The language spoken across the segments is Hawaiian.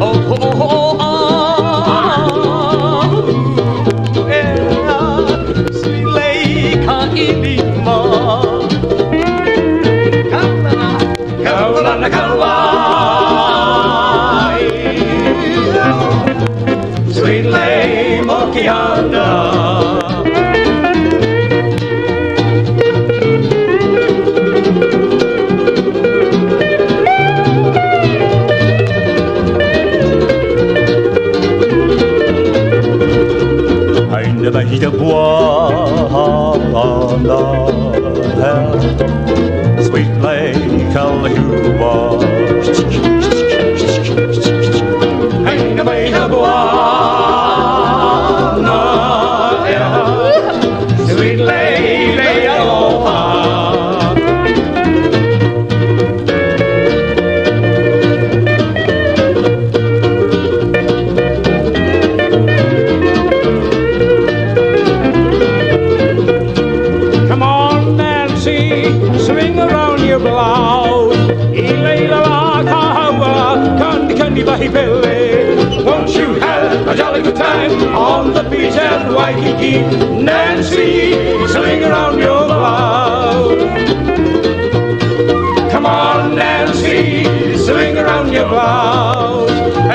Oh, oh, oh, ah, yeah. Sweet lei ka ʻilima. Kaulana, kaulana ka wai. Sweet lei Mokiana. Haina mahi da puana, Sweet lei kalehua. Haina mahi da puana, Sweet lei lei aloha. Come on, Nancy, swing around your blouse. Ilei la la ka haua, kandi kandi wahi pele. Won't you have a jolly good time on the beach at Waikiki? Nancy, swing around your blouse. Come on, Nancy, swing around your blouse.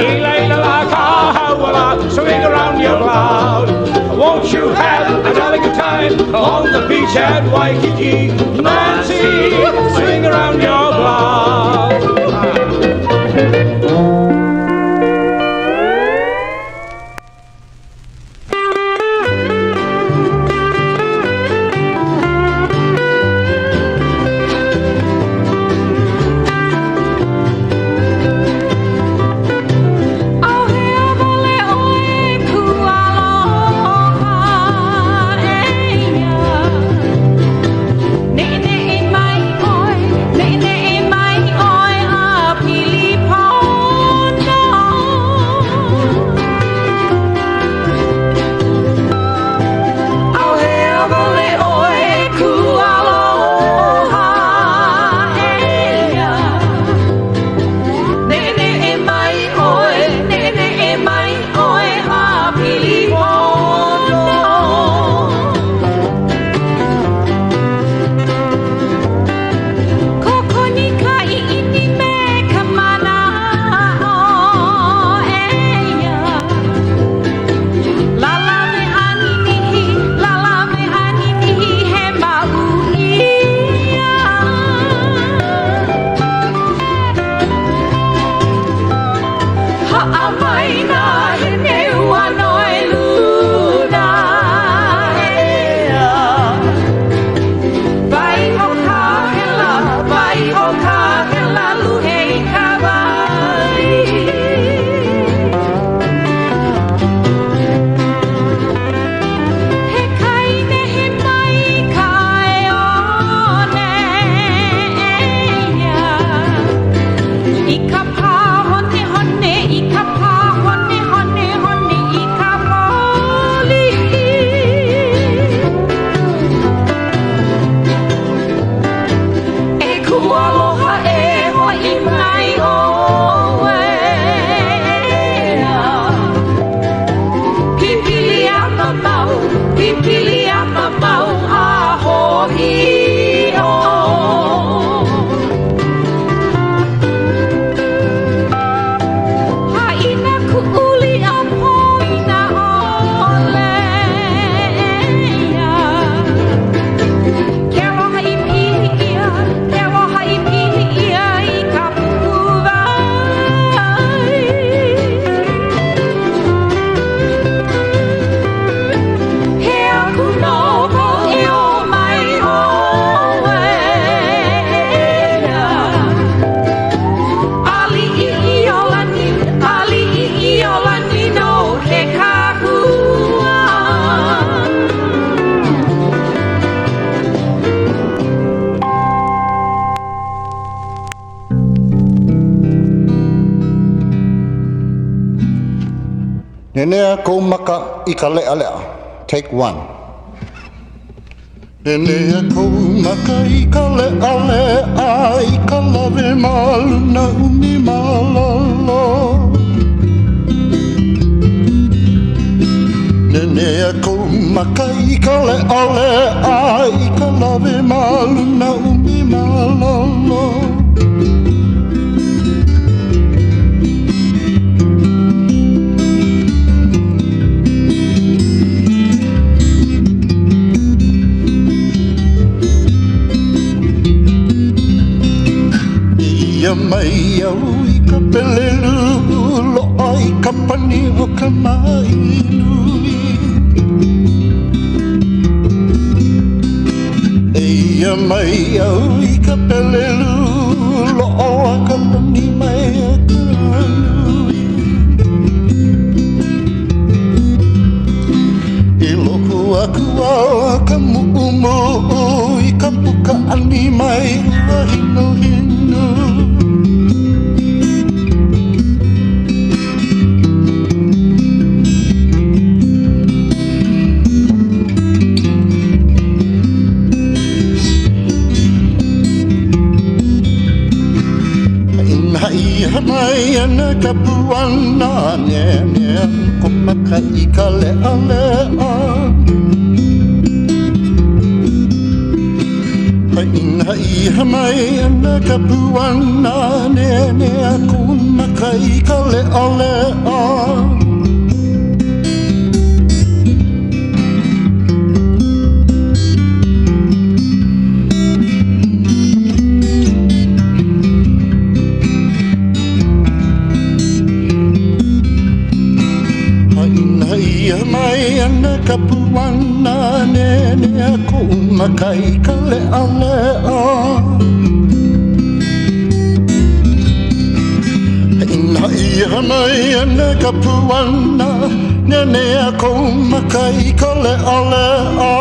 Ilei la la ka haua la, swing around your blouse. Won't you have a jolly good time on the beach at Waikiki? Nancy, swing around your blouse. ʻAuhea wale ʻoe ku aloha eia. Neʻeneʻe mai ʻoe, neʻeneʻe mai ʻoe a pili pono. ʻAuhea wale ʻoe ku aloha eia. Neʻeneʻe mai ʻoe, neʻeneʻe mai ʻoe a pili pono. Kokoni ka ʻiʻini me ka manaʻo eia. Lalawe a ninihi, lalawe a ninihi he maʻū ia. Haʻa mai nā hemeu a noe luna ea. Waiho kāhela, waiho kāhela luhe i ka wai. He kai nehe mai ka ʻae one eia. I ka pā honehone, i ka pā honehone, hone i ka poli. E ku aloha e hoʻi mai ʻoe ea. Pipili a mamao, pipili a mamao a hōʻiʻo. Haʻina kuʻu liʻa poina ʻole ia. Ke aloha i pili ʻia, ke aloha i pili ʻia i ka puʻuwai. He aku nō wau e ō mai ʻoe ea. Aliʻi ʻIolani, Aliʻi ʻIolani no ke kahua. Nenea kou maka i ka leʻaleʻa. Take one. Nenea kou maka i ka leʻaleʻa i ka lawe ma luna ʻumi ma lalo. Nenea kou maka i ka leʻaleʻa i ka lawe ma luna ʻumi ma lalo. Eia mai au i ka pelelu loaʻa i ka pani o ka maʻi nui. Eia mai au i ka pelelu loaʻa ka pani mai a ka nui. I loko aku a ka muʻumuʻu i ka puka ani mai ua hinuhinu. Haʻina mai ana ka puana nenea kou maka i ka leʻaleʻa. Haʻina mai ana ka puana nenea kou maka i ka leʻaleʻa. Haʻina mai ana ka puana nenea kou maka i ka leʻaleʻa. Haʻina mai ana ka puana nenea kou maka i ka leʻaleʻa.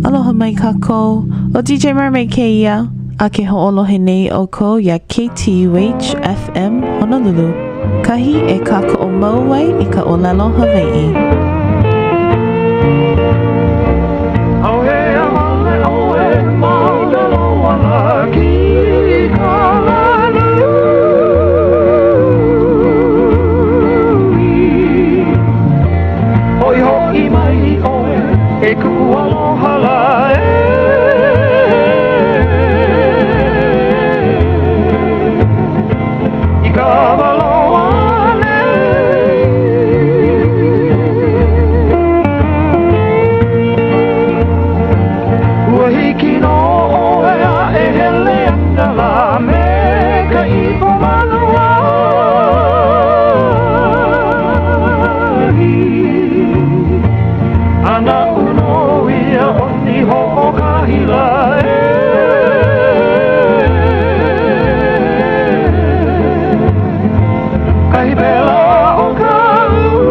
Aloha mai kākou, ʻo DJ Mermaid kēia, a ke hoʻolohe nei ʻoukou iā KTUH FM Honolulu, kahi e kākoʻo mau ai i ka ʻōlelo Hawaiʻi. ʻAuhea wale ʻoe ma ʻōlelo ana kīkala nui. Hoʻihoʻi mai ʻoe e kuʻu aloha lā e. I ka maloa nei. Ua hiki nō ʻoe a e hele ana lā me ka ipo manuahi. A naʻu nō ia ʻoni hoʻokahi lā e. Kahi pela o ka ua.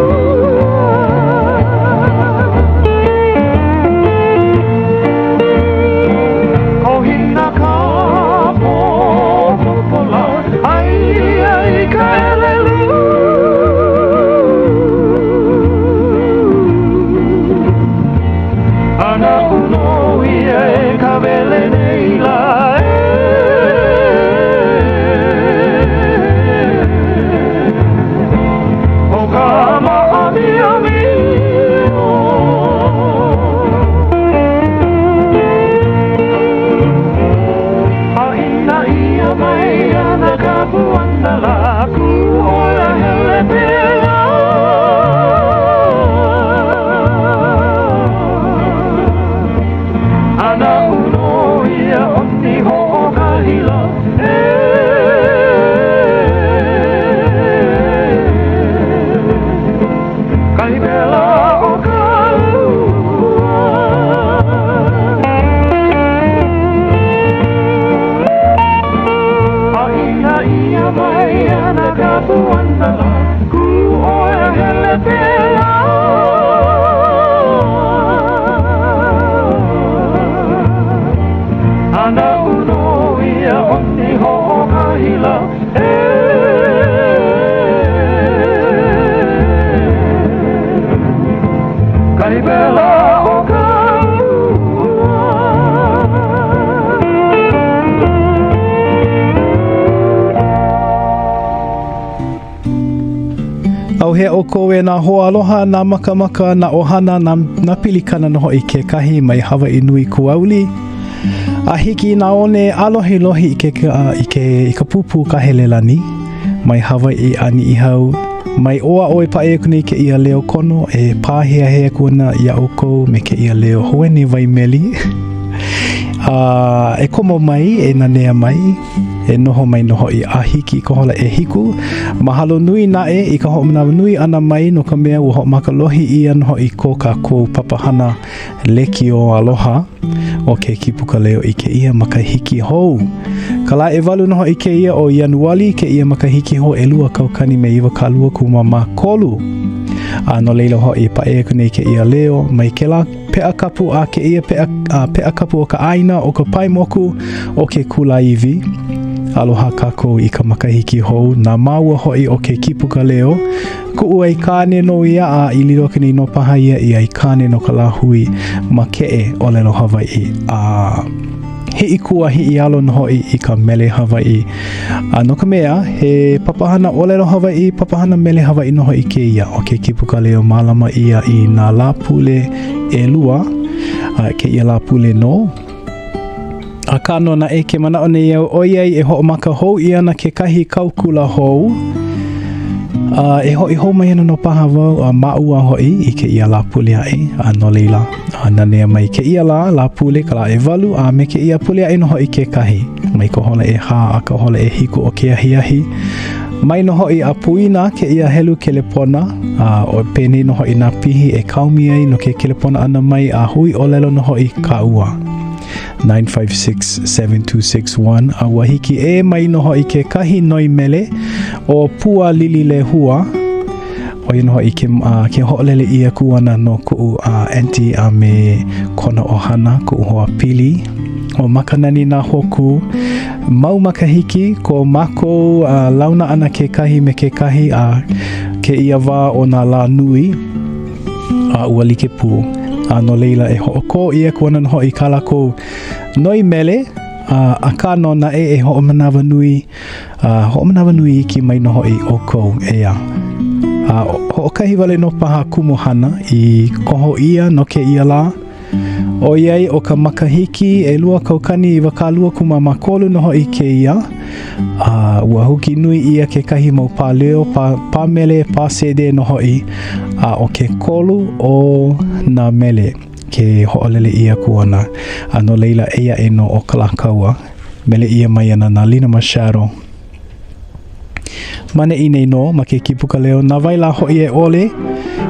Kohina ka pōpola, aia i ka ʻelelu. A naʻu nō ia e ka wele nei lā e. ʻO ka maʻamiamio. Haʻina ʻia mai ana ka puana lā kū ʻoe a hele pēlā. ʻAuhea ʻoukou e nā hoaaloha, nā makamaka, nā ʻohana, nā, nā pilikana nō hoʻi kekahi mai Hawaiʻi nui kuauli. A hiki i nā one ʻālohilohi i ke, i ke, i ka pūpū Kahelelani, mai Hawaiʻi a Niʻihau, mai ʻō a ʻō e paʻi aku nei kēia leo kono e pāheahea aku ana iā ʻoukou me kēia leo huene waimeli. A e komo mai, e nanea mai, e noho mai nō hoʻi a hiki i ka hola ʻehiku. Mahalo nui naʻe i ka hoʻomanawanui ʻana mai no ka mea ua hoʻomakalohi ʻia nō hoʻi ko kākou papahana lekiō aloha o ke Kīpuka Leo i kēia makahiki hou. Ka lā ʻewalu nō hoʻi kēia o Ianuali, kēia makahiki hou 2023. A no laila hoʻi, paʻi aku nei kēia leo mai kēlā peʻa kapu a kēia peʻa, a peʻa kapu o ka ʻāina o ka pae moku o ke kulāiwi. Aloha kākou i ka makahiki hou, na māua hoʻi o ke Kīpuka Leo, kuʻu aikāne nō ia a i lilo aku nei nō paha ia i aikāne no ka lāhui makeʻe ʻōlelo Hawaiʻi a hiʻikū a hiʻialo nō hoʻi i ka mele Hawaiʻi. A no ka mea, he papahana ʻōlelo Hawaiʻi, papahana mele Hawaiʻi nō hoʻi kēia ʻo ke Kīpuka Leo mālama ʻia i nā Lāpule ʻelua, a kēia Lāpule nō. Akā nō naʻe, ke manaʻo nei au, ʻoiai e hoʻomaka hou ʻia ana kekahi kau kula hou, a e hoʻi hou mai ana nō paha wau a māua hoʻi i kēia Lāpule aʻe, a no laila, a nanea mai kēia lā, Lāpule, ka lā ʻewalu, a me kēia pule aʻe nō hoʻi kekahi, mai ka hola ʻehā a ka hola ʻehiku o ke ahiahi. Mai nō hoʻi a poina kēia helu kelepona, a ʻo penei nō hoʻi nā pihi e kaomi ai no ke kelepona ʻana mai a hui ʻōlelo nō hoʻi kāua. 956-7261 a ua hiki ʻē mai nō hoʻi kekahi noi mele ʻo Pua Lililehua ʻo ia nō hoʻi ke, uh, ke hoʻolele ʻia aku ana no kuʻu uh, auntie a me kona ʻohana, kuʻu hoa pili ʻo Makanani Nā Hōkū. Mau makahiki ko mākou uh, launa ʻana kekahi me kekahi a kēia wā o nā lā nui a ua like pū. A no laila e hoʻokō ʻia aku ana nō hoʻi kā lākou noi mele, a akā nō naʻe e hoʻomanawanui A hoʻomanawanui iki mai nō hoʻi ʻoukou, ʻeā. A hoʻokahi wale nō paha kumuhana i koho ʻia no kēia lā, ʻoiai ʻo ka makahiki 2023 nō hoʻi kēia, a ua huki nui ʻia kekahi mau pāleo, pā, pā mele, pā sēdē nō hoʻi, a ʻo ke kolu o nā mele ke hoʻolele ʻia aku ana, a no laila eia aʻe nō ʻo Kalākaua. Mele ʻia mai ana na Lina Machado. Ma neʻi nei nō, ma ke Kīpuka Leo, na wai lā hoʻi e ʻole,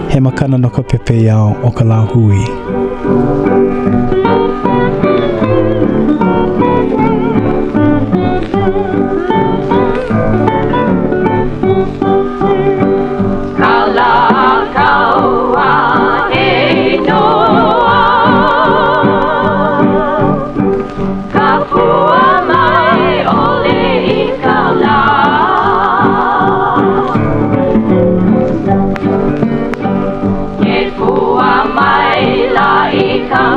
he makana no ka pepeiao o ka lāhui. Kalākaua he inoa. Ka pua mae ʻole i ka lā. Ke pua maila i ka.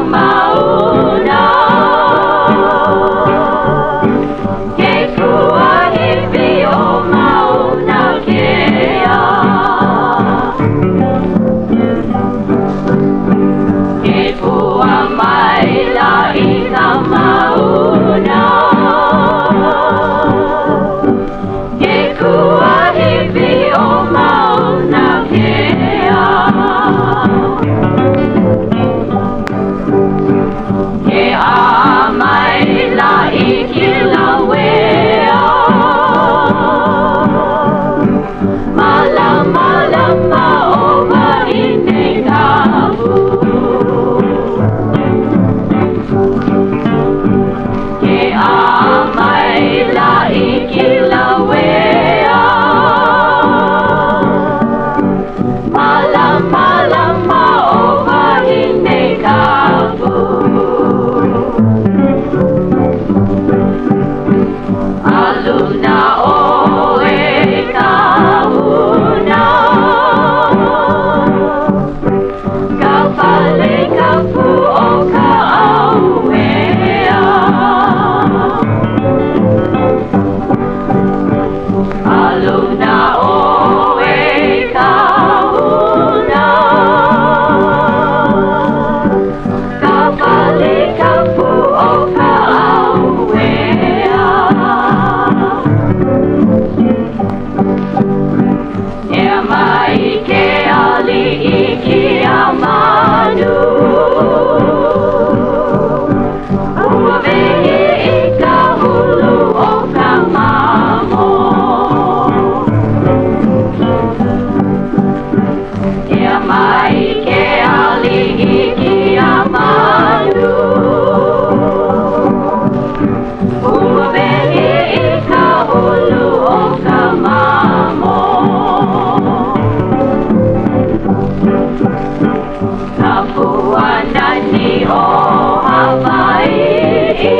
Hawaiʻi.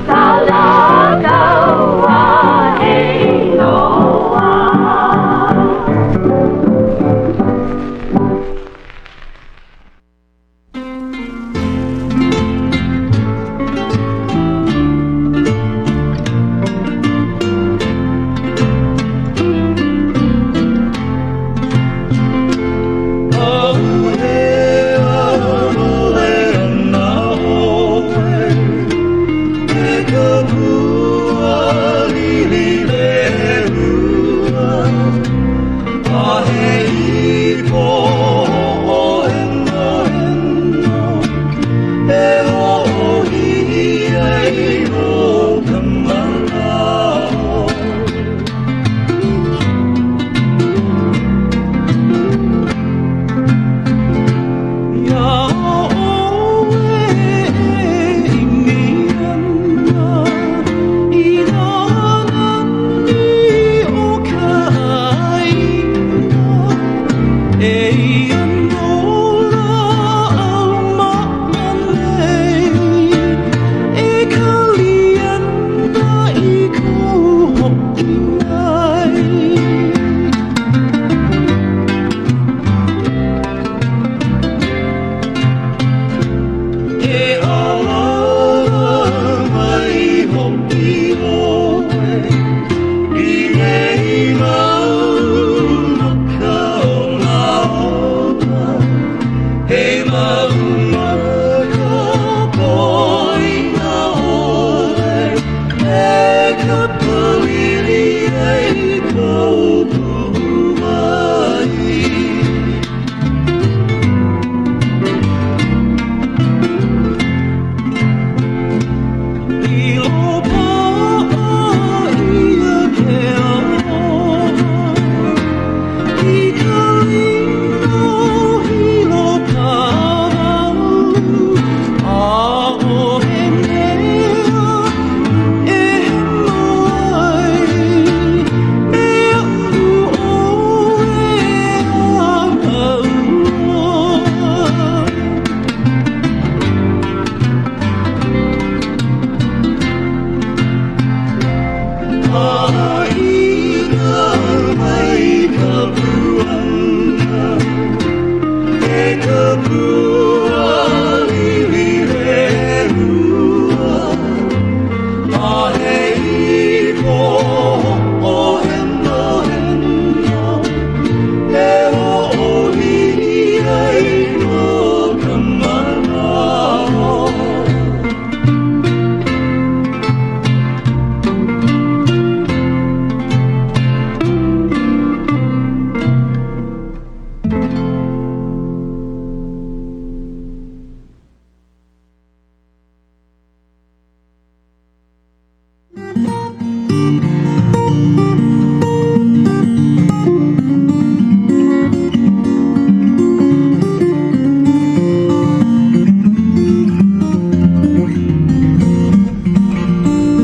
Kalakaua he inoa.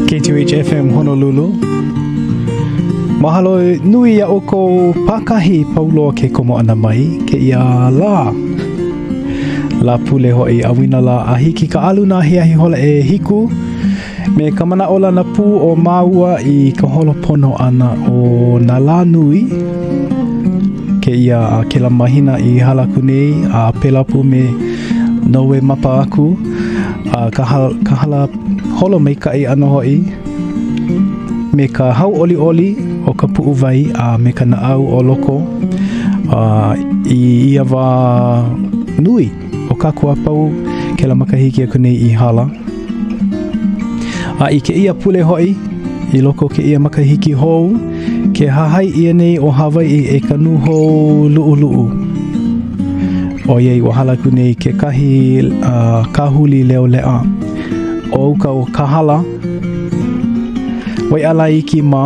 KTUH-FM Honolulu. Mahalo nui iā ʻoukou pākahi pau loa ke komo ʻana mai kēia lā. Lāpule hoʻi ʻauinalā a hiki ka ʻaluna ahiahi hola ʻehiku me ka manaʻolana pū o māua i ka holo pono ʻana o nā lā nui kēia a kēlā mahina i hala aku nei a pēlā pū me Nowemapa aku a ka hala, ka hala holo maikaʻi ʻana hoʻi me ka hauʻoliʻoli o ka puʻuwai a me ka naʻau o loko a i ia wā nui o kākou a pau kēlā makahiki aku nei i hala. A i kēia pule hoʻi, i loko o kēia makahiki hou, ke hahai ʻia nei ʻo Hawaiʻi e ka nūhou luʻuluʻu. ʻOiai ua hala aku nei kekahi uh, kāhuli leo leʻa o uka o Kahala, Waiʻalae Iki mā,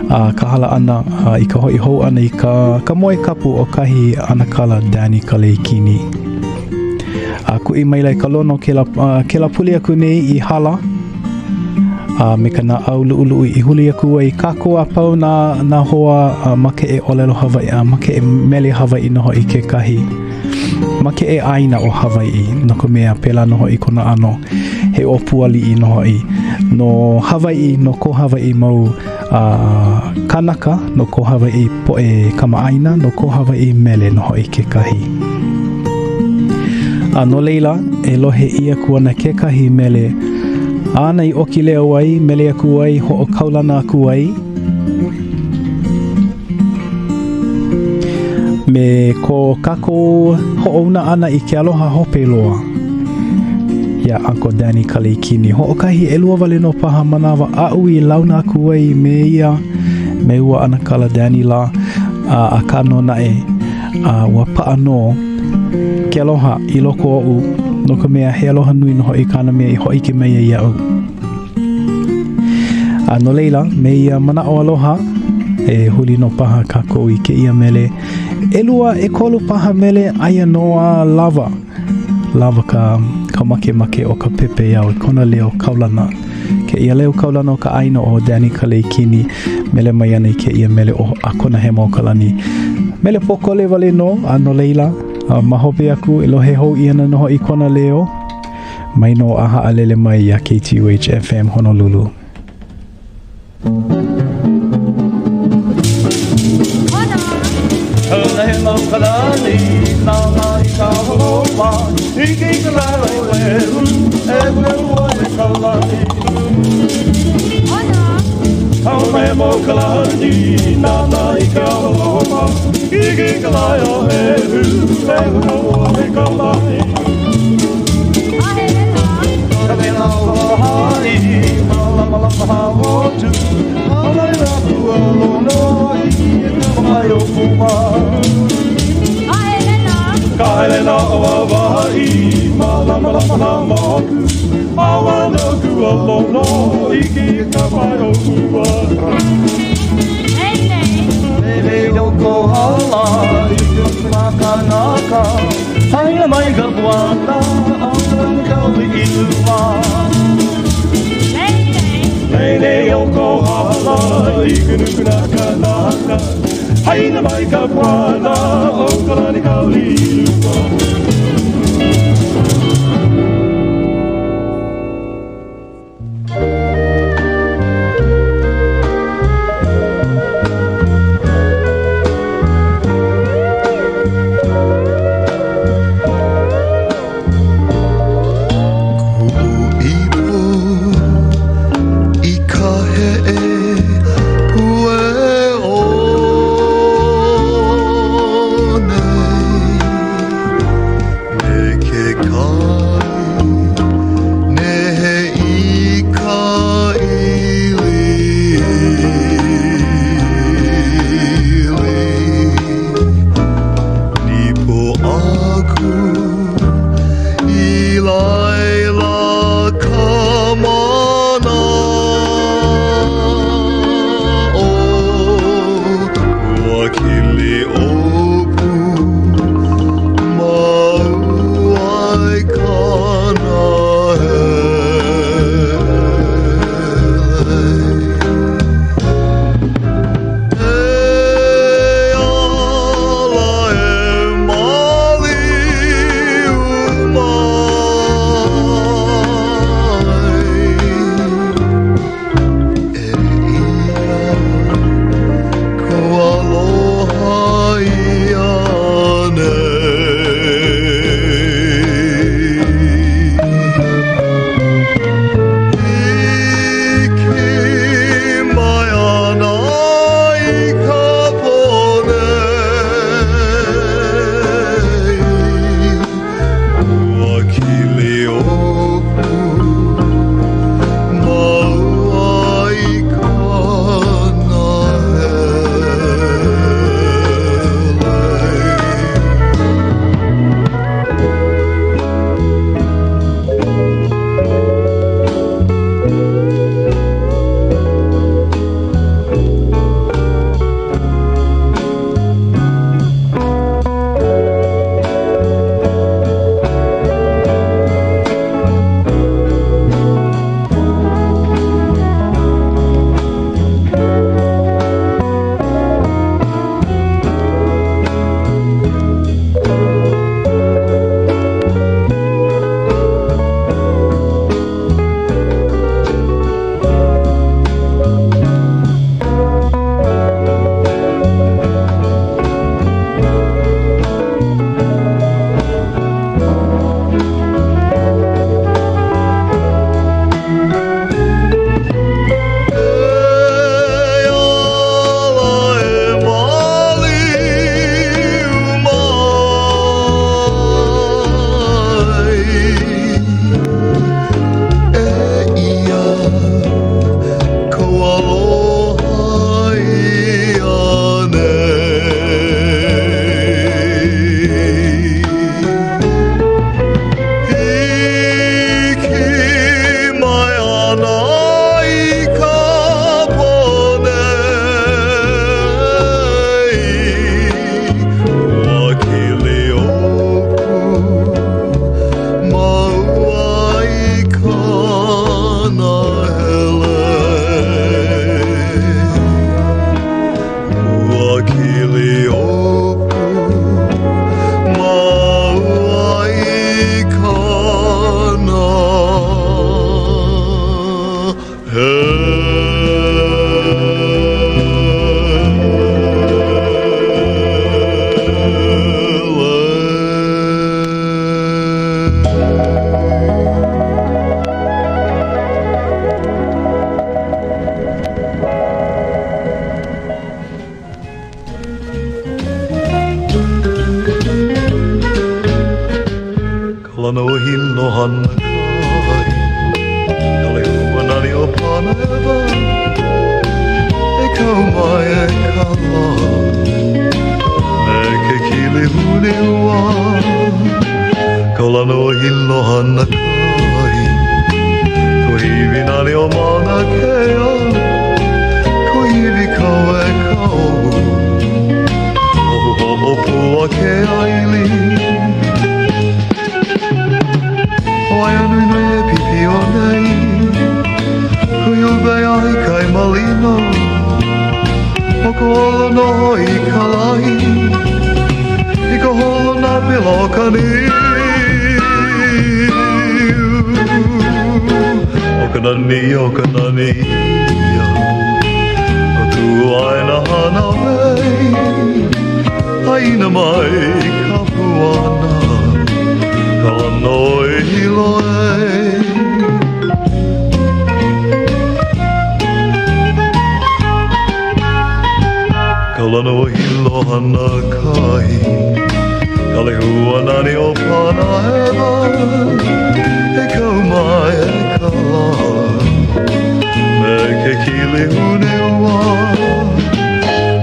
a ka hala ʻana uh, i ka hoʻi hou ʻana i ka, ka moe kapu o kahi ʻanakala Danny Kaleikini. A kuʻi maila i ka lono kēlā, uh, kēlā pule aku nei i hala, a me ka naʻau luʻuluʻu i huli aku ai kākou a pau nā, nā hoa uh, makeʻe ʻōlelo Hawaiʻi a makeʻe mele Hawaiʻi nō hoʻi kekahi. Makeʻe ʻāina ʻo Hawaiʻi, no ka mea, pēlā nō hoʻi kona ʻano, he ʻōpū aliʻi nō hoʻi no Hawaiʻi, no ko Hawaiʻi mau uh, kānaka, no ko Hawaiʻi poʻe kamaʻāina, no ko Hawaiʻi mele nō hoʻi kekahi. A no laila, e lohe ʻia aku ana kekahi mele āna i ʻoki leo ai, mele aku ai, hoʻokaulana aku ai, Me ko kākou hoʻouna ʻana i ke aloha hope loa iā Uncle Danny Kaleikini. Hoʻokahi, ʻelua wale nō paha manawa aʻu i launa aku ai me ia, me ua ʻAnakala Danny lā, a, akā nō naʻe, a, ua paʻa nō ke aloha i loko oʻu, no ka mea, he aloha nui nō hoʻi kāna mea i hōʻike mai ai iaʻu. A no laila, me ia manaʻo aloha, e huli nō paha kākou i kēia mele. ʻElua, ʻekolu paha mele, aia nō a lawa. Lawa ka, ka makemake o ka pepeiao i kona leo kaulana. Kēia leo kaulana o ka ʻāina o Danny Kaleikini, mele mai ana i kēia mele ʻo Akona Hema o ka Lani. Mele pōkole wale nō, a no laila, a ma hope aku e lohe hou ʻia ana nō hoʻi kona leo. Mai nō a haʻalele mai iā KTUH FM Honolulu. Kaulana o Hilo hana kai, Ka lehua nani o Panahewa, E kau mai e ka lā, Me ke kili hune ua. Kaulana o Hilo hana kai, Kuahiwi nani o Mauna Kea, Kuahiwi kau e ka ʻohu, ʻOhu hoʻopua ke ʻaili. Waianuenue e pipio nei, Kuhi ube ai kai malino, ʻO ka holo nō hoʻi ka lahi, I ka holo nā pela o ka niu. ʻO ka nani, ʻo ka nani ia O kuʻu ʻāina hānau e, ʻĀina mai ka puana, Ka lana o Hilo e. Kaulana o Hilo hana kahi, Ka lehua nani o Panahewa, E kau mai e ka lā, Me ke kili hune ua.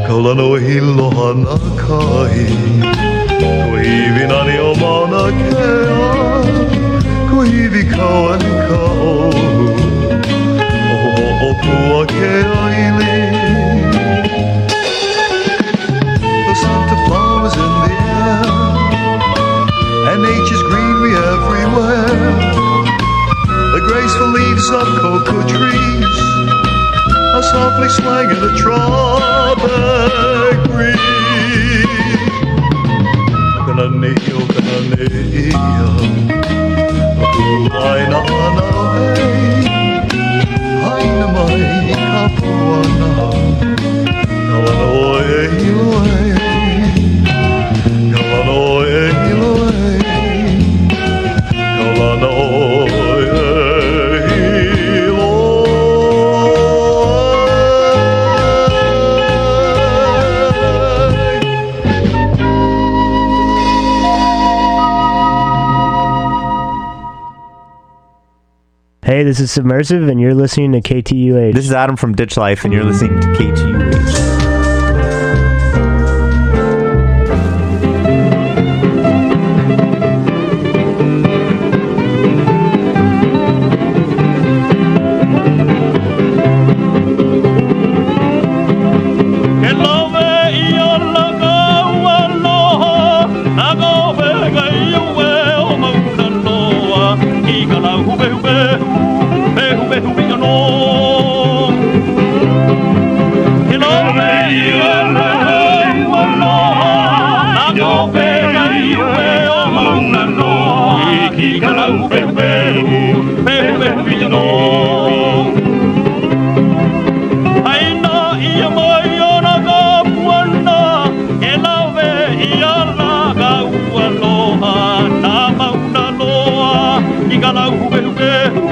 Kaulana o Hilo hana kahi, Kuahiwi nani o Mauna Kea, Kuahiwi kau e ka ʻohu, ʻOhu hoʻopua ke ʻaili. The scent of flowers in the air, And nature's greenery everywhere. The graceful leaves of cocoa trees Are softly swaying in the tropic breeze. ʻO ka nani, ʻo ka nani ia O kuʻu ʻāina hānau e, ʻĀina mai ka puana, Ka lana o Hilo e, Ka lana o Hilo e, Ka lana o Hilo e. Hey, this is Submersive, and you're listening to KTUH. This is Adam from Ditch Life, and you're listening to KTUH. Ke lawe ia la ka ua loha, na ka wega i ue o Mauna Loa, i ka lau hupehupehu, pehupehu i ka nō. Ke lawe ia la ka ua loha, na ka wega i ue o Mauna Loa, i ka lau hupehupehu, pehupehu i ka nō. Aina ia mai ona ka puana, e lawe ia la ka ua loha, na Mauna Loa, i ka lau hupehupehu.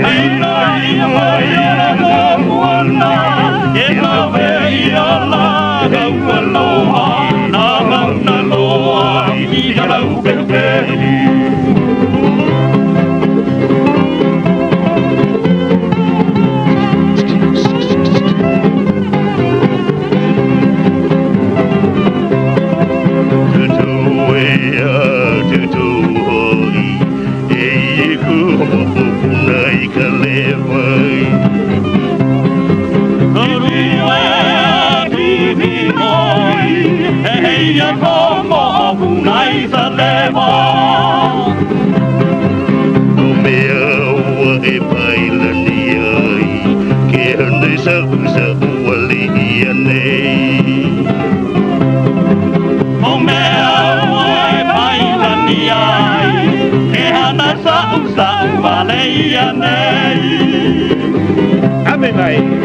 Aina ia mai ona ka puana, e lawe ia la ka ua loha, na Mauna Loa, i ka lau hupehupehu. Amen.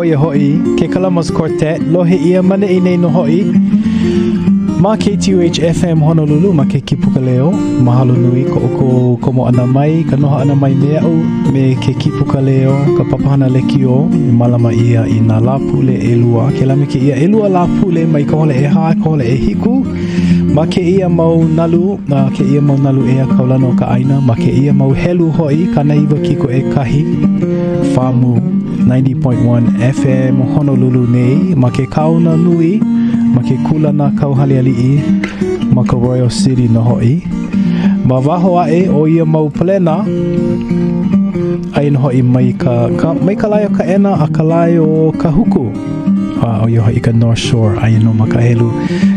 ʻO ia hoʻi ke Kalama's Quartet, lohe ʻia maneʻi nei nō hoʻi ma KTUH FM Honolulu ma ke Kipuka Leo. Mahalo nui ko ʻoukou komo ʻana mai, ka noho ʻana mai me aʻu me ke Kipuka Leo, ka papahana lekiō i mālama ʻia i nā Lāpule ʻelua, kēlā me kēia ʻelua Lāpule mai ka hola ʻehā i ka hola ʻehiku ma kēia mau nalu, ma kēia mau nalu ʻea kaulana o ka ʻāina, ma kēia mau helu hoʻi, 90 kiko ʻekahi, FAMU 90.1 FM Honolulu nei, ma ke kaona nui, ma ke kūlana kauhale aliʻi, ma ka Royal City nō hoʻi. Ma waho aʻe o ia mau palena, aia nō hoʻi mai ka, ka, mai ka lae o Kaʻena a ka lae o Kahuku. A ʻo ia hoʻi ka North Shore, aia nō ma ka helu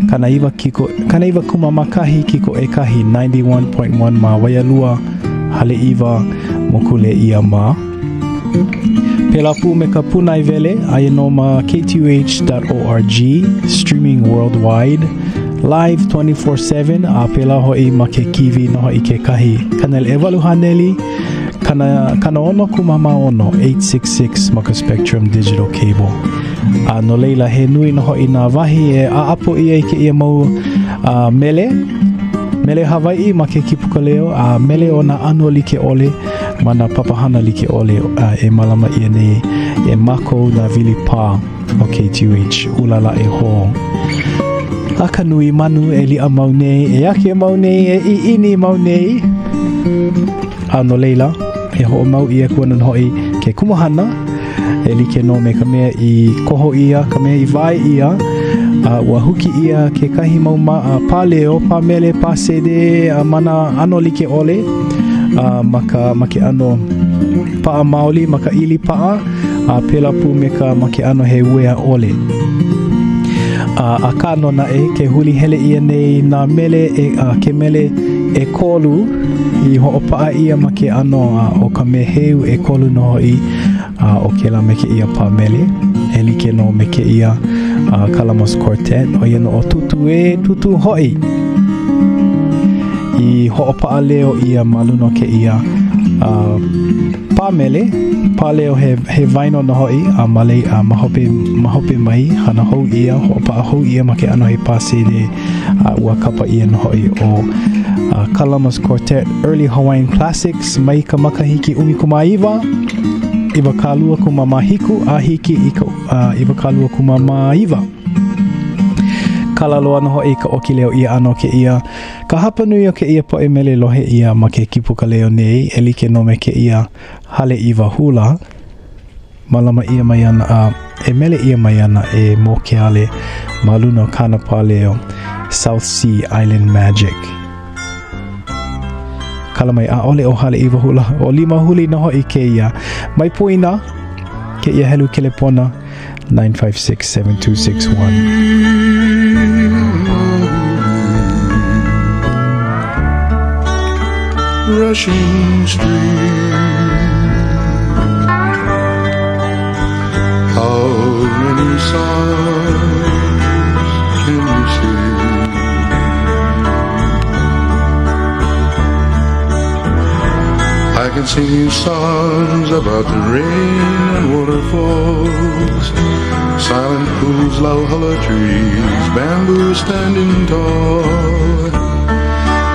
90 kiko, 91 kiko ʻekahi, 91.1 ma Waialua, Haleʻiwa, Mokuleʻia ma. Pēlā pū me ka pūnaewele, aia nō ma ktuh.org, streaming worldwide, live 24/7, a pēlā hoʻi ma ke kīwī nō hoʻi kekahi. Kanel ʻewalu haneli, kana, 60 kumamāono, 866 ma ka Spectrum Digital Cable. A no laila, he nui nō hoʻi nā wahi e ʻaʻapo ʻia i kēia mau uh, mele, mele Hawaiʻi ma ke kipuka leo, a mele o nā ʻano like ʻole ma nā papahana like ʻole e mālama ʻia nei e mākou nā wili pā o KTUH ʻUlalaʻe Hall. A ka nui manu e liʻa mau nei, e ake mau nei, e ʻiʻini mau nei. A no laila, e hoʻomau ʻia aku ana nō hoʻi ke kumuhana e like nō me ka mea i koho ʻia, ka mea i wae ʻia, a ua huki ʻia kekahi mau ma, pāleo, pāmele, pāsēdē, a ma nā ʻano like ʻole, a ma ka, ma ke ʻano paʻa maoli, ma ka ʻili paʻa, a pēlā pū me ka ma ke ʻano he uea ʻole. A, akā nō naʻe, ke huli hele ʻia nei nā mele, e, a, ke mele ʻekolu i hoʻopaʻa ʻia ma ke ʻano a ʻo ka meheu ʻekolu nō hoʻi a o kēlā me kēia pā mele e like nō me kēia uh, Kalamos Quartet ʻo ia nō ʻo Tūtū ē Tūtū Hoʻi i hoʻopaʻa leo ʻia ma luna o kēia uh, pā mele, pā leo he, he vinyl nō hoʻi, a ma, lei, a ma, hope, ma hope mai, hana hou ʻia, hoʻopaʻa hou ʻia ma ke ʻano he pā CD, a ua kapa ʻia nō hoʻi ʻo uh, Kalama's Quartet Early Hawaiian Classics mai ka makahiki 19 27 a hiki i ka uh, 29. Kala loa nō hoʻi ka ʻoki leo ʻia ʻana o kēia. Ka hapanui o kēia poʻe mele lohe ʻia ma ke kipuka leo nei e like nō me kēia Haleʻiwa hula. Mālama ʻia mai ana a e mele ʻia mai ana e Mokeale ma luna o kāna pāleo South Sea Island Magic. Kala mai, ʻaʻole ʻo Haleʻiwa hula, ʻo Limahuli nō hoʻi kēia. Mai poina kēia helu kelepona 956-7261. Rushing stream. How many songs can you sing? I can sing you songs about the rain and waterfalls, silent pools, lauhala trees, bamboo standing tall.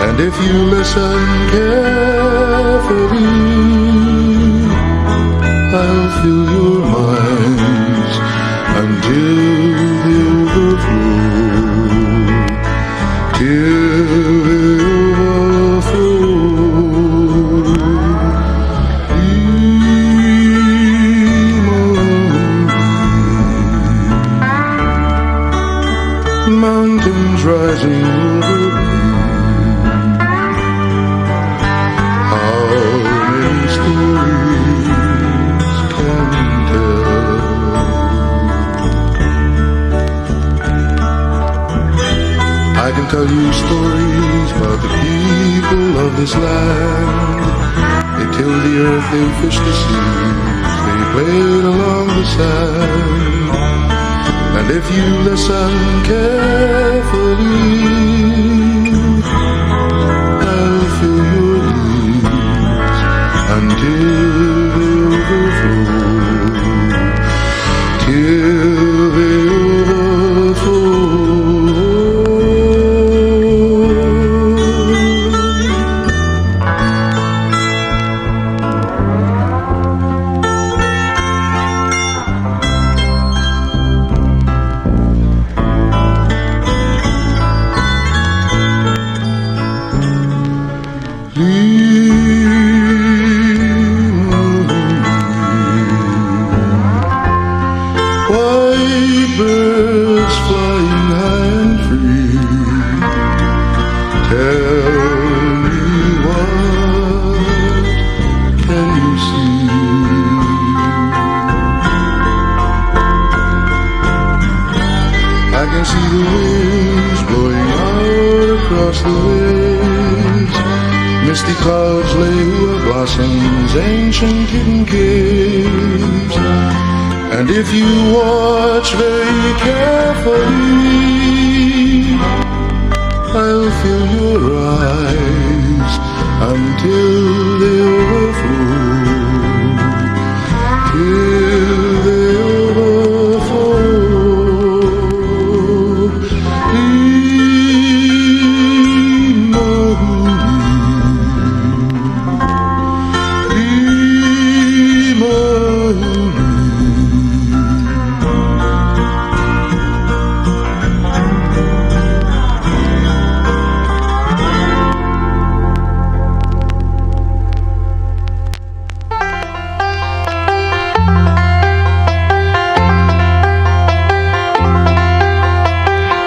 And if you listen carefully, I'll fill your minds until they overflow. Till they overflow. Mountains rising over me. How many stories can tell? I can tell you stories about the people of this land. They tilled the earth, they fished the seas, they played along the sand. And if you listen carefully, I'll fill your leaves until they overflow. the winds blowing out across the waves. Misty clouds, lehua blossoms, ancient hidden caves. And if you watch very carefully, I'll fill your eyes until they overflow. Till they overflow.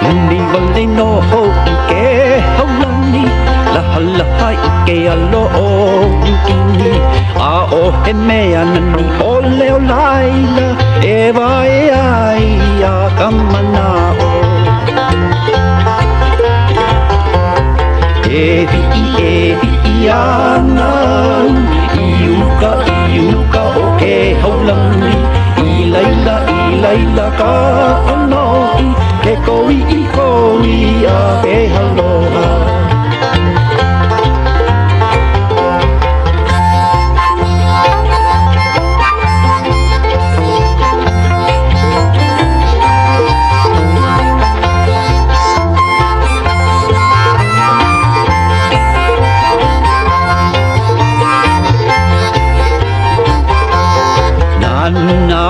Nani wale nō hoʻi ke haulani, Lahalaha i ke alo o Kikini. ʻAʻohe mea nani ʻole o laila e wae ai iā ka manaʻo. E piʻi, e piʻi ana au i uka, i uka o ke haulani. I laila, i laila ka ʻanoʻi, ke koʻiʻi a ke aloha. Na nā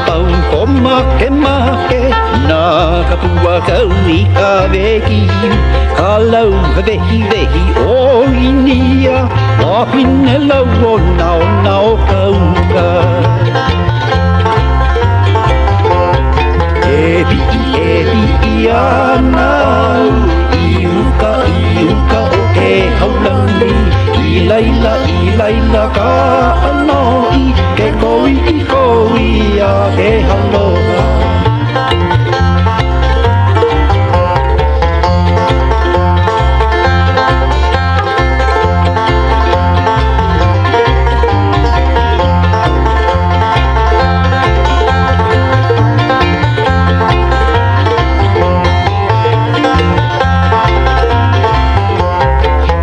pau ko makemake, na ka pua kau i ka wēkiu, ka lau wehiwehi o ʻĪnia, wahine lau onaona o ka uka. E piʻi, e piʻi ana au i uka, i uka o ke haulani. I laila, i laila ka ʻanoʻi, ke koʻiʻi a ke aloha.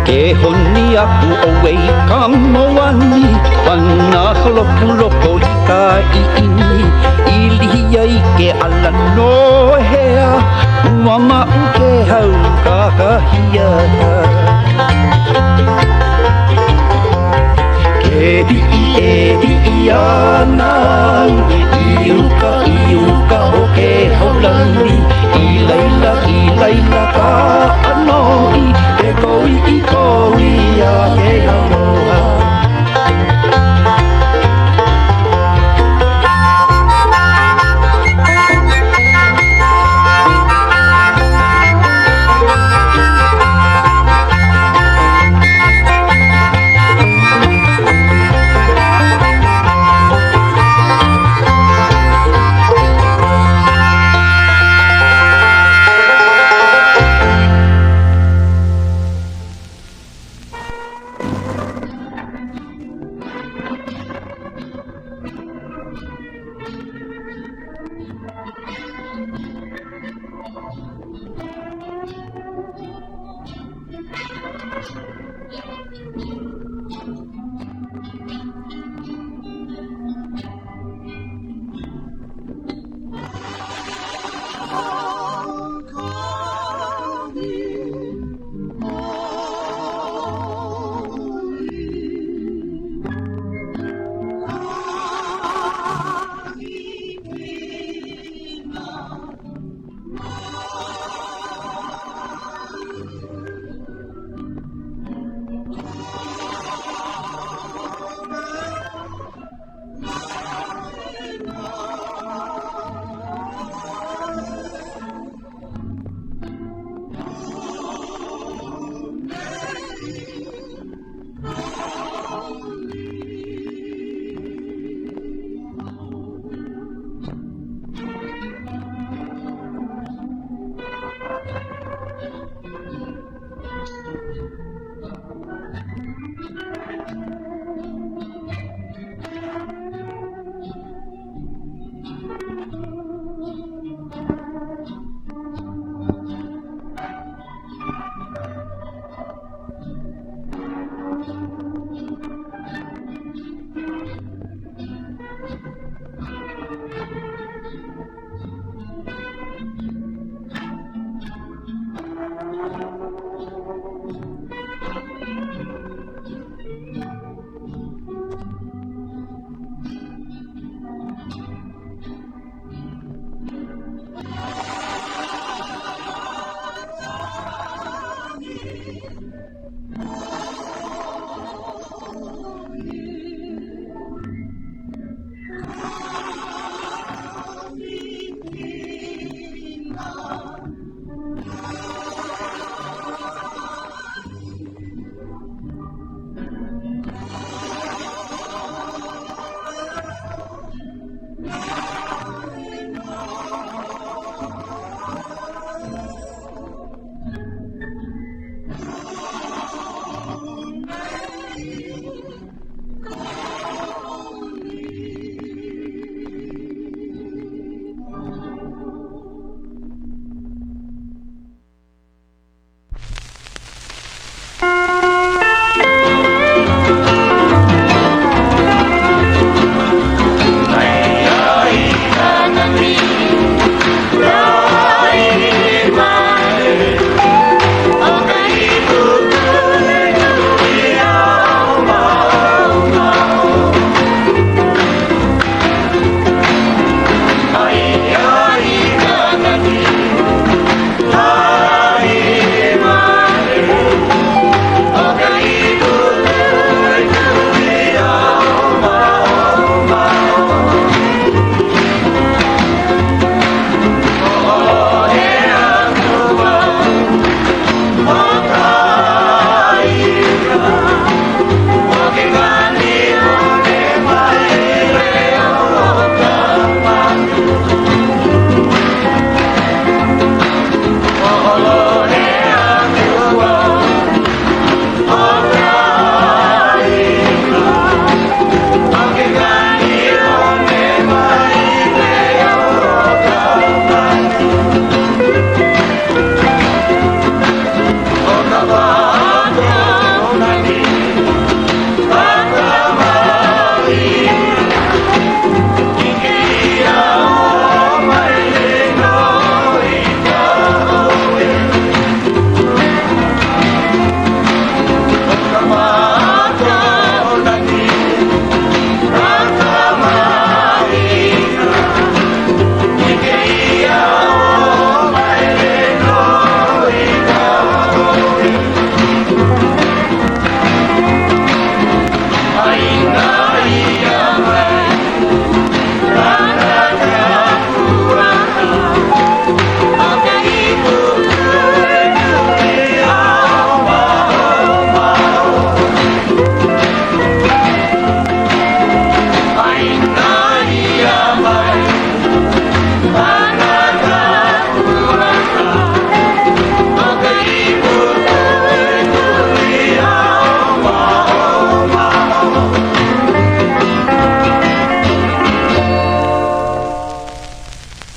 Ke honi aku ʻoe i ka moani, pana ka lokoloko i ka ʻiʻini, i lihi ai ke ʻala nohea, ua maʻu ke hau kakahiaka. Ke piʻi, e piʻi ana au i uka, i uka o ke haulani. I laila, i laila ka ʻanoʻi, ke koʻiʻi a ke aloha.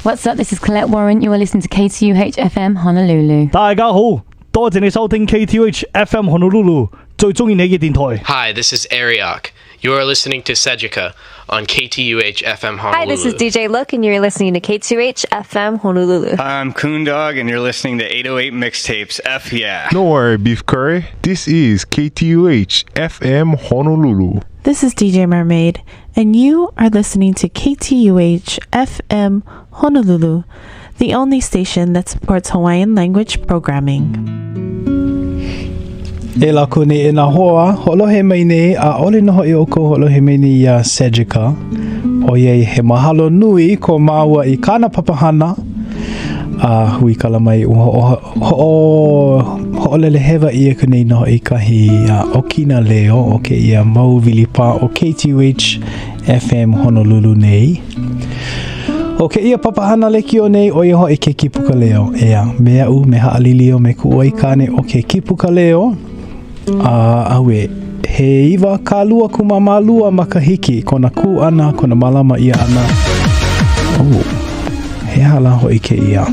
What's up? This is Colette Warren. You are listening to KTUH FM Honolulu. 大家好，多謝你收聽 KTUH FM Honolulu 最中意你嘅電台。 Hi, this is Ariok. You are listening to Sejika on KTUH FM Honolulu. Hi, this is DJ Look, and you're listening to K2H FM Honolulu. Hi, I'm Coon Dog, and you're listening to 808 Mixtapes. F yeah. Don't worry, Beef Curry. This is KTUH FM Honolulu. This is DJ Mermaid, and you are listening to KTUH FM Honolulu, the only station that supports Hawaiian language programming. E lākou nei e nā hoa, hoʻolohe mai nei, ʻaʻole nō hoʻi ʻoukou hoʻolohe mai nei iā Sejika, ʻoiai he mahalo nui ko māua i kāna papahana a huikala mai ua hoʻo, hoʻo, hoʻolele hewa ʻia aku nei nō hoʻi kahi ʻokina leo o kēia mau wilipā o KTUH FM Honolulu nei. ʻO kēia papahana lekiō nei, ʻo ia hoʻi ke Kipuka Leo. ʻEā, me aʻu, me Haʻalilio, me kuʻu aikāne ʻo ke Kipuka Leo. A auē, he 22 makahiki kona kū ʻana, kona mālama ʻia ʻana. Oh, he aha lā hoʻi kēia?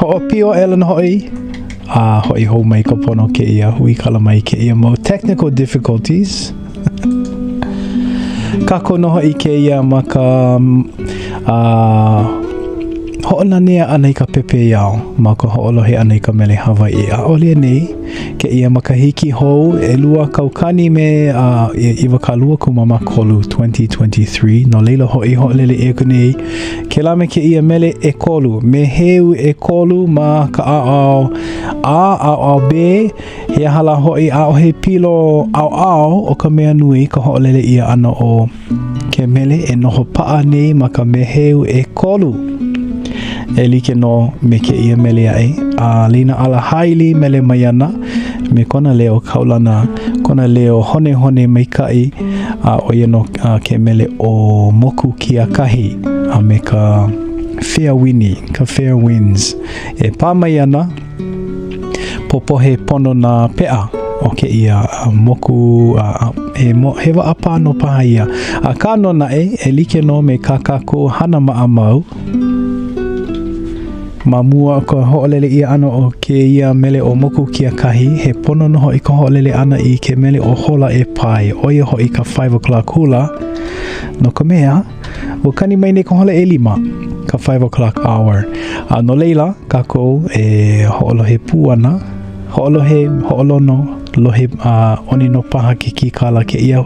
Hoʻopio aʻela nō hoʻi a hoʻi hou mai ka pono kēia huikala mai kēia mau technical difficulties. Kākou nō hoʻi kēia ma ka hoʻonanea ʻana i ka pepeiao ma ka hoʻolohe ʻana i ka mele Hawaiʻi. ʻAʻole nei kēia makahiki hou 2000 me 23, 2023. No laila hoʻi hoʻolele ʻia aku nei kēlā me kēia mele ʻekolu, meheu ʻekolu ma ka ʻaoʻao A, ʻaoʻao B, he aha lā hoʻi, ʻaʻohe pilo ʻaoʻao ʻo ka mea nui ka hoʻolele ʻia ʻana o ke mele e noho paʻa nei ma ka meheu ʻekolu. E like nō me kēia mele aʻe a Leinaʻala Haili mele mai ana me kona leo kaulana, kona leo honehone maikaʻi, a ʻo ia nō ke mele ʻo Moku Kiakahi a me ka Fair Wini, ka Fair Winds e pā mai ana. Popohe pono nā peʻa o kēia moku, a he, mo, he waʻapā nō paha ia. Akā nō naʻe, e like nō me kā kākou hana maʻamau, ma mua o ka hoʻolele ʻia ʻana o kēia mele ʻo Moku Kiakahi, he pono nō hoʻi ka hoʻolele ʻana i ke mele ʻo Hola e Pae, ʻo ia hoʻi ka Five O'Clock Hula, no ka mea, ua kani mai nei ka hola ʻelima, ka Five O'Clock Hour. A no laila, kākou e hoʻolohe pū ana, hoʻolohe, hoʻolono, lohe a ʻoni nō paha ke kīkala kēia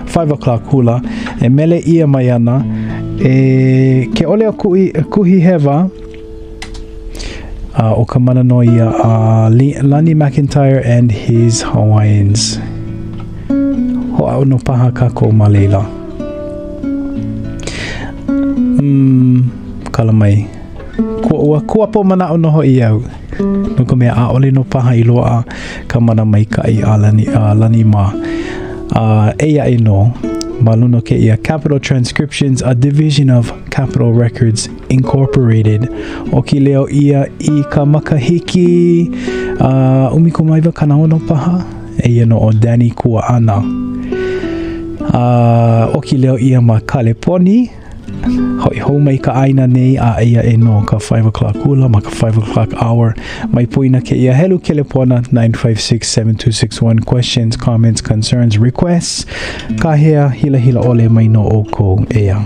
Five O'Clock Hula e mele ʻia mai ana e ke ʻole o kuʻi, kuhi hewa a ʻo ka mana nō ia a Lani McIntyre and his Hawaiians. Hoʻāʻo nō paha kākou ma laila. Mm, kala mai. Kua, ua kuapo manaʻo nō hoʻi au. No ka mea, ʻaʻole nō paha i loaʻa ka mana maikaʻi a Lani, a Lani mā. A eia aʻe nō, ma luna o kēia Capitol Transcriptions, a division of Capitol Records Incorporated. ʻOki leo ʻia i ka makahiki 1960 paha. Eia nō ʻo Danny Kuaʻana. A ʻoki leo ʻia ma Kaleponi. Hoʻi hou mai ka ʻāina nei a eia aʻe nō ka 5 o'clock hula ma ka 5 o'clock hour. Mai poina kēia helu kelepona 956-7261 questions, comments, concerns, requests. Kāhea hilahila ʻole mai nō ʻoukou, ʻeā.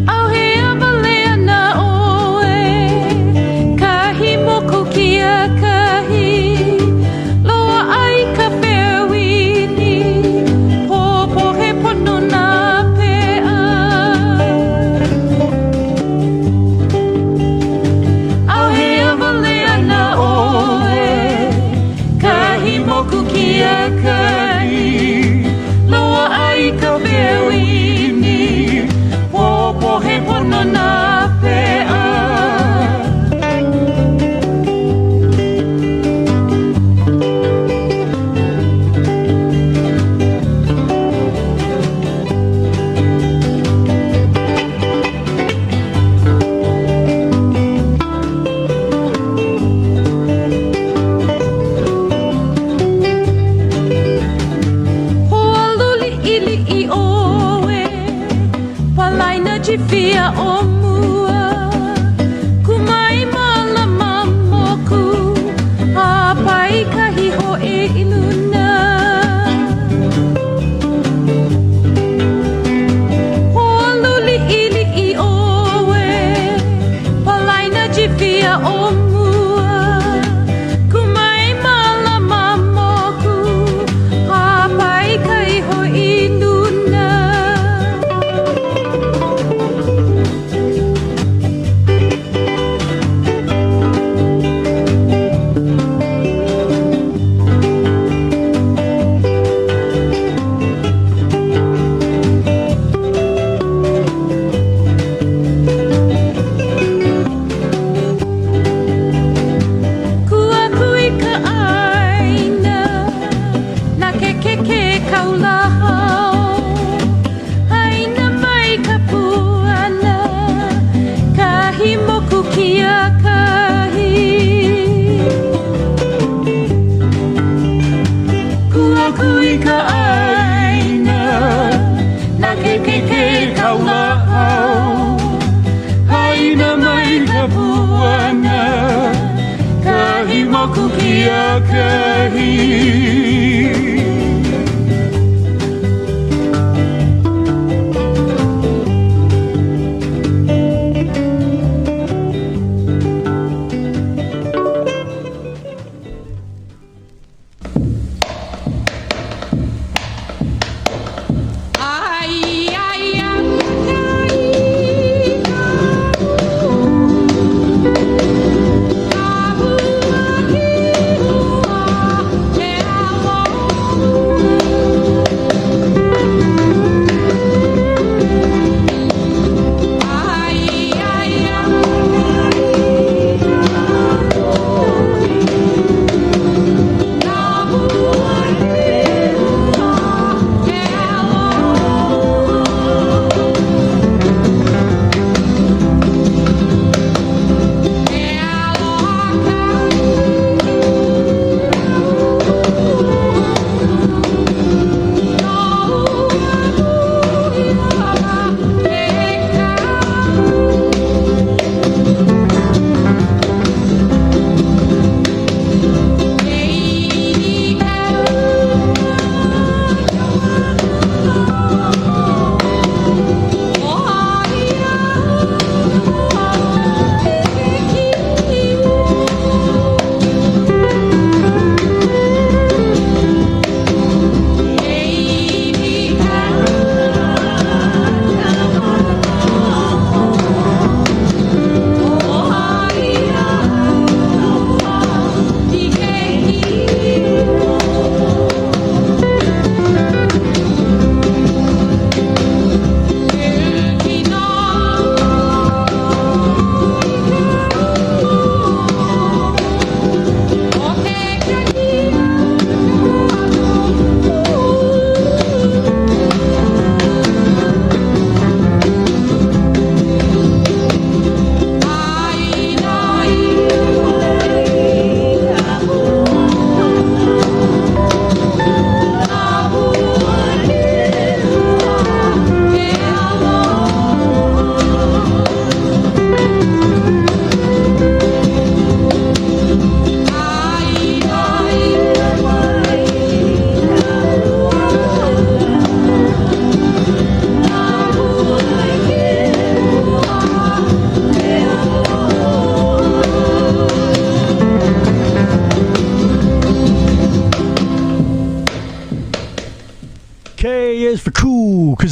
ʻAuhea wale ana ʻoe, kahi moku kiakahi, loaʻa i ka wewini, pōpō he pono nā peʻa. ʻAuhea wale ana ʻoe, kahi moku kiakahi, loaʻa i ka wewini, pōpō he pono nā peʻa. Hoalu liʻiliʻi ʻoe, palaina jifia o mua, kumai malama moku, a pai kahi hoe i luna. Hoalu liʻiliʻi ʻoe, palaina jifia o mua, kumai malama moku, a pai kahi hoe i luna. Kuaku i ka ʻāina, na ke keke kaula hao. Haina mai ka puana, kahi moku kiakahi. Kuaku i ka ʻāina, na ke keke kaula hao. Haina mai ka puana, kahi moku kiakahi. Ai, ai, ai,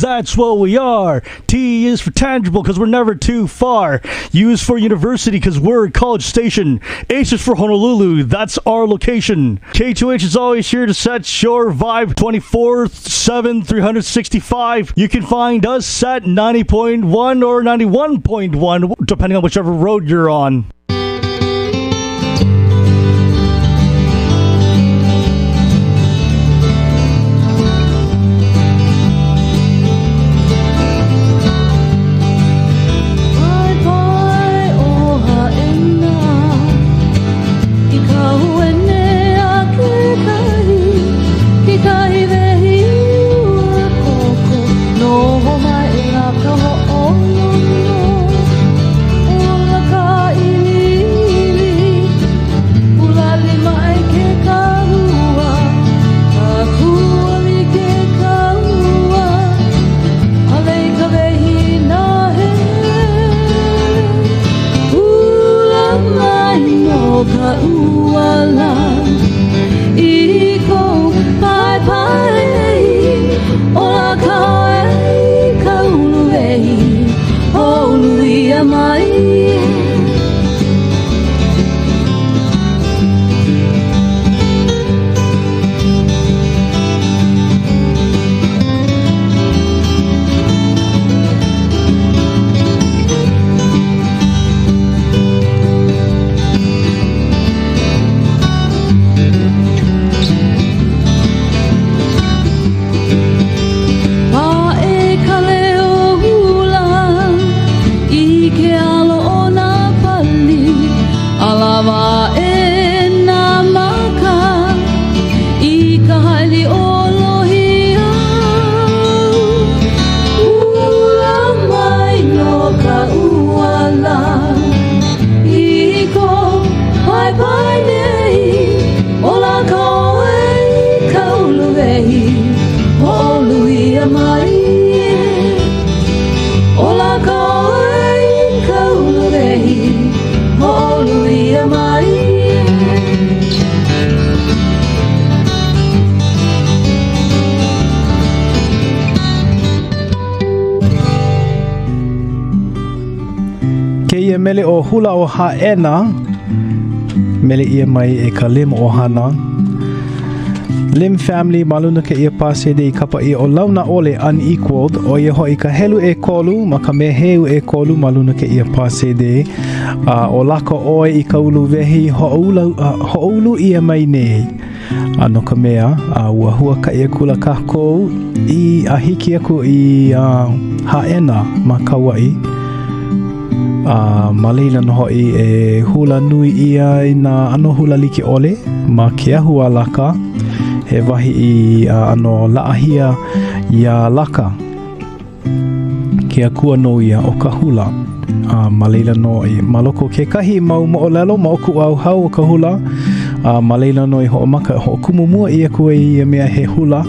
Cause that's what we are. T is for tangible, cause we're never too far. U is for university, cause we're at College Station. H is for Honolulu, that's our location. K2H is always here to set your vibe 24 7, 365. You can find us at 90.1 or 91.1, depending on whichever road you're on. Paepae o Haʻena I ka uene a kekahi, Kekahi wehi ua koko Noho maila ka hoʻolono Ola ka ʻiliʻili Pulali mai ke kahua Kakuali ke kahua A lei ka wehi nahele Hula mai nō ka ʻuala I kou paepae nei Ola ka ʻoe i ka uluwehi Hoʻoulu ʻia mai. Paʻe ka leo hula i ke alo o nā pali, ʻAlawa aʻe nā maka i ka haili o Lohiau. Hula mai nō ka ʻuala i kou paepae nei, Ola ka ʻoe i ka uluwehi, hoʻoulu ʻia mai. Ola ka ʻoe i ka uluwehi, hoʻoulu ʻia mai. Kēia mele ʻo Hula o Hāʻena, mele ʻia mai e ka Lim ʻohana. Lim Family ma luna kēia pā CD i kapa ʻia ʻo Launa ʻOle Unequaled, ʻo ia hoʻi ka helu ʻekolu ma ka meheu ʻekolu ma luna kēia pā CD. A ʻo lako ʻoe i ka uluwehi hoʻoula, hoʻoulu ʻia mai nei. A no ka mea, a ua huakaʻi akula kākou i a hiki aku i uh, Hāʻena ma Kauaʻi. A ma laila nō hoʻi e hula nui ʻia ai nā ʻano hula like ʻole ma ke ahu a Laka, he wahi i ʻano laʻahia iā Laka. Ke akua nō ia o ka hula. A ma laila nō i ma loko o kekahi mau moʻolelo moʻokūʻauhau o ka hula, a ma laila nō i hoʻomaka, hoʻokumu mua ʻia aku ai ia mea he hula,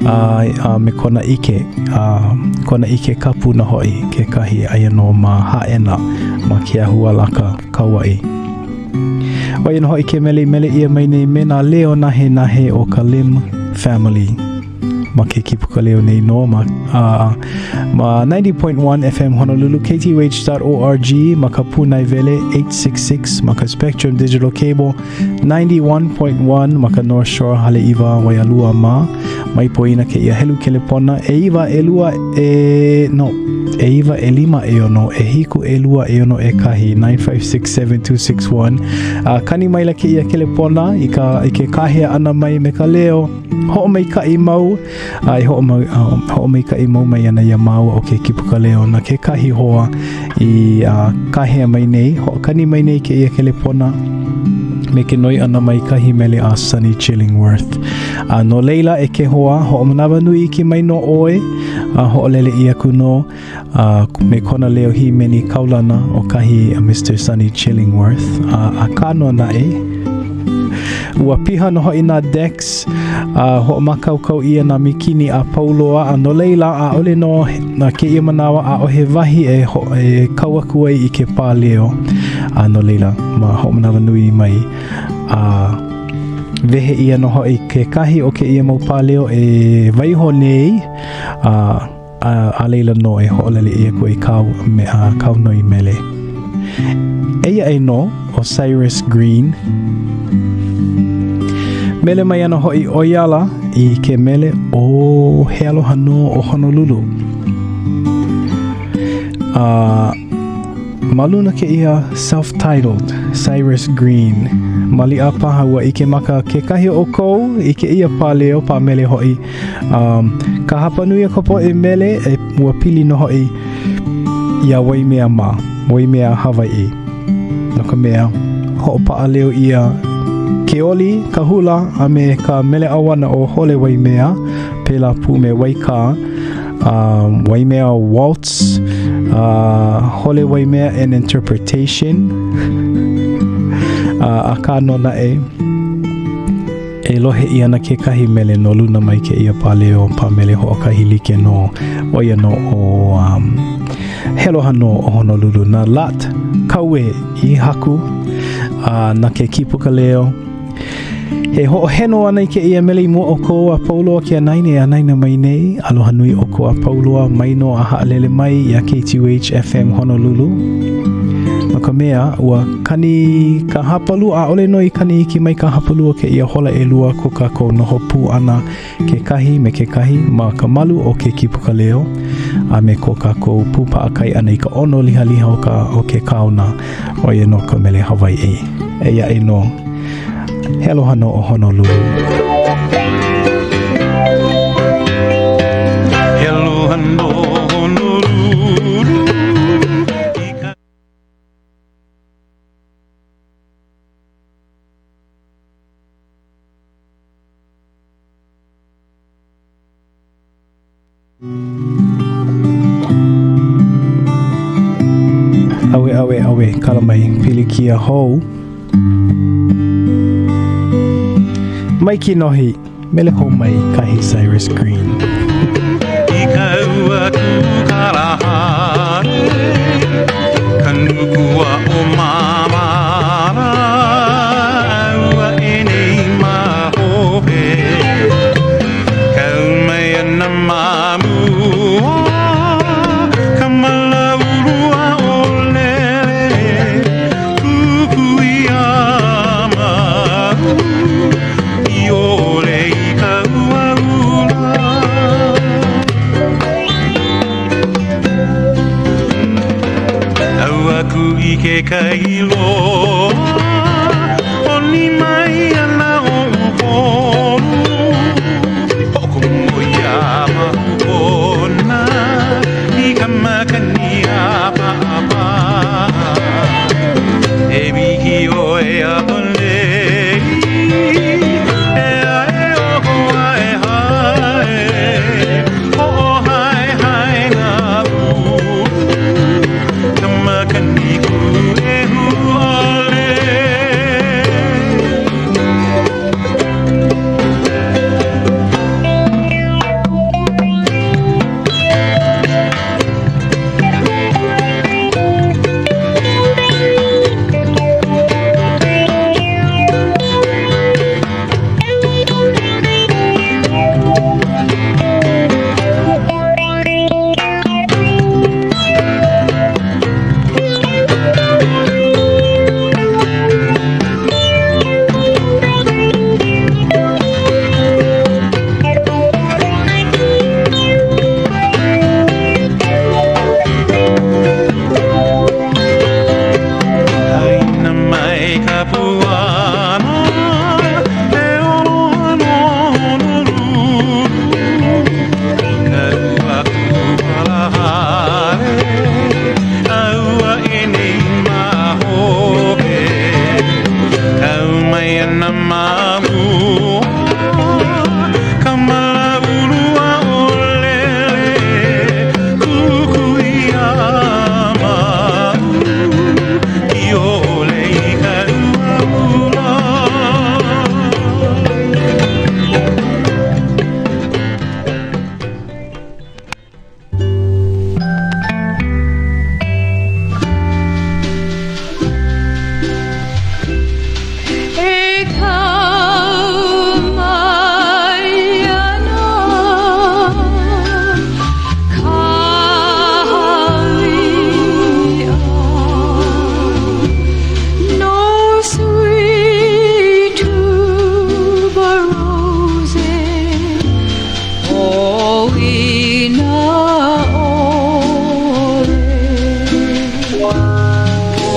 a, a me kona ʻike, a kona ʻike kapu nō hoʻi kekahi, aia nō ma Hāʻena, ma ke ahu a Laka, Kauaʻi. ʻO ia nō hoʻi ke mele i mele ʻia mai nei me nā leo nahenahe o ka Lim Family. ma ke kipuka leo nei nō ma, uh, ma 90.1 FM Honolulu, KTUH.org ma ka pūnaewele 866 ma ka Spectrum Digital Cable 91.1 ma ka North Shore Haleiwa Waialua ma mai poina kēia helu kelepona ʻeiwa ʻelua e no ʻeiwa ʻelima ʻeono ʻehiku ʻelua ʻeono ʻekahi 9567261 a kani maila kēia kelepona i ka i ke kāhea ʻana mai me ka leo Hoʻomaikaʻi mau, a e hoʻomau, hoʻomaikaʻi mau mai ana iā māua ʻo ke kipuka leo na kekahi hoa i uh, kāhea mai nei, hoʻokani mai nei kēia kelepona me ke noi ʻana mai kahi mele a Sonny Chillingworth. A no laila e ke hoa, hoʻomanawanui iki mai nō ʻoe, a hoʻolele ʻia aku nō a me kona leo hīmeni kaulana o kahi a Mr. Sonny Chillingworth. A, akā nō naʻe, ua piha nō hoʻi nā decks a hoʻomākaukau ʻia nā mīkini a pau loa, a no laila, ʻaʻole nō na kēia manawa, ʻaʻohe wahi e, ho, e kau aku ai i ke pā leo. A no laila, ma hoʻomanawanui mai, a wehe ʻia nō hoʻi kekahi o kēia mau pā leo e waiho nei, a. a, a laila nō e hoʻolele ʻia aku ai kāu, me, a, kāu noi mele. Eia aʻe nō ʻo Cyrus Green. Mele mai ana hoʻi ʻo ia ala i ke mele ʻo He Aloha Nō o Honolulu. A ma luna kēia self-titled Cyrus Green. Maliʻa paha ua ʻike maka kekahi o ʻoukou i kēia pāleo, pāmele hoʻi. Um, ka hapanui o ka poʻe mele e, ua pili nō hoʻi iā Waimea mā, Waimea Hawaiʻi. No ka mea, hoʻopaʻa leo ʻia ke oli, ka hula, a me ka mele ʻauana o Hole Waimea, pēlā pū me Waikā, um, Waimea Waltz, Hole Waimea an Interpretation, akā nō naʻe, e lohe ʻia ana kekahi mele no luna mai kēia pāleo pāmele hoʻokahi like nō, ʻo ia nō ʻo um, He Aloha Nō o Honolulu na Lot Kaue i haku a na ke kīpuka leo. E hoʻoheno ana i kēia mele i mua o ʻoukou a pau loa ke anaina e anaina mai nei. Aloha nui ʻoukou a pau loa mai nō a haʻalele mai iā KTUH FM Honolulu. No ka mea, ua kani ka hapalua, ʻaʻole nō i kani iki mai ka hapalua o kēia hola ʻelua ko kākou noho pū ʻana kekahi me kekahi ma ka malu o ke kīpuka leo a me ko kākou pū paʻakai ʻana i ka ʻono lihaliha o ka o ke kaona, ʻo ia nō ka mele Hawaiʻi. Eia aʻe nō. He aloha nō o Honolulu. He aloha nō Honolulu. ʻAuē, ʻauē, ʻauē, kala mai, pilikia hou. Mai kinohi, mele hou mai kahi Cyrus Green. I ka ua Kūkalahale, ka nuku aʻo Māmala, ua e nei ma hope. Kau mai ana ma mua, ka mala ulu aʻo lele, kukui a mau, i ʻole i ka ua ula. Au aku i ke kai loa, ʻoni mai ana ʻo ʻUpolu. Hoʻokomo iā Mahukona i ka makani ʻāpaʻapaʻa. E wiki ʻoe a palei, e ae oko a e hae, hoʻohaehae nā ulu, ka makani kūʻehu ʻole.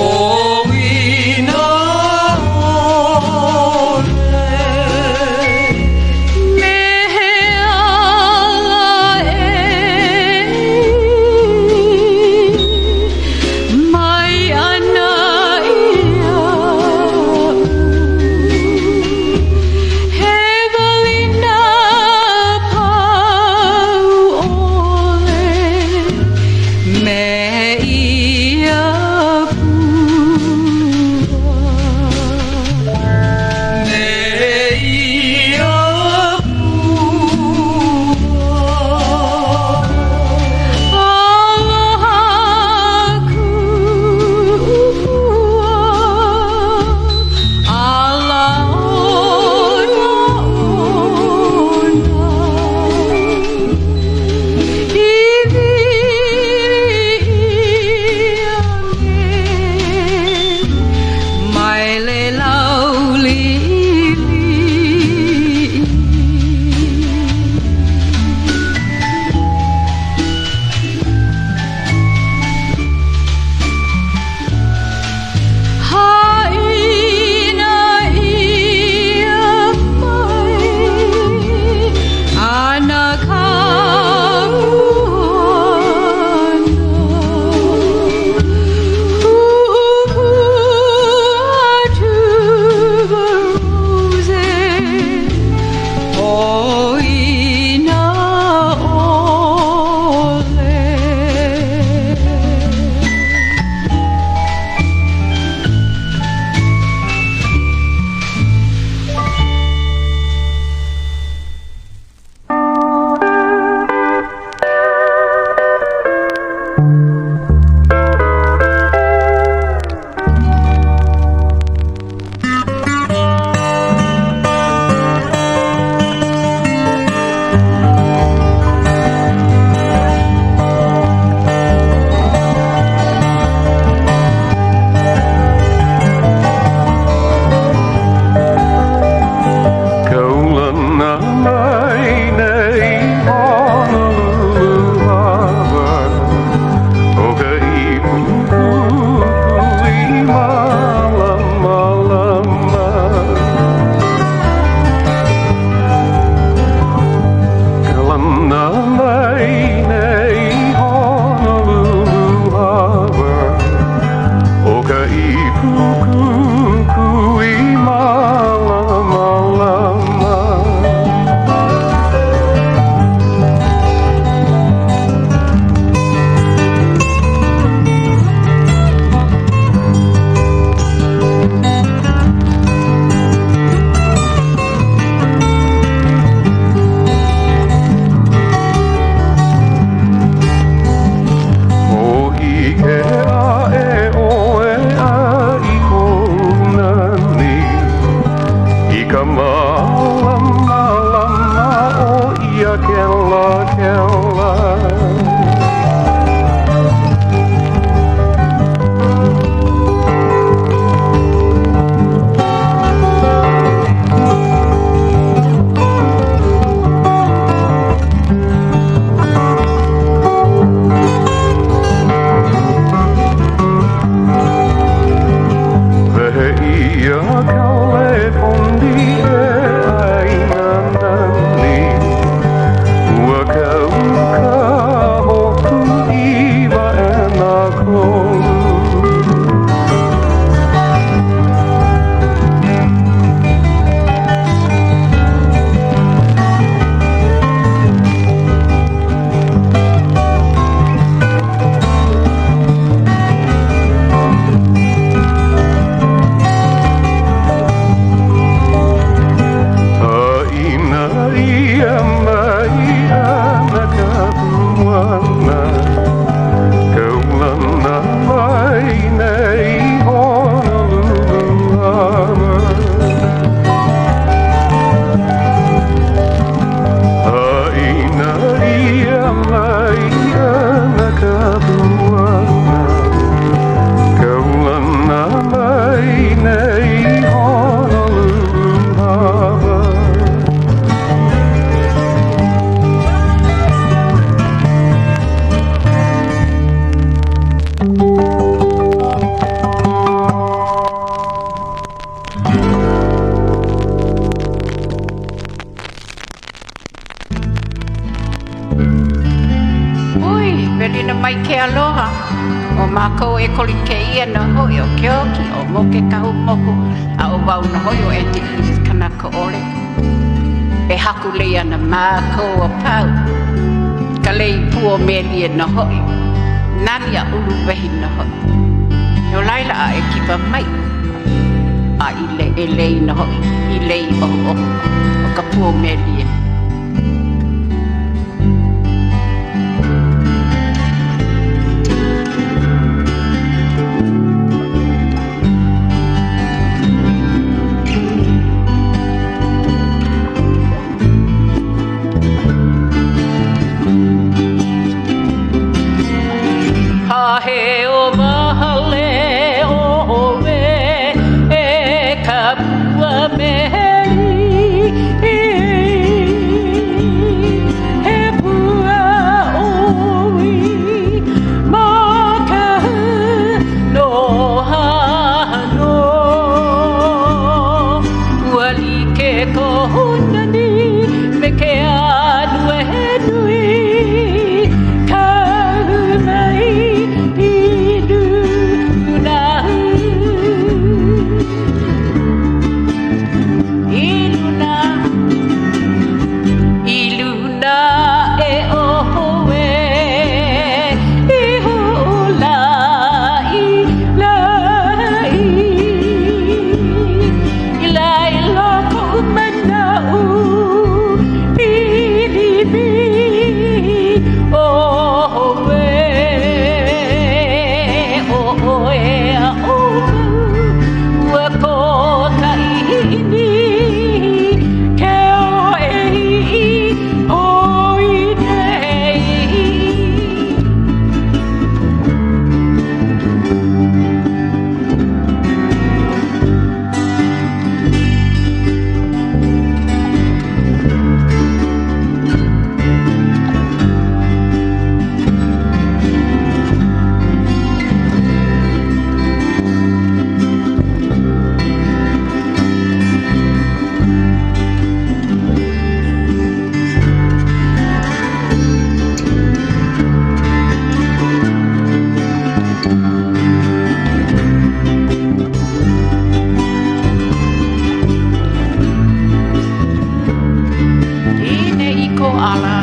Poina ʻole. Me he ala e mai ana iaʻu. He welina pau ʻole me ia pū. ʻo Keoki, ʻo Moke kahu moku, a ʻo wau nō hoʻi ʻo Aunty Edith Kanakaʻole. E hakulei ana mākou a pau. Ka lei pua mēlie nō hoʻi. Nani a uluwehi nō hoʻi. No laila a e kipa mai a i le, e lei nō hoʻi i lei ʻohuʻohu o ka pua mēlie. Hahe o mahale ʻoe e ka pua meli He pua ʻoi ma ka nohano Ua like kou nani me ke ānuenue Kau mai i luna I luna I luna e ʻoe I hoʻolailaʻi I laila koʻu manaʻo piliwi ʻOe, ʻo ʻoe a ʻo wau Ua kō ka ʻiʻini ke oe i ʻoi nei. Ine i ko ala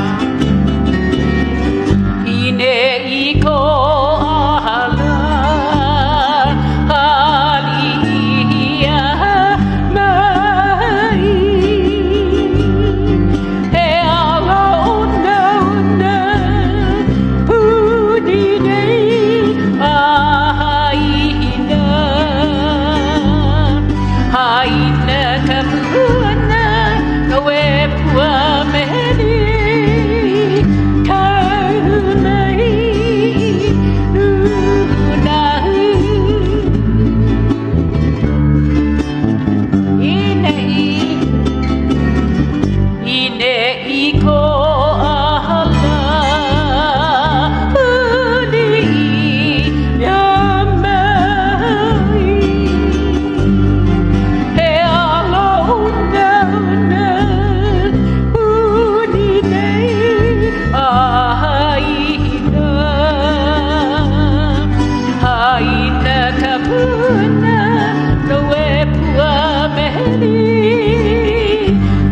Ine i ko ala Haliʻia mai He ala onaona Puni nei ʻāina Haina ka puana No e pua meli Kau mai luna Ine i Ine i ko ala Huli ia mai He ala onaona Puni nei ʻāina Haina ka puana No e pua meli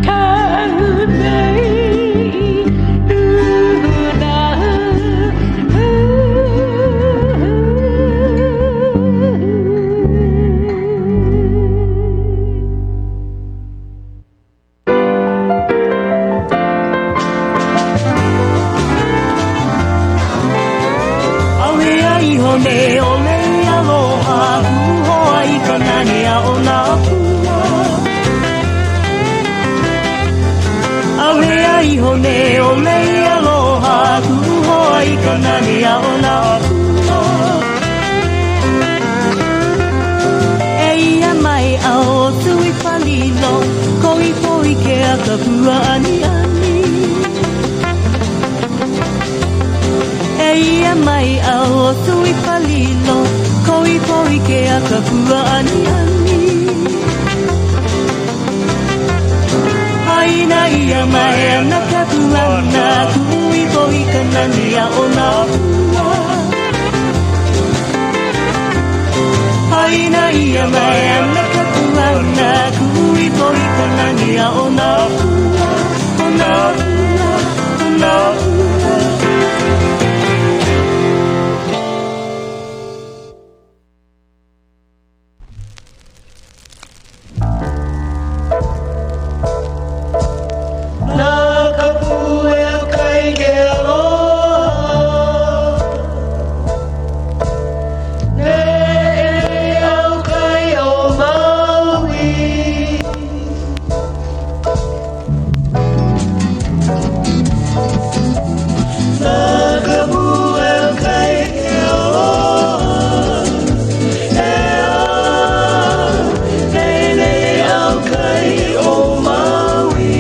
Kau mai luna ʻAuhea iho nei ʻo Lei Aloha Kuʻu hoa i ka nani aʻo nā pua ʻAuhea iho nei ʻo Lei Aloha Kuʻu hoa i ka nani aʻo nā pua Eia mai a ʻo Tuipalilo Koʻikoʻi ke aka pua aniani Eia mai a ʻo Tuipalilo Koʻikoʻi ke aka pua aniani Haina ʻia mai ana ka puana Kuʻu ipo i ka nani aʻo nā pua. ia mai a me ka puana Kuʻu ipo i ka nani a o nā pua, o nā pua, o nā pua. Na ka pueo kai ke aloha Ne e au kai o Maui Na ka pueo kai ke aloha E a ne au kai o Maui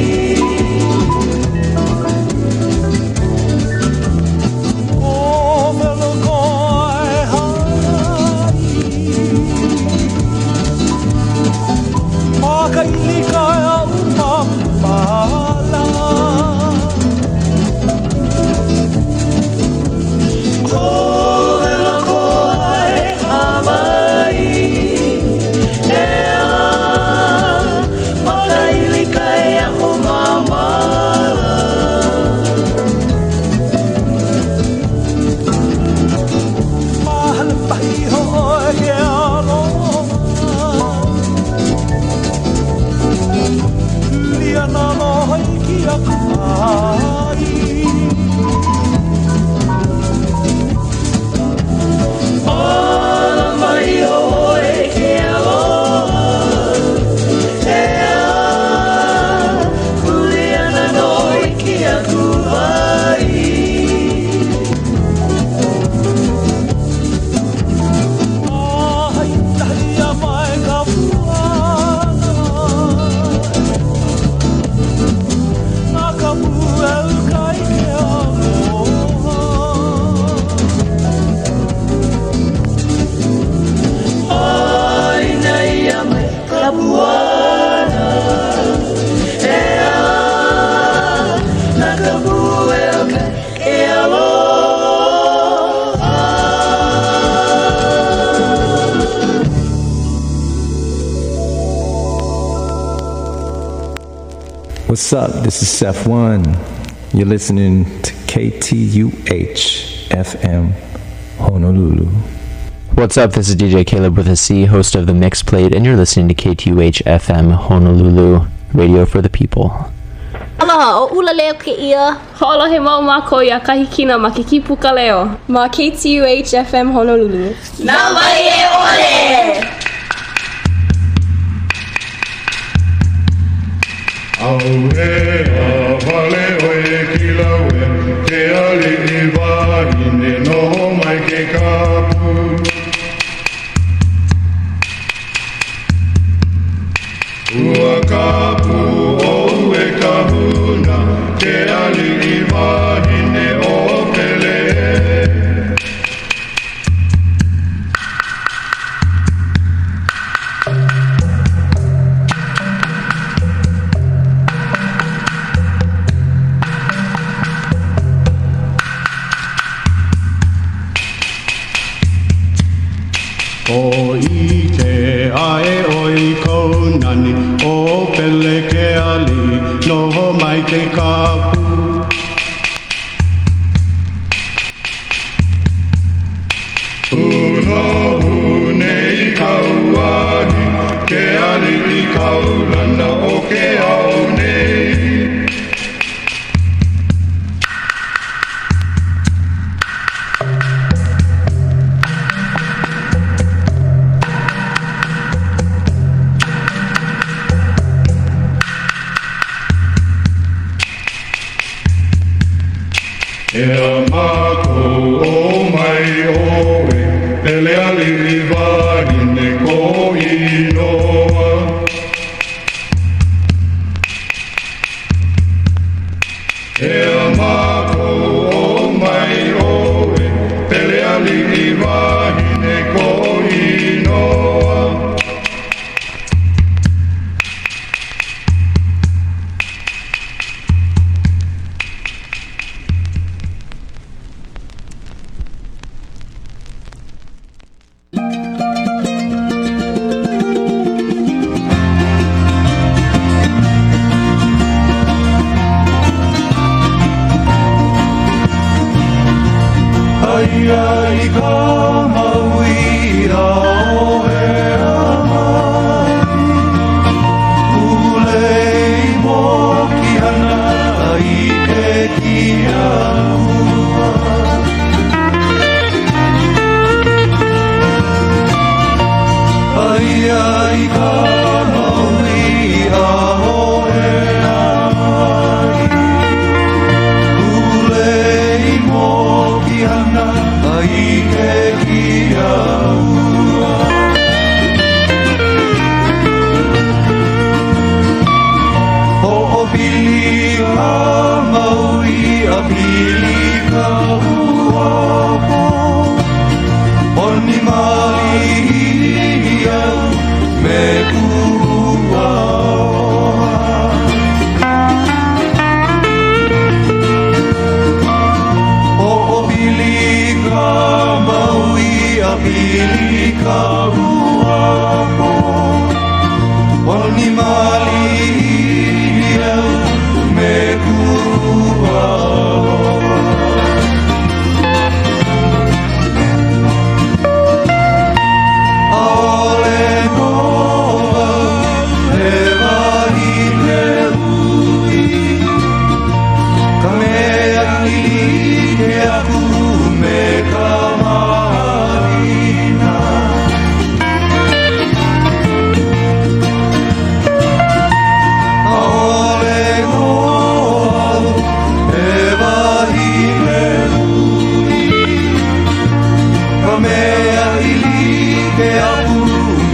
What's up? This is Seth One. You're listening to KTUH FM Honolulu. What's up? This is DJ Caleb with a C, host of the Mix Plate, and you're listening to KTUH FM Honolulu, radio for the people. Aloha, o ula leo ke ia. Ho'olohe mau mākou iā Kahikina ma ke Kīpuka Leo. Ma KTUH FM Honolulu. Nā wai e ʻole! Auhea wale oe kilawe, ke ali'i wahine noho mai ke kapu. Ua kapu o ue kahuna, ke ali'i wahine o Pele. O i ke ae oi kou nani, o pele ke ali, noho mai ke kapu. Unohu nei kauahi, ke ali i kaulana o ke au nei. Ea mākou o mai oe, pele ali'i wahine ko inoa. Ea mākou o mai oe, pele ali'i wahine ko inoa. Aia i ka Maui a hōʻea mai. Kuʻulei mokihana a i ke kia ua. Hoʻopili ka Maui a pili ka uapo. Honi malihini au me kuʻu aloha. Hoʻopili ka Maui a pili ka uapo. Honi malihini au me kuʻu aloha. ʻAʻole nō wau he wahine uʻi, ka mea i like aku me ka mahina. ʻAʻole nō au he wahine uʻi, ka mea i like aku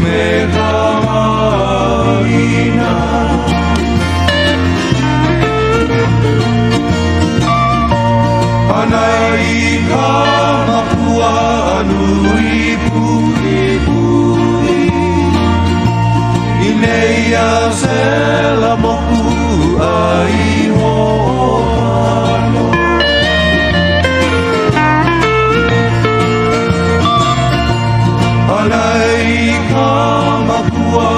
me ka mahina. Hānai i ka makua nui puʻipuʻi, i nēia sela moku a i hoʻokano. Hānai i ka makua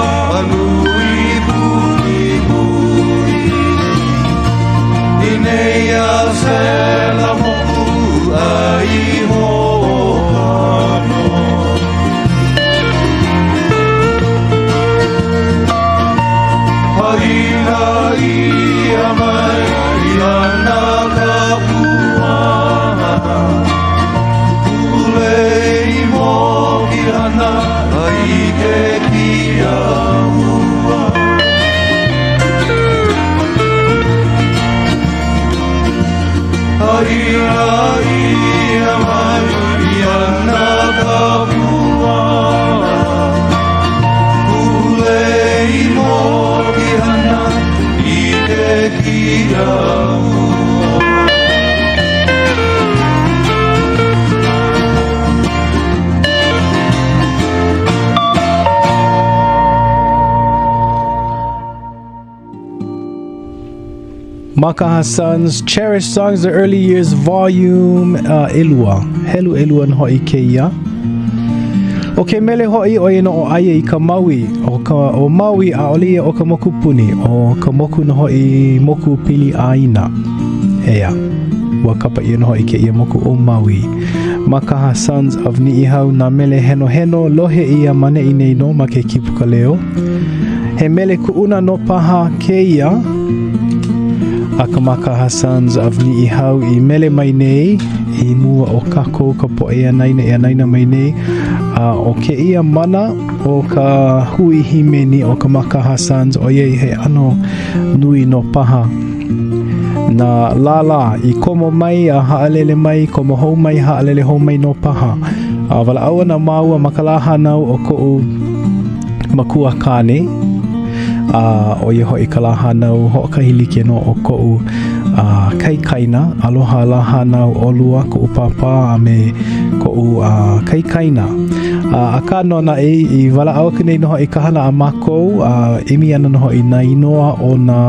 nui puʻipuʻi, i nēia sela moku a i hoʻokano. Haʻina ʻia mai ana ka puana, Kuʻulei mokihana a i ke kia ua. Haʻina ʻia mai ana ka puana, Kuʻulei mokihana i ke kia ua. Makaha Sons, Cherished Songs, The Early Years, Volume uh, ʻelua. Helu ʻelua nō hoʻi kēia. ʻO ke mele hoʻi ʻo ia nō ʻo Aia i ka Maui. ʻO ka ʻo Maui ʻaʻole ia ʻo ka mokupuni, ʻo ka moku nō hoʻi moku pili ʻāina. ʻEā, ua kapa ʻia nō hoʻi kēia moku ʻo Maui. Makaha Sons of Niʻihau nā mele henoheno lohe ʻia ma neʻi nei nō ma ke Kīpuka Leo. He mele kuʻuna nō paha kēia a ka Makaha Sons of Niʻihau i mele mai nei i mua o kākou ka poʻe anaina e anaina mai nei. A ʻo kēia mana o ka hui hīmeni o ka Makaha Sons, ʻoiai he ʻano nui nō paha nā lālā i komo mai a haʻalele mai, komo hou mai, haʻalele hou mai nō paha. A walaʻau ana māua ma ka lā hānau o koʻu makua kāne, a ʻo ia hoʻi ka lā hānau hoʻokahi like nō o koʻu a kaikaina, aloha lā hānau ʻolua, koʻu pāpā a me koʻu a kaikaina. A, akā nō naʻe, i walaʻau aku nei nō hoʻi ka hana a mākou, a ʻimi ana nō hoʻi nā inoa o nā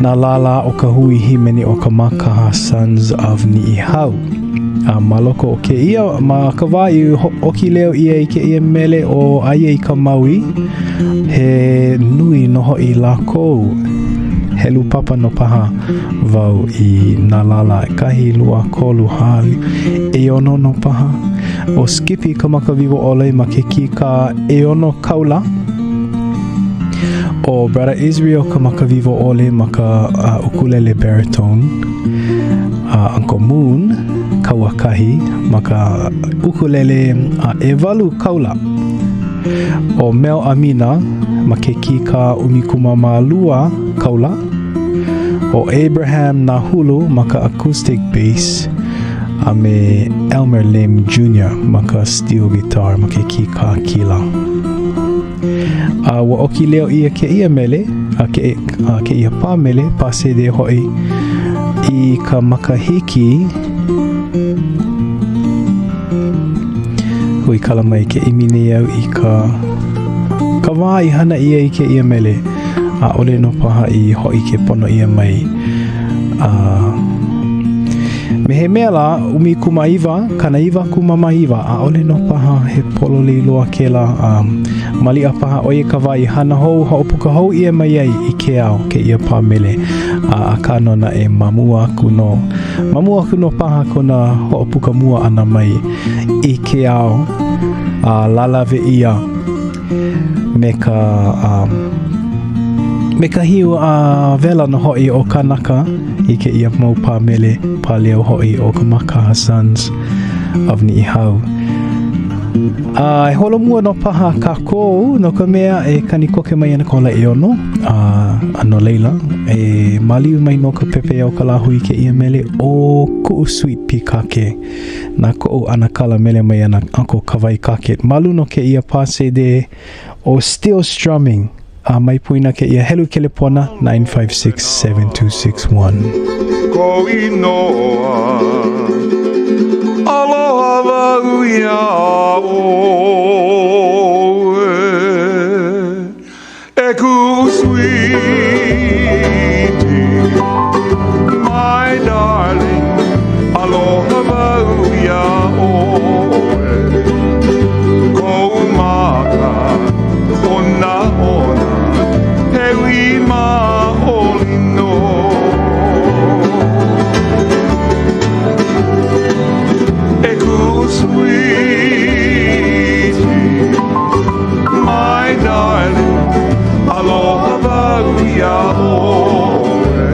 nā lālā o ka hui hīmeni o ka Makaha Sons of Niʻihau. A ma loko o kēia, ma ka wā i ʻoki leo ʻia i kēia mele ʻo Aia i ka Maui, he nui nō hoʻi lākou. Helu papa nō paha wau i nā lālā ʻekahi, lua, kolu, hā, ʻeono nō paha. ʻO Skippy ka maka wiwoʻole ma ke kīkā ʻeono kaula. ʻO Brother Israel ka maka wiwoʻole ma ka uh, ukulele baritone. Uh, Uncle Moon Kauakahi ma ka ukulele uh, ʻewalu kaula. ʻO Mel Amina ma ke kīkā 12 kaula. ʻO Abraham Nahulu ma ka acoustic bass a me Elmer Lim Jr. ma ka steel guitar ma ke kīkā kila. A ua ʻoki leo ʻia kēia mele, a ke, a kēia pā mele, pā sēdē hoʻi, i ka makahiki Huikala mai ke ʻimi nei au i ka ka wā i hana ʻia i kēia mele. ʻAʻole nō paha i hōʻike pono ʻia mai. A me he mea lā, 19, 99, ʻaʻole nō paha he pololei loa kēlā. A maliʻa paha ʻo ia ka wā i hana hou, hoʻopuka hou ʻia mai ai i ke ao kēia pā mele. A akā nō naʻe ma mua aku nō. Ma mua aku nō paha kona hoʻopuka mua ʻana mai i ke ao a lālawe ʻia me ka um, me ka hiu a wela nō hoʻi o kānaka i kēia mau pā mele, pā leo hoʻi o ka Makaha Sons of Niʻihau. A e holomua nō paha kākou no ka mea e kani koke mai ana ka hola ʻeono. A, a no laila, e maliu mai nō ka pepeiao o ka lāhui i kēia mele ʻo Kuʻu Sweet Pikake. Na koʻu ʻanakala mele mai ana Uncle Kawai Cockett. Ma luna o kēia pā sēdē ʻo Still Strumming. A mai poina kēia helu kelepona 956 7261. Kou inoa Aloha wau iā ʻoe E kuʻu sweetie My darling Aloha wau iā ʻoe Kou maka Onaona He wī maoli nō E kuʻu sweetie My darling Aloha wau iā ʻoe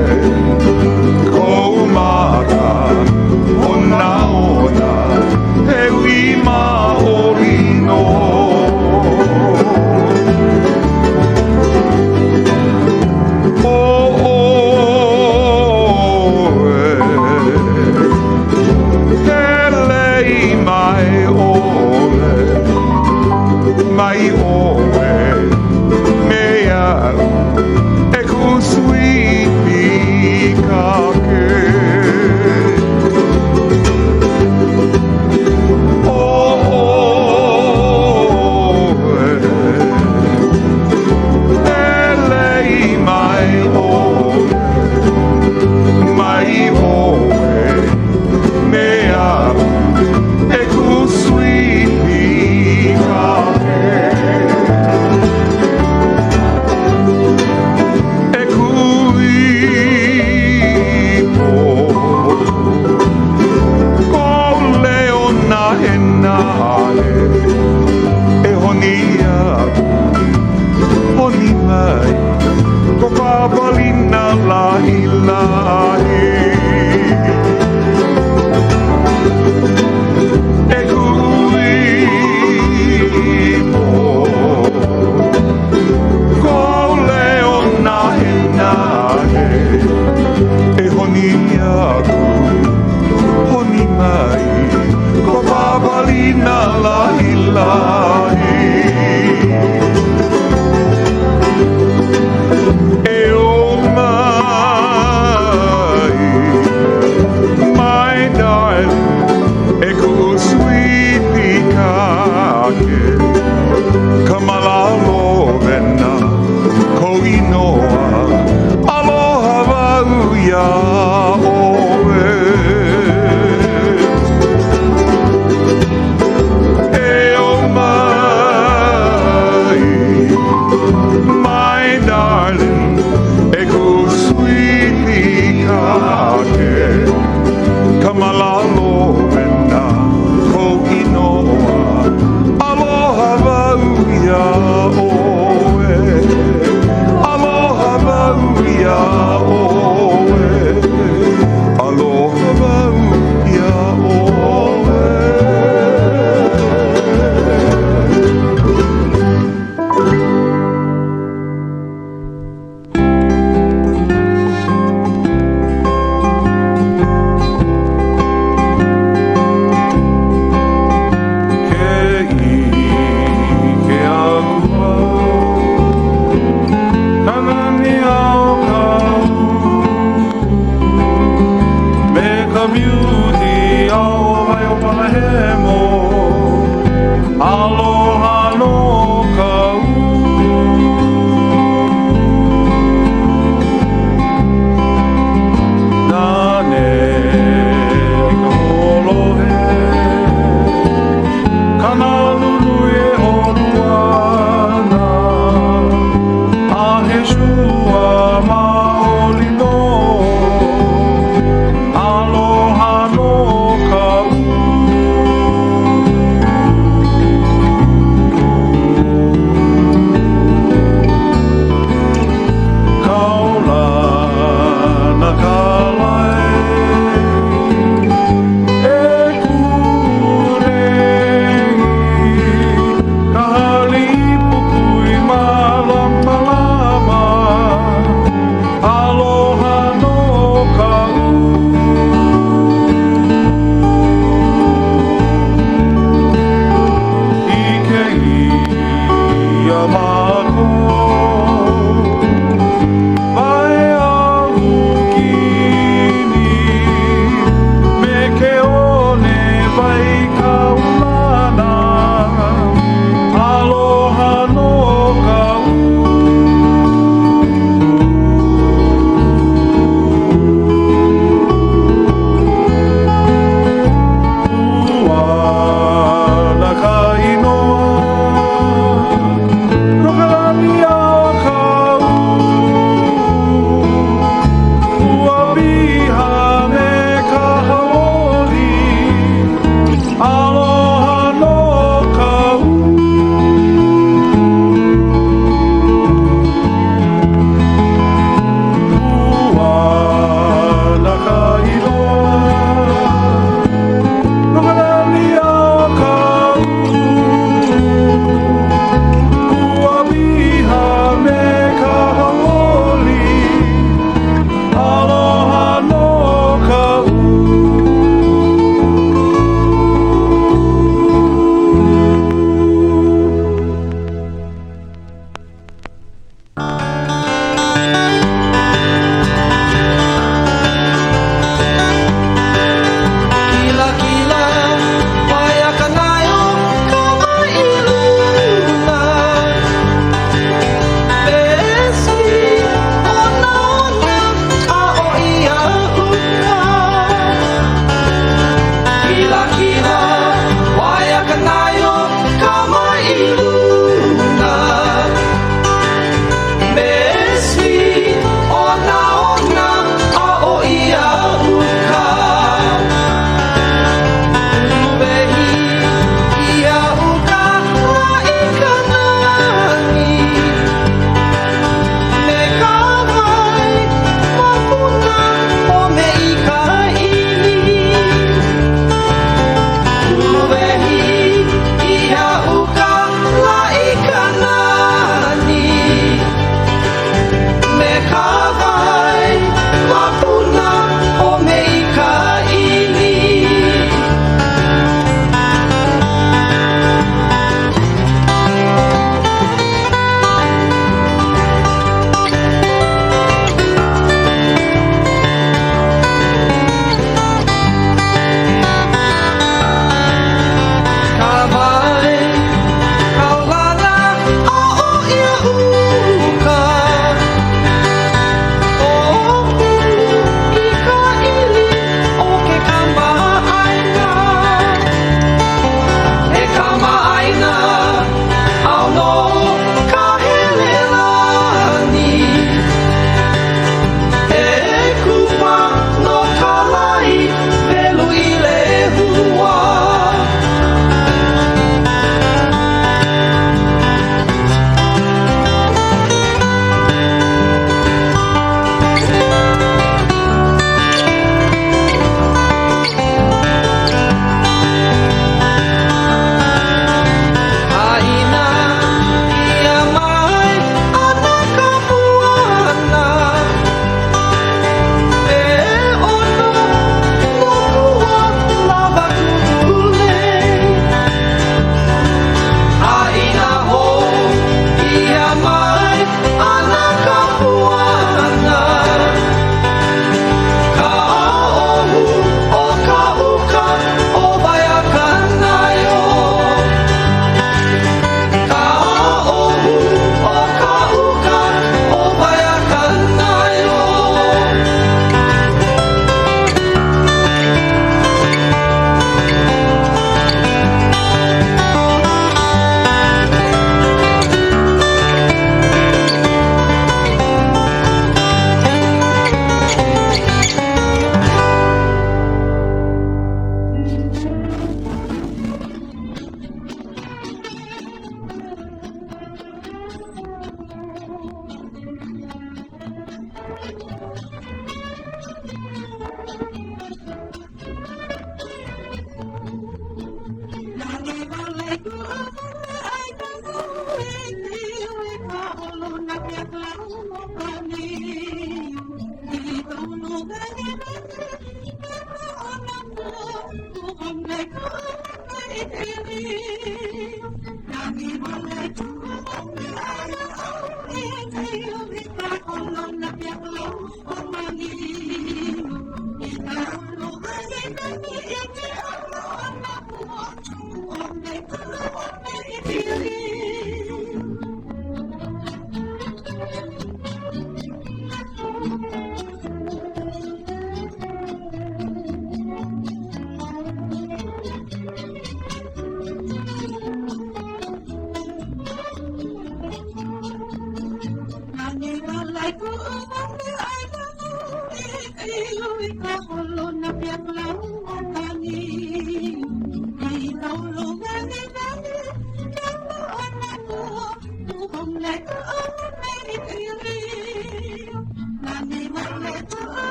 Kou maka Onaona He wī maoli nō ʻO ʻoe He lei mae ʻole Mai ʻoe me aʻu E kuʻu sweet pikake ʻO ʻoe He lei mae ʻole Mai ʻoe me aʻu E kuʻu sweet pikake.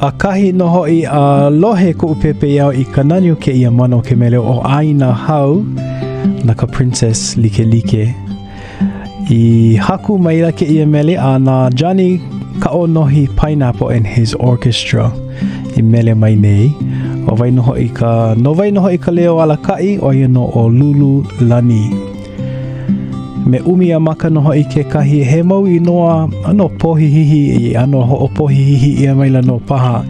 ʻAkahi nō hoʻi a lohe kuʻu pepeiao i ka nani o kēia mana o ke mele ʻo ʻĀina Hau na ka Princess Likelike. I haku maila kēia mele a na Johnny Kaʻonohi Pineapple and his orchestra i mele mai nei. ʻO wai nō hoʻi ka, no wai nō hoʻi ka leo alakaʻi, ʻo ia nō ʻo Lulu Lani. Me ʻUmi a Maka nō hoʻi kekahi, he mau inoa ʻano pohihihi i ʻano hoʻopohihihi ʻia maila nō paha,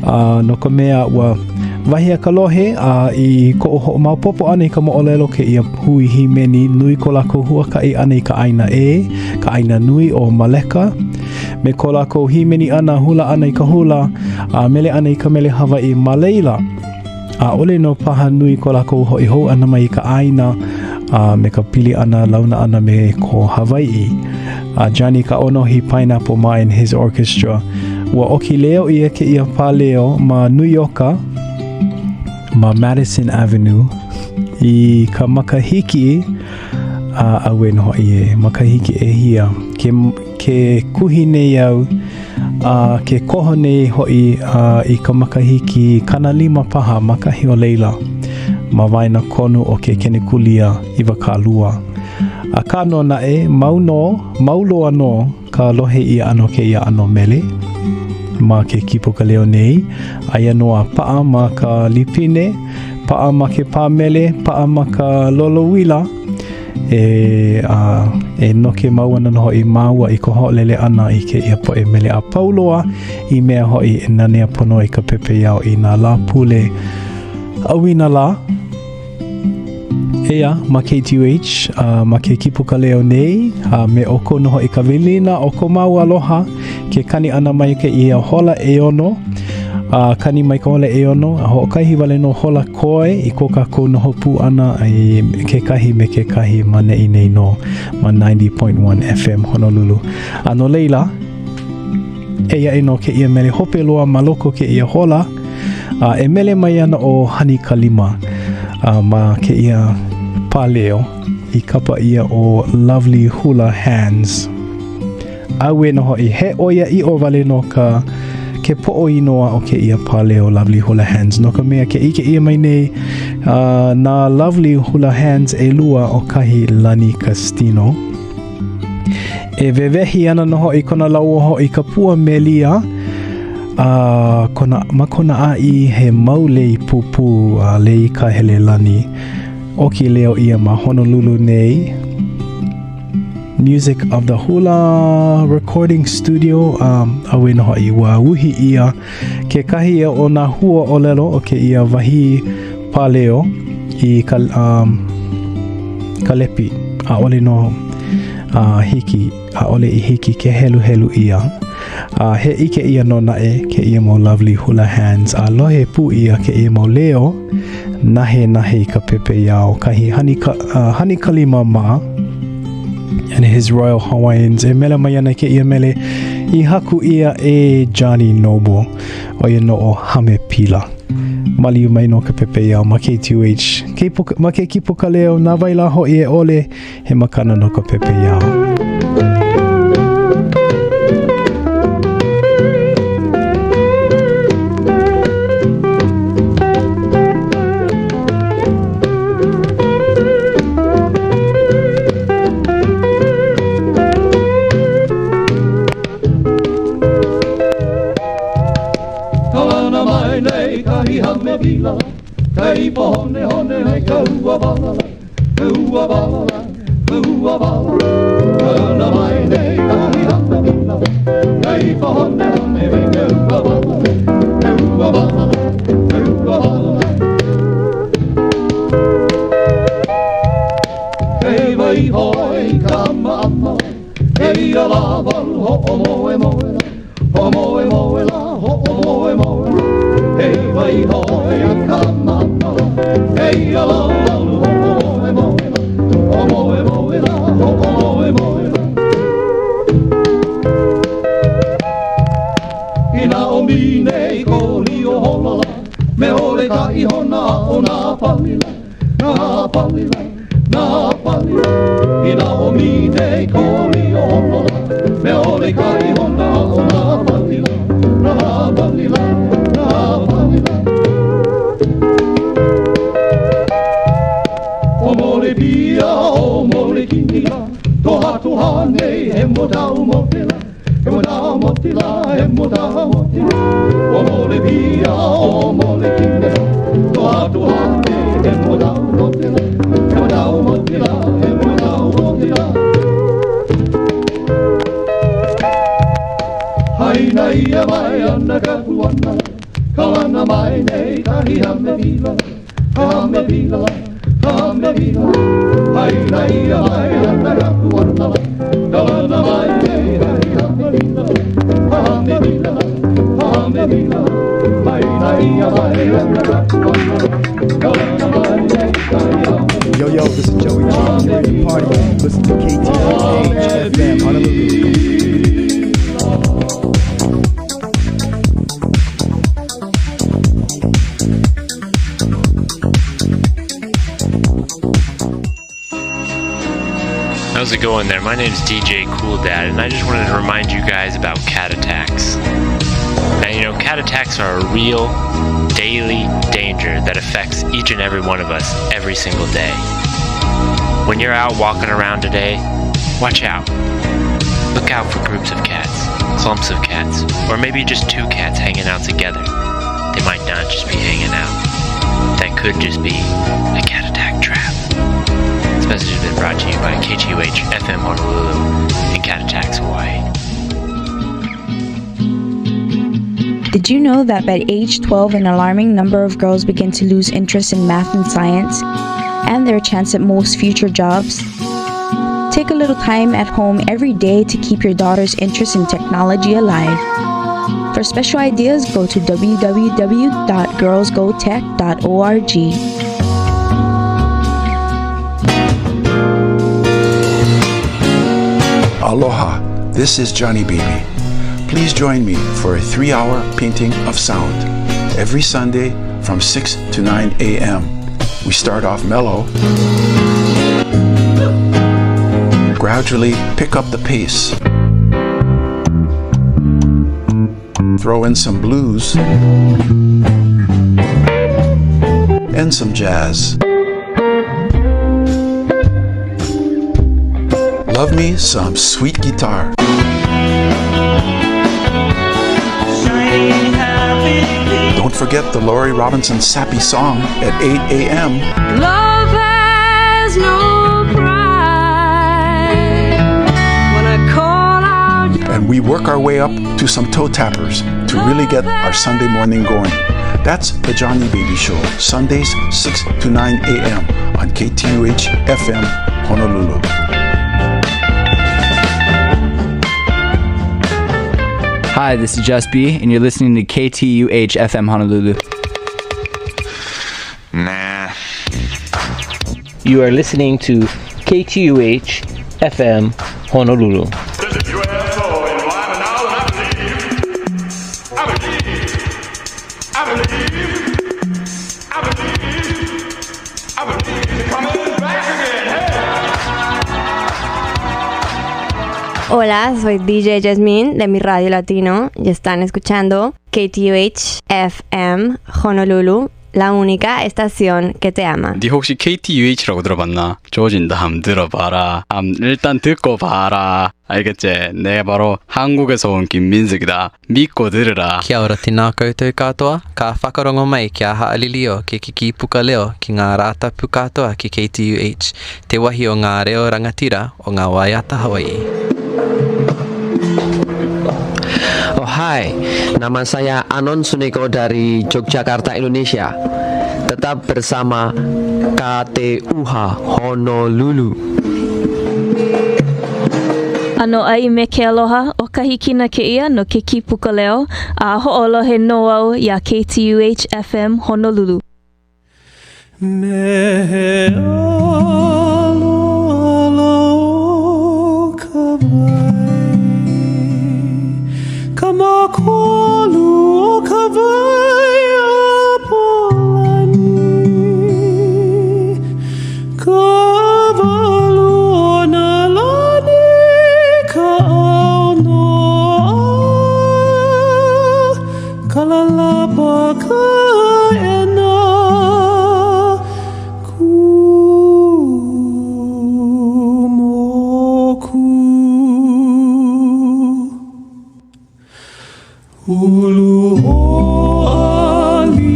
a no ka mea, ua wahi a ka lohe, a i koʻu hoʻomaopopo ʻana i ka moʻolelo kēia hui hīmeni, nui ko lākou huakaʻi ʻana i ka ʻāina ʻē, ka ʻāina nui ʻo Maleka, me ko lākou hīmeni ʻana, hula ʻana i ka hula, a mele ʻana i ka mele Hawaiʻi ma laila. ʻAʻole nō paha nui ko lākou hoʻi hou ʻana mai i ka ʻāina a me ka pili ʻana, launa ʻana me ko Hawaiʻi. A Johnny Kaʻonohi Pineapple ma and his orchestra. Ua ʻoki leo ʻia kēia pāleo ma Nū Ioka, ma Madison Avenue, i ka makahiki a auē nō hoʻi e, makahiki ʻehia. Ke, ke kuhi nei au, A ke koho nei hoʻi a i ka makahiki 50 paha ma kahi o laila, ma waena konu o ke kenekulia 20. Akā nō naʻe, mau nō, mau loa nō ka lohe ʻia ʻana o kēia ʻano mele ma ke kīpuka leo nei. Aia nō a paʻa ma ka lipine, paʻa ma ke pā mele, paʻa ma ka lolouila. E, a, e noke mau ana nō hoʻi māua i ka hoʻolele ʻana i kēia poʻe mele a pau loa i mea hoʻi e nanea pono ai ka pepeiao i nā Lāpule ʻauinalā. Eia, ma KTUH, a ma ke kīpuka leo nei, a me ʻoukou nō hoʻi ka welina o ko māua aloha, ke kani ʻana mai kēia hola ʻeono, a kani mai ka hola ʻeono, a hoʻokahi wale nō hola koe i ko kākou noho pū ʻana i kekahi me kekahi ma neʻi nei nō ma 90.1 FM Honolulu. A no laila, eia aʻe nō kēia mele hope loa ma loko o kēia hola, a e mele mai ana ʻo Hani Kalima a ma kēia pāleo i kapa ʻia ʻo Lovely Hula Hands. Auē nō hoʻi, he ʻoiaʻiʻo wale nō ka ke poʻo inoa o kēia pāleo Lovely Hula Hands, no ka mea ke ʻike ʻia mai nei uh, nā Lovely Hula Hands ʻelua o kahi Lani Castino. E wewehi ana nō hoʻi kona lauoho i ka pua melia, a uh, kona, ma kona ʻāʻī he mau lei pūpū a uh, lei kahelelani. ʻOki leo ʻia ma Honolulu nei. Music of the Hula Recording Studio um, auē nō hoʻi, ua uhi ʻia kekahi o nā hua ʻōlelo o kēia wahi pāleo i ka, um, ka lepi. ʻAʻole nō uh, hiki, ʻaʻole i hiki ke heluhelu ʻia. A he ʻike ʻia nō naʻe kēia mau Lovely Hula Hands a lohe pū ʻia kēia mau leo nahenahe i ka pepeiao, kahi Hani, ka, uh, Hani Kalima mā and his Royal Hawaiians e mele mai ana kēia mele i haku ʻia e Johnny Noble, ʻo ia nō ʻo Hame Pila. Maliu mai nō ka pepeiao ma KTUH, ke, ma ke kīpuka leo, na wai lā hoʻi e ʻole, He makana no ka pepeiao. Kaulana mai nei kahi hame pila, ka ipo honehone me ka ua walala. iho ia ka mama Keia la hoʻomoe moe la Hoʻomoe moe la hoʻomoe moe la Inā ʻo Mine i ko lio hola la Me ʻole ka ihona o nā pali la Nā pali la, nā pali la Inā ʻo Mine i ko lio hola la Me ʻole ka ihona o nā pali la Nā pali la, nā pali la ʻO Molipia, ʻo Molikini la Toha toha nei he mo motela He mo tau motela, he mo tau motela ʻO Molipia, ʻo Molikini la Toha toha nei he mo tau motela He mo tau motela, he mo tau motela Haina ia mai ana ka puana Kalana mai nei kahi hame pila Hame pila, hame pila Haina ia mai ana ka puana Kalana mai nei kahi hame pila Hame pila, hame pila Haina ia mai ana ka puana Kalana mai nei kahi hame Yo, yo, this is Joey G. Get ready to party. Listen to KTUH FM Honolulu. How's it going there? My name's DJ Cool Dad, and I just wanted to remind you guys about cat attacks. Now, you know, cat attacks are a real, daily danger that affects each and every one of us every single day. When you're out walking around today, watch out. Look out for groups of cats, clumps of cats, or maybe just two cats hanging out together. They might not just be hanging out. That could just be a cat attack trap. This message has been brought to you by KTUH FM Honolulu and Cat Attacks Hawaii. Did you know that by age 12, an alarming number of girls begin to lose interest in math and science and their chance at most future jobs? Take a little time at home every day to keep your daughter's interest in technology alive. For special ideas, go to www.girlsgotech.org. Aloha, this is Johnny Baby. Please join me for a three hour painting of sound every Sunday from 6 to 9 a.m. We start off mellow, gradually pick up the pace, throw in some blues, and some jazz. Love me some sweet guitar. Don't forget the Laurie Robinson sappy song at 8 a.m. Love has no pride. When I call out your And we work our way up to some toe tappers to really get our Sunday morning going. That's the Johnny Baby Show, Sundays 6 to 9 a.m. on KTUH FM Honolulu. Hi, this is Just B, and you're listening to KTUH FM Honolulu. Nah. You are listening to KTUH FM Honolulu. Hola, soy DJ Jasmine de mi radio latino y están escuchando KTUH FM Honolulu, la única estación que te ama. 니 혹시 KTUH라고 들어봤나? 조진다 함 들어봐라. 함 일단 듣고 봐라. 알겠지? 내가 바로 한국에서 온 김민석이다. 믿고 들으라. Kia ora tēnā koutou katoa, ka whakarongo mai kia haalili o ke kiki puka leo ki ngā rātapu katoa ki KTUH, te wahi o ngā reo rangatira o ngā waiata Hawaii. Oh hai, nama saya Anon Suneko dari Yogyakarta, Indonesia. Tetap bersama KTUH Honolulu. Ano ai me ke aloha o ka Kahikina kēia no ke Kīpuka Leo, a hoʻolohe nō au iā KTUH FM Honolulu. Me he alo ala o ka wai, Ka makolu o ka wai a Pōlani, Ka walu o nā lani, ka ʻauno a Ka lalapa ka ʻena Kū moku. Ulu hoʻāliʻi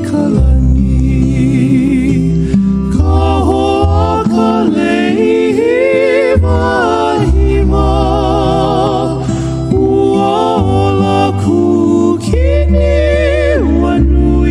ka lani, Ka hoa ka lei hiwahiwa, Ua ola kuʻu kini, ua nui.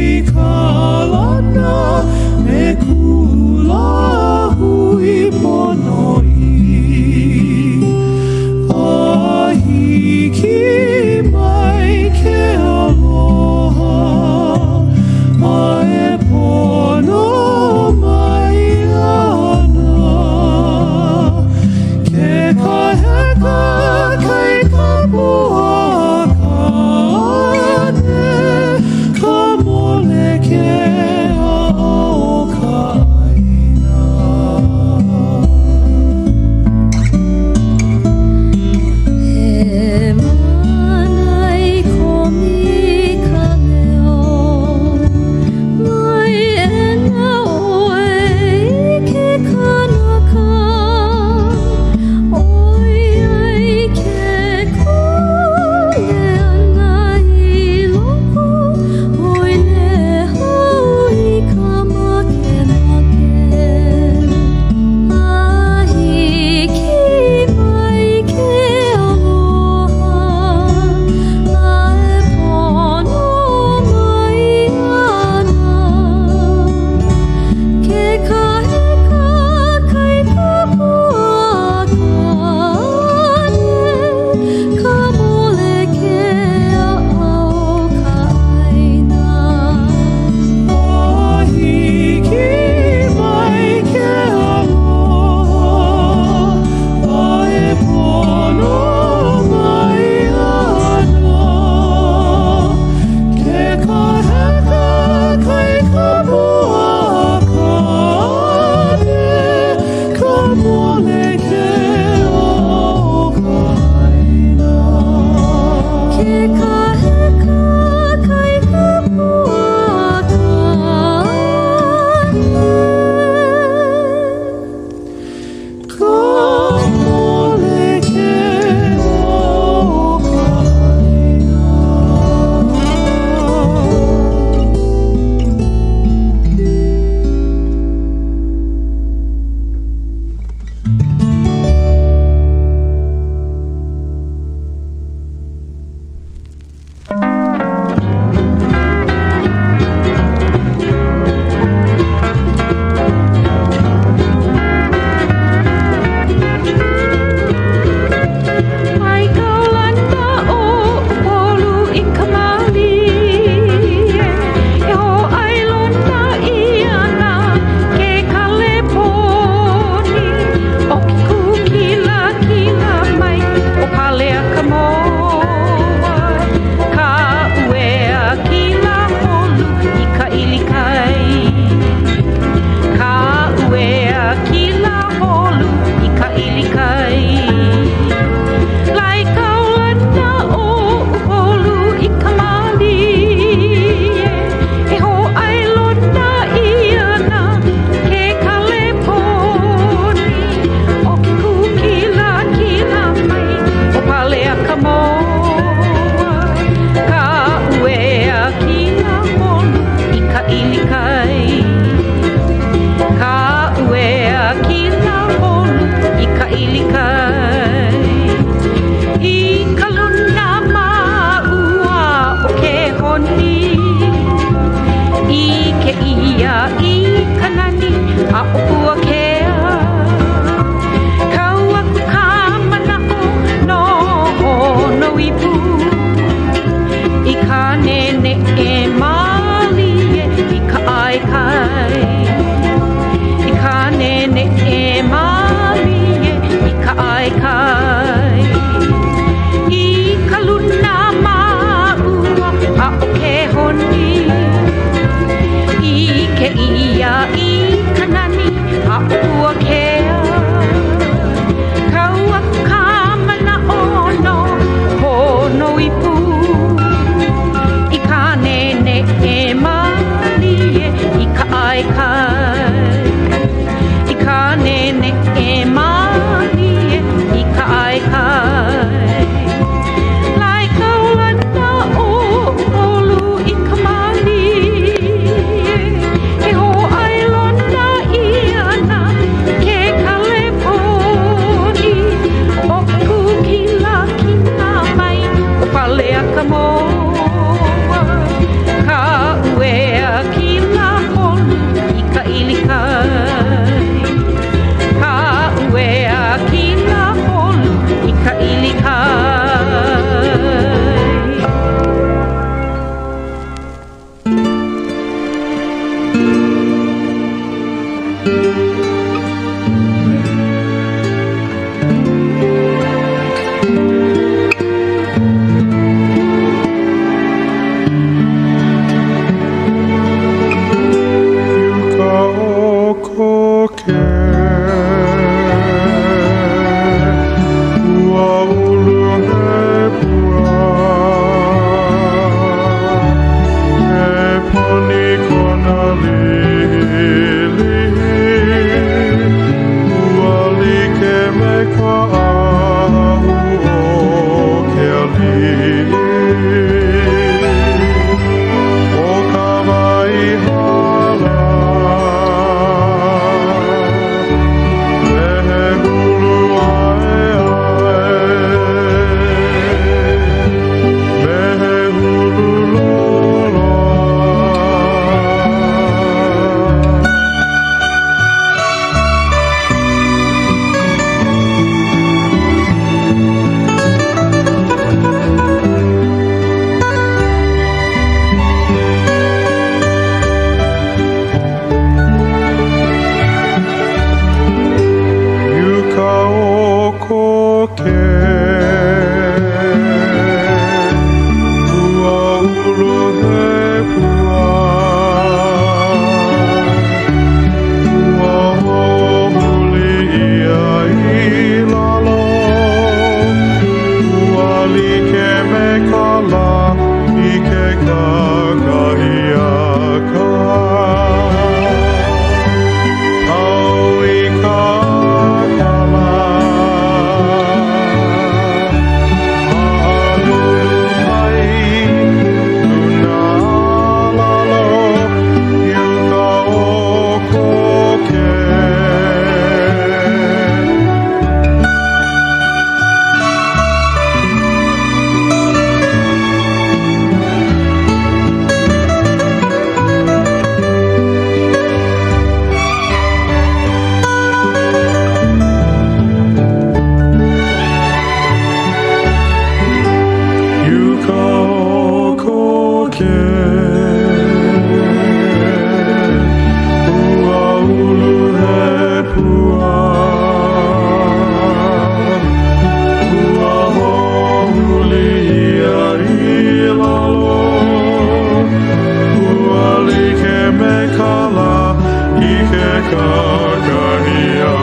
kakahiaka.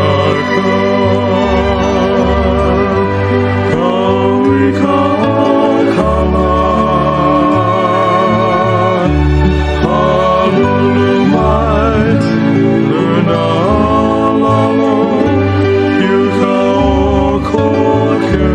Kau i ka ʻākala, halulu mai luna a lalo i uka o Koke.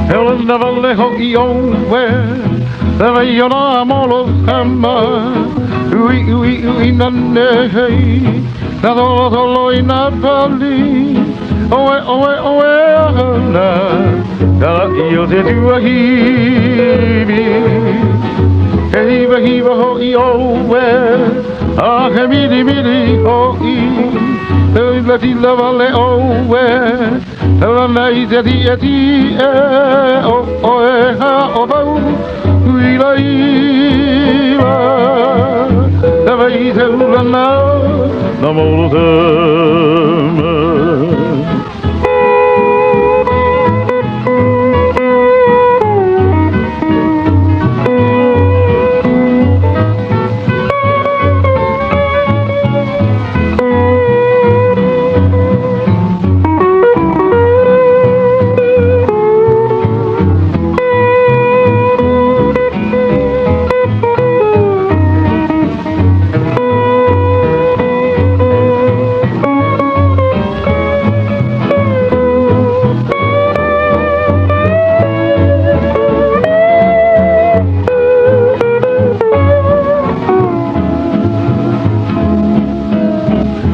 He lana wale hoʻi ʻoe, E wai o nā molo hema, Ui ui ui na nei, Na tolotolo i nā pali, ʻOe ʻoe ʻoe ahana, Ka laʻi o te tuahiwi. He hiwahiwa hoʻi ʻoe, A he milimili hoʻi, He latila wale ʻoe, He lana i te tiʻetiʻe, ʻO ʻoe hea ʻo wau, Ui laila, Te wai te ulana, Na Molotama.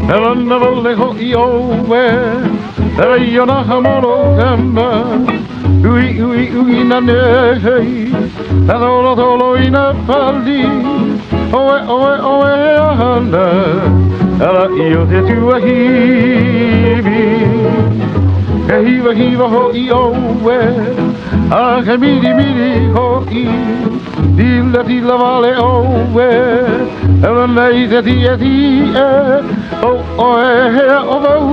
He lana wale hoʻi ʻoe, E wai o nā molo hema, Ui ui ui na nei, Na tolotolo i nā pali, ʻOe ʻoe ʻoe ahana, Ka laʻi o te tuahiwi. He hiwahiwa hoʻi ʻoe, A he milimili hoʻi, Tilatila wale ʻoe, E lana i te tiʻetiʻe, ʻO ʻoe hea ʻo wau,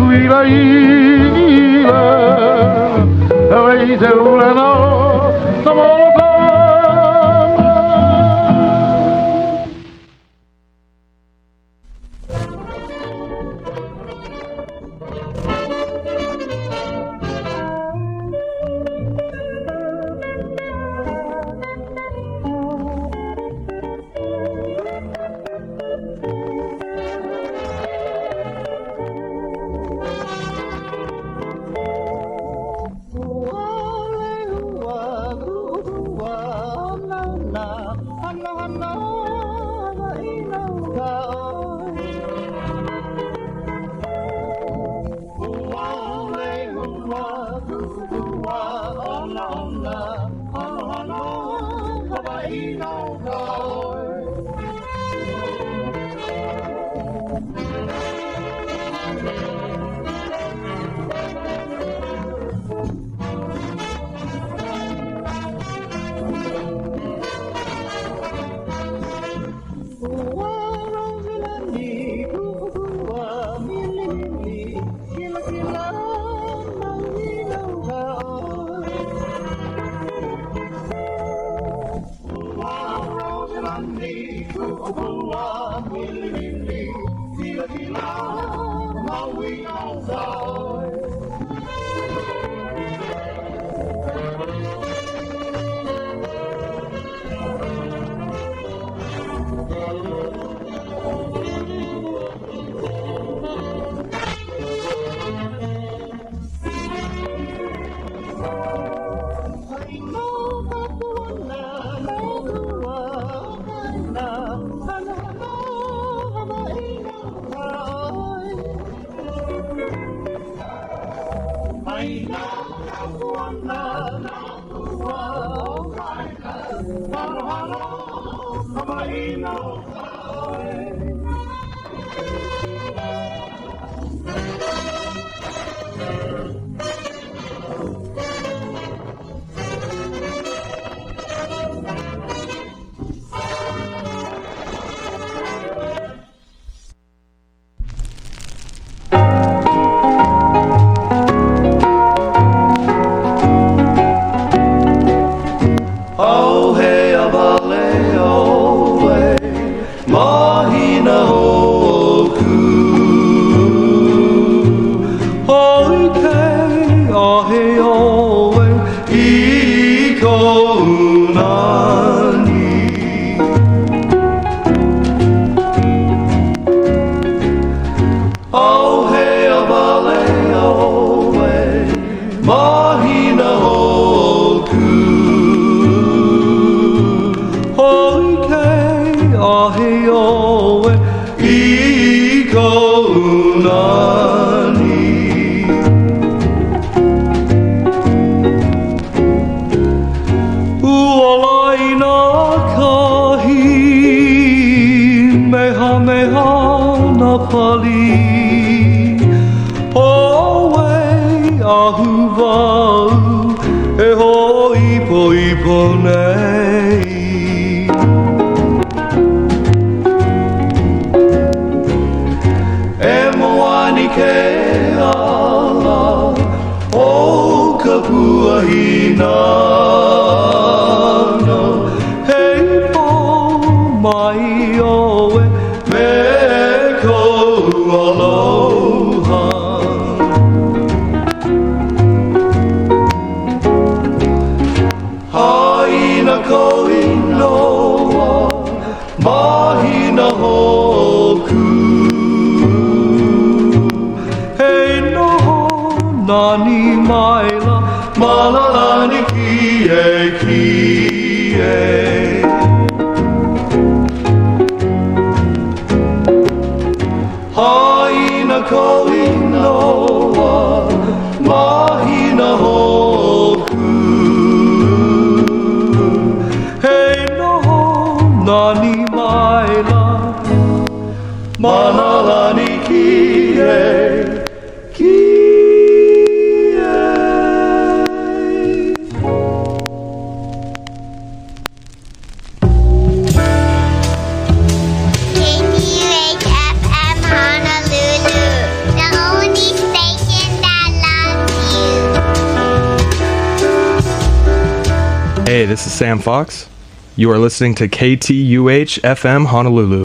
Ui laila, Ka wai te ulana o ka Molotama. Ua lehua kuʻu Auhea wale oe mahina hoku Hoike ahe oe i kou nani Auhea wale oe mahina hoku Hoike ahe oe i kou nani Ua laina kahi mehameha na pali Oe ahuwau e ho'ipo'ipo nei E moani ke ala o ka puahinano Hei pō mai oe me kou aloha Haina ko inoa mahina hoku Hei noho nani maila malalani kie kie Haina ko inoa mahina hoku Hei noho nani maila manalani kie KTUH-FM Honolulu, the only station that loves you. Hey, this is Sam Fox. You are listening to KTUH FM Honolulu.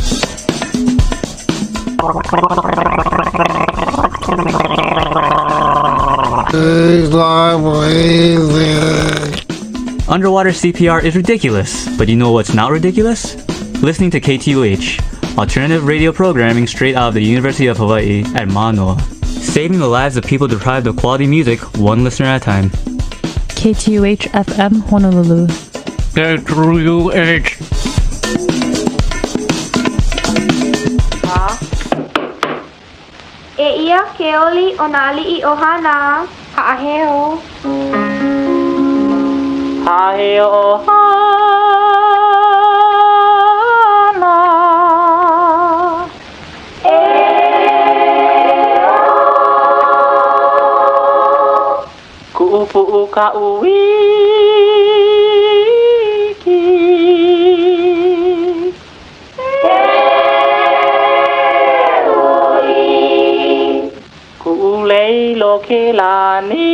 Underwater CPR is ridiculous, but you know what's not ridiculous? Listening to KTUH, alternative radio programming straight out of the University of Hawaii at Manoa, saving the lives of people deprived of quality music one listener at a time. KTUH FM Honolulu. KTUH. E ia ke oli o nā aliʻi o Hāna. Haʻaheo. Haʻaheo o Hāna. Kuʻupuʻu ka uiki. Kuʻulei lo ke lani.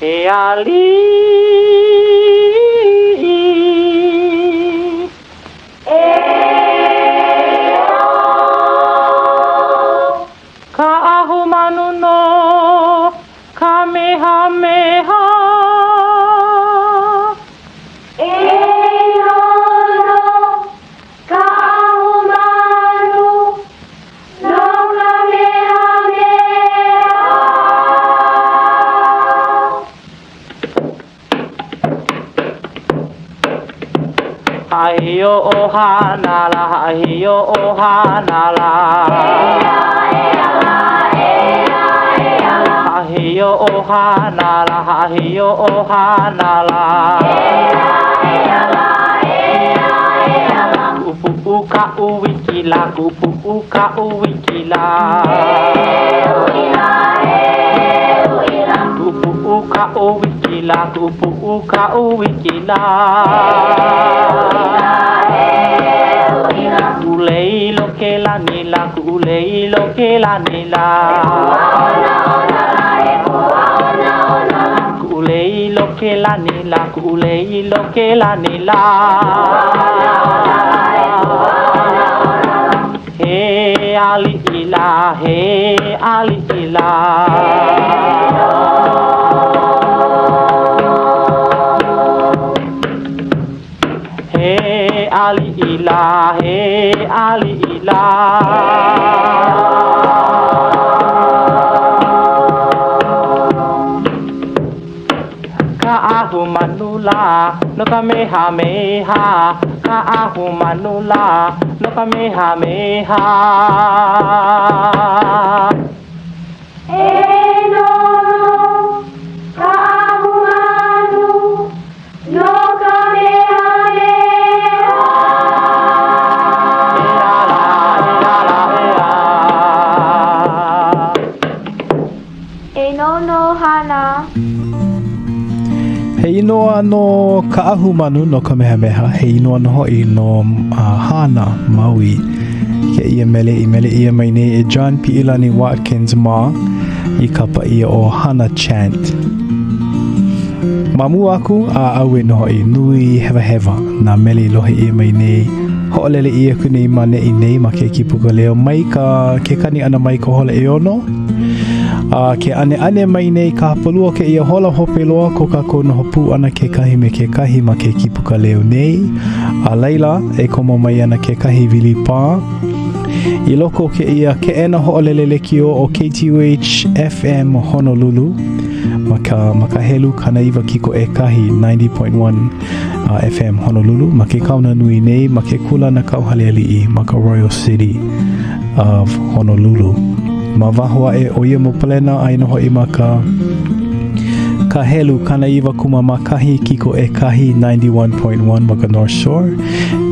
He aliʻi. Haʻahi o ʻOhana la, haʻahi o ʻOhana la. Haʻahi o ʻOhana la, haʻahi o ʻOhana la. Kuʻu puʻu ka ʻuwiki la, kuʻu puʻu ka ʻuwiki la. Kuʻu puʻu ka ʻuwiki la, kuʻu puʻu ka ʻuwiki la. Kuʻu lei loke lani la, kuʻu lei loke lani la. Kuʻu lei loke lani la, kuʻu lei loke lani la. He aliʻi la, he aliʻi la. He aliʻi la, he aliʻi la. Ka ʻahu manu la no ka mehameha Ka ʻahu manu la no ka mehameha E nono ka ʻahu manu no ka mehameha. E nono hana. He inoa no Kaʻahumanu no Kamehameha, he inoa nō hoʻi no Hāna, Maui. Kēia mele i mele ʻia mai nei e John Piʻilani Watkins mā i kapa ʻia ʻo Hana Chant. Ma mua aku a ʻaue nō hoʻi, nui hewahewa nā mele i lohe ʻia mai nei, hoʻolele ʻia aku nei ma neʻi nei ma ke Kīpuka Leo mai ka ke kani ʻana mai ka hola ʻeono. A ke ʻaneʻane mai nei ka hapalua o kēia hola hope loa ko kākou noho pū ʻana kekahi me kekahi ma ke Kīpuka Leo nei. A laila, e komo mai ana kekahi wilipā i loko o kēia keʻena hoʻolele lekiō o KTUH FM Honolulu ma ka, ma ka helu 90 kiko ʻekahi, 90.1 uh, FM Honolulu ma ke kaona nui nei ma ke kūlanakauhale aliʻi ma ka Royal City of Honolulu. Ma waho aʻe o ia mau palena aia nō hoʻi ma ka ka helu 91 kiko ʻekahi 91.1 ma ka North Shore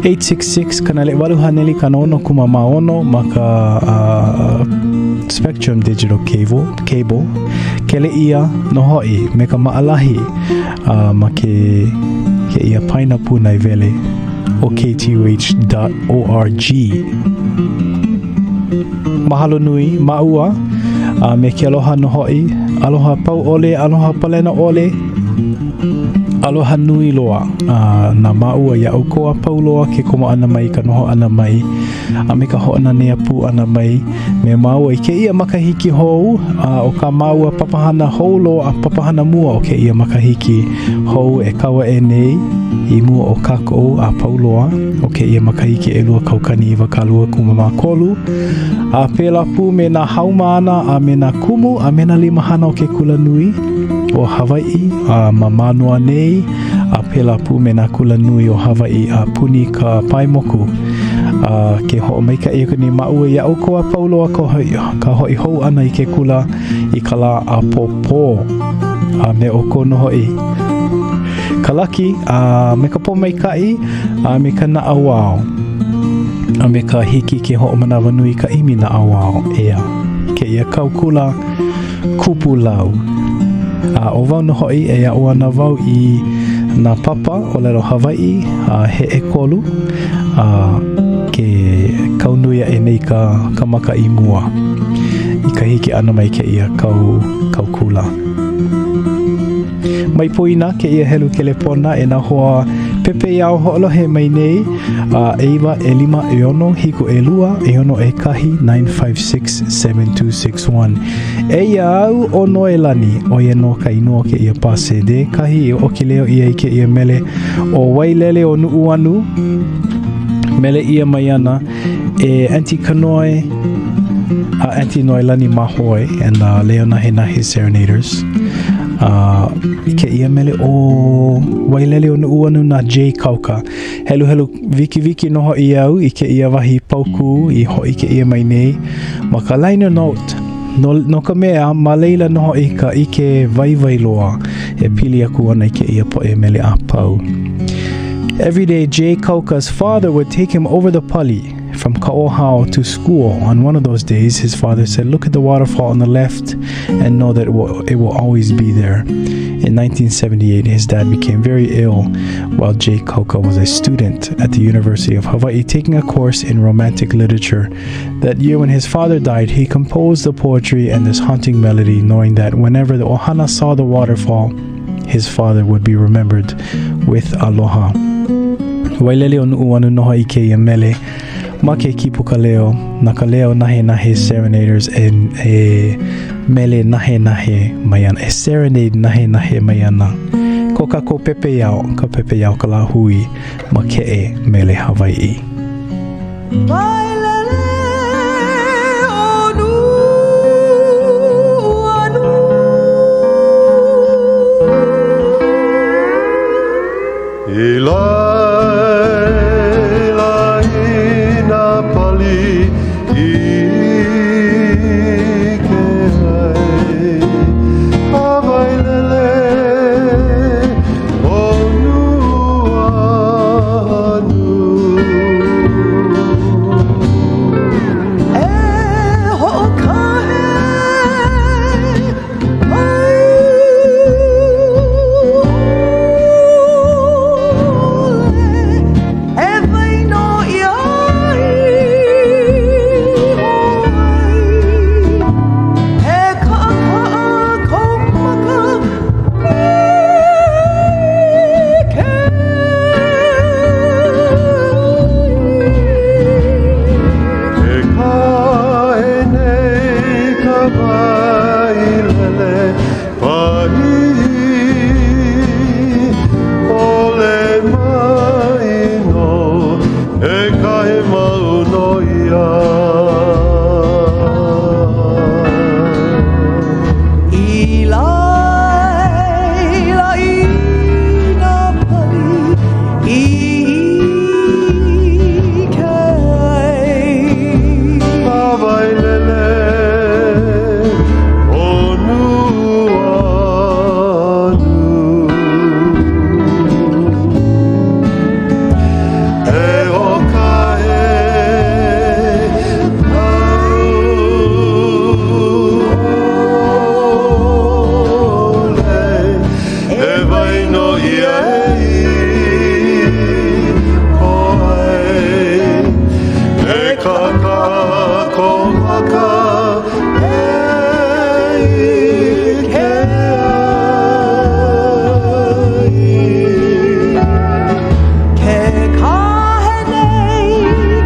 866 kanawalu haneli 66 ma ka uh, Spectrum Digital Cable, cable. Kele ʻia nō hoʻi me ka maʻalahi uh, ma ke kēia paena pūnaewele o ktuh.org. Mahalo nui māua a me ke aloha nō hoʻi. Aloha pau ʻole, aloha palena ʻole, aloha nui loa a na māua iā ʻoukou a pau loa ke komo ʻana mai, ka noho ʻana mai, a me ka hoʻonanea pū ʻana mai me māua i kēia makahiki hou, a ʻo kā māua papahana hou loa, papahana mua o kēia makahiki hou e kau aʻe nei i mua o kākou a pau loa o kēia makahiki 2023, a pēlā pū me nā haumāna a me nā kumu a me nā limahana o ke Kulanui o Hawaiʻi a ma Mānoa nei, a pēlā pū me nā kulanui o Hawaiʻi a puni ka pae moku. A ke hoʻomaikaʻi aku nei māua iā ʻoukou a pau loa ka hoʻi, ka hoʻi hou ʻana i ke kula i ka lā ʻapōpō. A me ʻoukou nō hoʻi ka laki a me ka pōmaikaʻi a me ka naʻauao a me ka hiki ke hoʻomanawanui i ka ʻimi naʻauao ʻeā kēia kau kula kupulau. A ʻo wau nō hoʻi e aʻo ana wau i nā papa ʻōlelo Hawaiʻi a he ʻekolu a ke kau nui aʻe nei ka, ka maka i mua i ka hiki ʻana mai kēia kau, kau kula. Mai poina kēia helu kelepona e nā hoa pepeiao hoʻolohe mai nei a ʻeiwa ʻelima ʻeono hiku ʻelua ʻeono ʻekahi 956 7261. Eia au ʻo Noelani, ʻo ia nō ka inoa o kēia pā sēdē, kahi i ʻoki leo ʻia ai kēia mele ʻo Wailele o Nuʻuanu, mele ʻia mai ana e Auntie Kanoe, uh, Auntie Noelani Mahoe and the Leo Nahenahe Serenaders. A i kēia mele ʻo Wailele o Nuʻuanu na Jay Kauka. Heluhelu wikiwiki nō hoʻi au i kēia wahi paukū i hōʻike ʻia mai nei ma ka liner note no, no ka mea, ma laila nō hoʻi ka ʻike waiwai loa e pili aku ana i kēia poʻe mele a pau. Every day, Jay Kauka's father would take him over the pali from Ka'ohao to school. On one of those days, his father said, Look at the waterfall on the left and know that it will, it will always be there. In 1978, his dad became very ill while Jay Kauka was a student at the University of Hawaii taking a course in romantic literature. That year, when his father died, he composed the poetry and this haunting melody, knowing that whenever the Ohana saw the waterfall, his father would be remembered with aloha. Wailele o Nuʻuanu nō hoʻi kēia mele ma ke kīpuka leo na ka leo nahenahe Serenaders e, e mele nahenahe mai ana, e serenade nahenahe mai ana. Ko kākou pepeiao, ka pepeiao ka lāhui makeʻe mele Hawaiʻi. Wailele o Nuʻuanu. I laila i nā pali ʻike ai ka wailele o Nuʻuanu. E hoʻokahe E wai nō ia iho ai E kaʻakaʻa kou maka me ke Ke kahe nei ka wailele pahi ʻOle mai nō e kahe mau nō ia. I laila i nā pali ʻike ai Ka wailele o Nuʻuanu. E hoʻokahe ʻaʻole e wai nō ia e iho ai. E kaʻakaʻa kou maka e ʻike ai. Ke kahe nei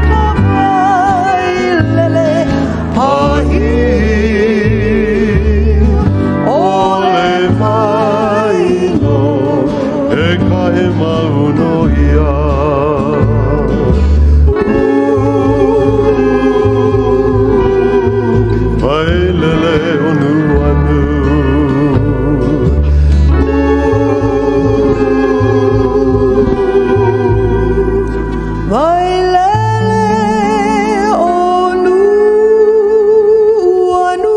ka wailele pahi ʻOle mai nō e kahe mau nō ia. Wailele o Nuʻuanu. Wailele o Nuʻuanu.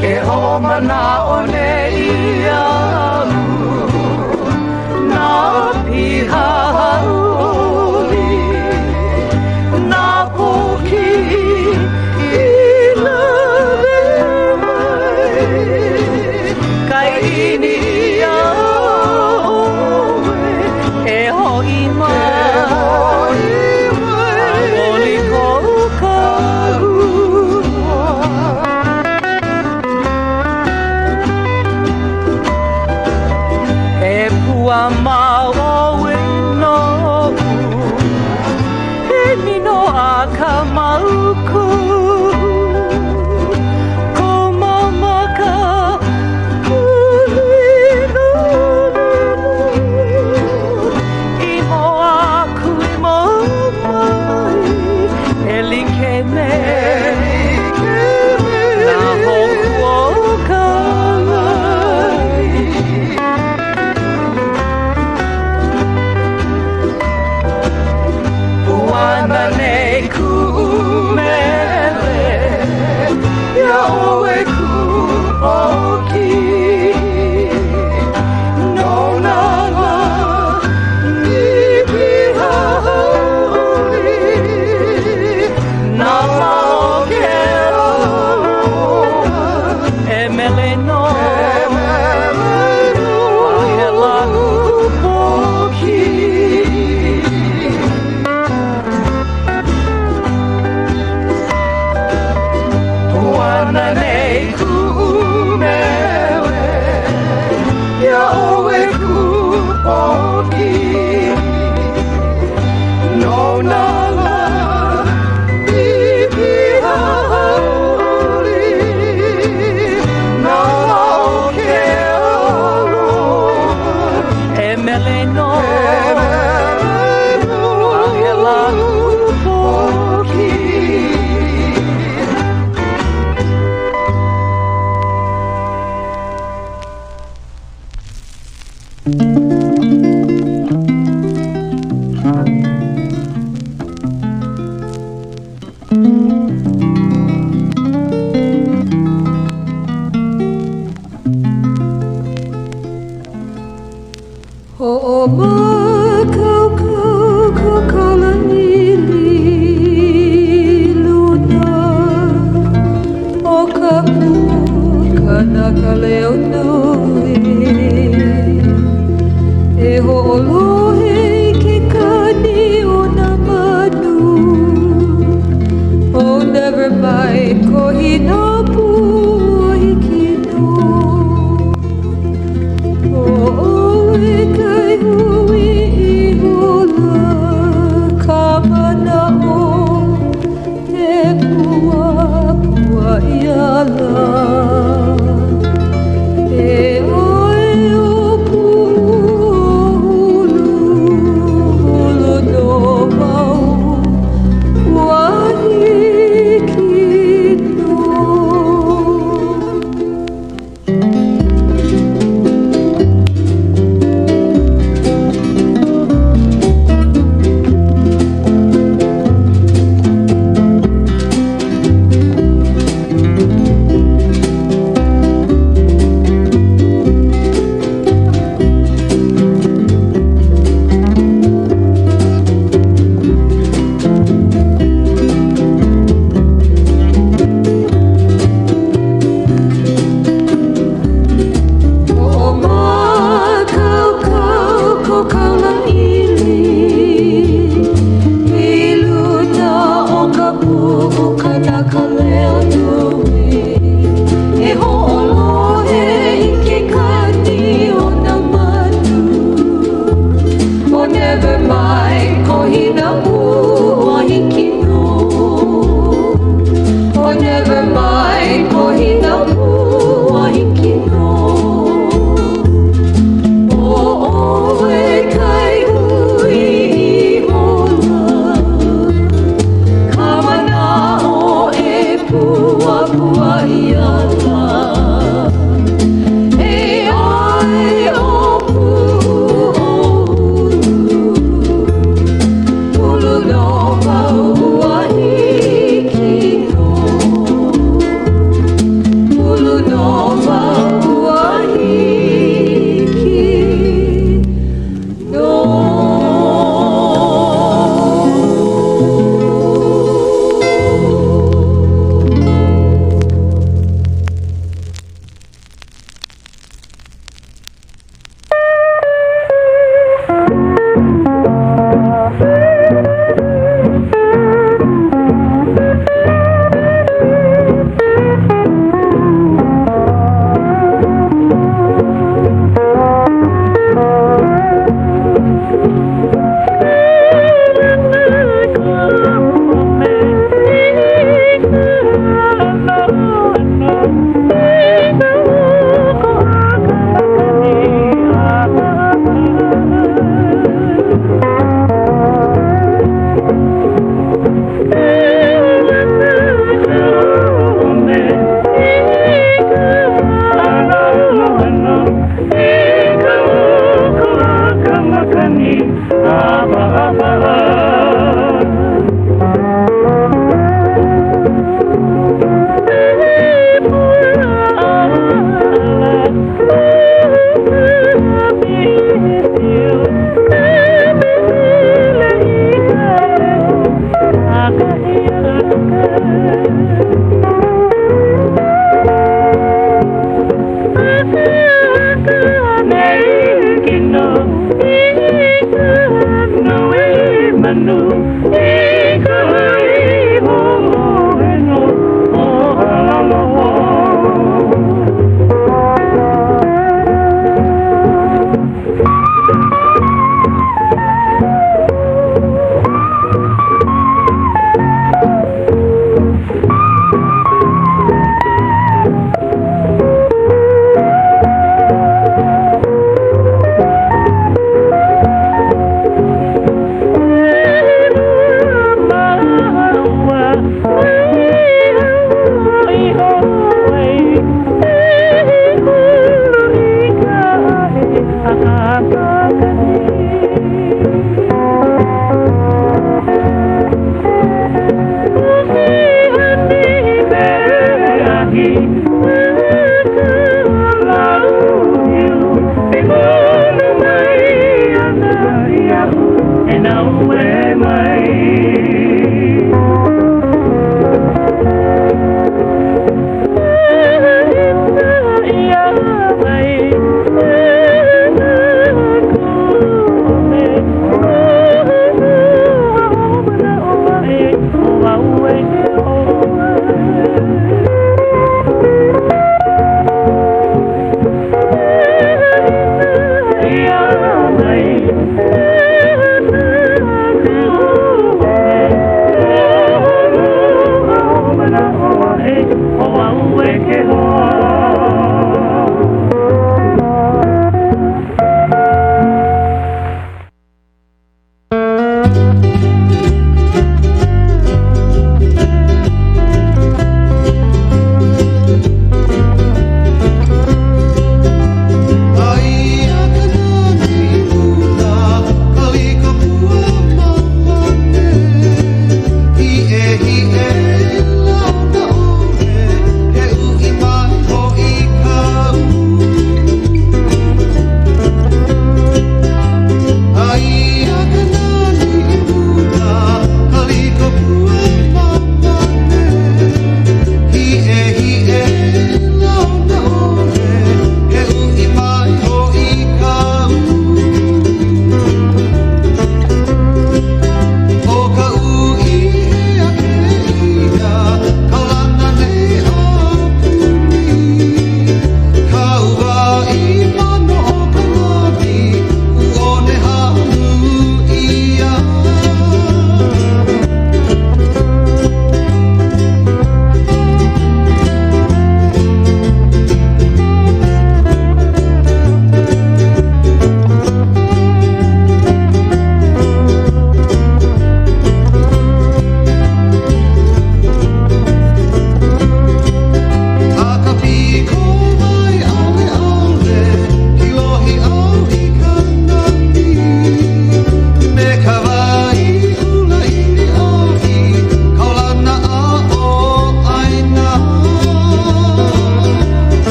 Ke hoʻomanaʻo nei au Nā piha hauʻoli Nā pōkiʻi i lawe mai Ka ʻiʻini iā ʻoe E hoʻi mai Oli koʻu kahua. poki No nā lā pipi hauʻoli Nā lā o ke aloha E mele nō A he lā kūpoki. Hoʻomākaukau ko kaulani luna o ka kanaka leo nui. E hoʻolohe i ke kani o nā manu. Oh, never mind, kohi nā pua hiki nō. O ʻoe kai hui ihola ka manaʻo e puapua ia lā. E ʻae o Puʻuhulu, holo nō wau, ua hiki nō. Hoʻomākaukau ko kaulāʻili i luna o ka puʻu kanaka leo nui. E hoʻolohe i ke kani o nā manu. Oh, never mind, kohi nā pua hiki nō. Oh, never mind, kohi nā pua hiki nō. O ʻoe kai hui ihola ka manaʻo e puapua ia lā. E ʻae o Puʻuhulu, ulu nō wau ua hiki nō. Ulu nō wau ua hiki nō.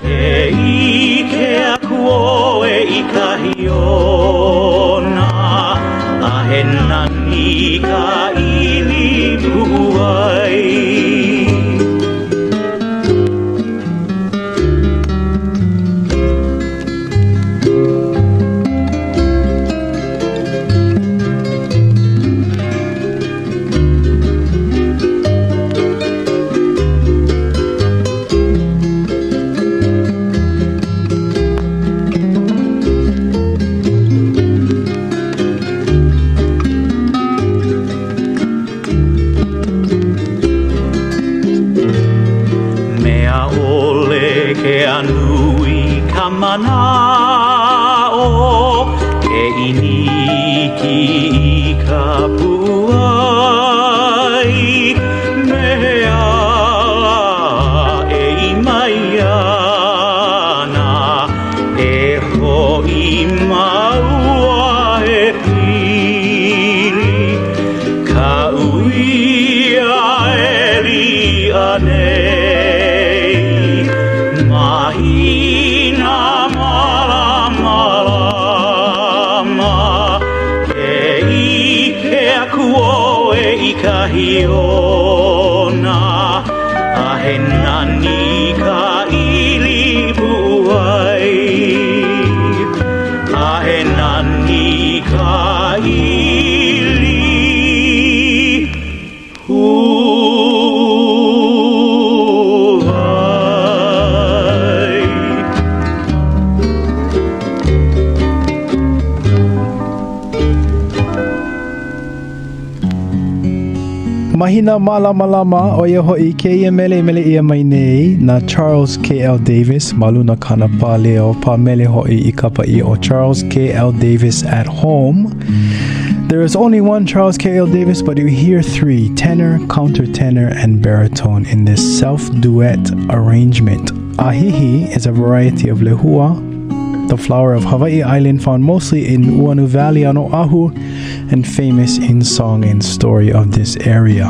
E ʻike aku ʻoe i kahi ona. he nani ka ʻili puʻuwai. Mea ʻole ke a nui ka manaʻo Ke ʻiniki i ka puʻuwai Me he ala e ʻī mai ana E hoʻi māua e pili Kaʻu iʻa e liʻa nei Mahina mālamalama Ke ʻike aku ʻoe i kahi ona A he nani ka ʻili puʻuwai A he nani ka ʻili puʻuwai. Mahina Mālamalama, ʻo ia hoʻi kēia mele i mele ʻia mai nei na Charles K.L. Davis ma luna o kāna pāleo, pāmele hoʻi i kapa ʻia ʻo Charles K.L. Davis at Home. There is only one Charles K.L. Davis, but you hear three, tenor, countertenor, and baritone in this self-duet arrangement. Ahihi is a variety of lehua, the flower of Hawaii Island found mostly in Nuuanu Valley on Oahu and famous in song and story of this area.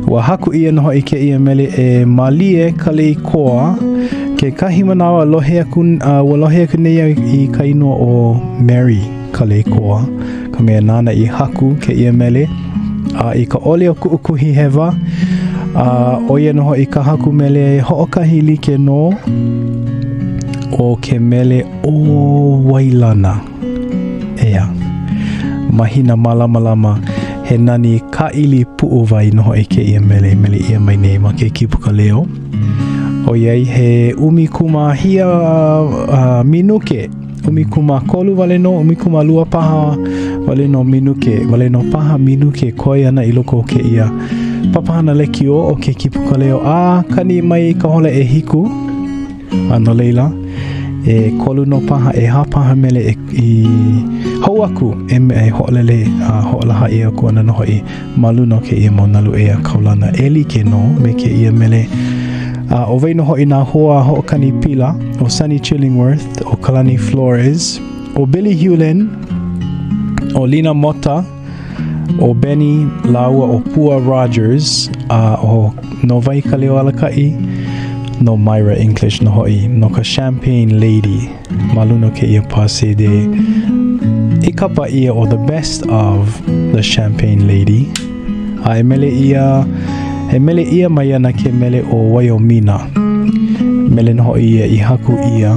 Ua haku ʻia nō hoʻi kēia mele e Malie Kaleikoa. Kekahi manawa lohe aku, uh, ua lohe aku nei au i ka inoa ʻo Mary Kaleikoa, ka mea nāna i haku kēia mele. A i ka ʻole o kuʻu kuhi hewa, a ʻo ia nō hoʻi ka haku mele hoʻokahi like nō ʻo ke mele ʻo Wailana. ʻEā. Mahina Mālamalama, he nani kāʻili puʻuwai nō hoʻi kēia mele i mele ʻia mai nei ma ke kīpuka leo. ʻOiai he ʻumikūmāhia uh, minuke, ʻumikūmākolu wale nō, ʻumikūmālua paha wale nō minuke, wale nō paha minuke koe ana i loko o kēia papahana lekiō o ke kīpuka leo a kani mai ka hola ʻehiku. A no laila, ʻekolu nō paha, ʻehā paha mele e, i hou aku e, e hoʻolele a hoʻolaha ʻia aku ana nō hoʻi ma luna o kēia mau nalu ea kaulana e like nō me kēia mele. A ʻo wai nō hoʻi nā hoa hoʻokani pila, ʻo Sonny Chillingworth, ʻo Kalani Flores, ʻo Billy Hewlin, ʻo Lina Mota, ʻo Benny lāua ʻo Pua Rogers, a ʻo no wai ka leo alakaʻi? No Myra English nō hoʻi, no ka Champagne Lady ma luna o kēia pā CD i kapa ʻia ʻo The Best of the Champagne Lady. A e mele ʻia, e mele ʻia mai ana ke mele ʻo Waiomina. Mele nō hoʻi ia i haku ʻia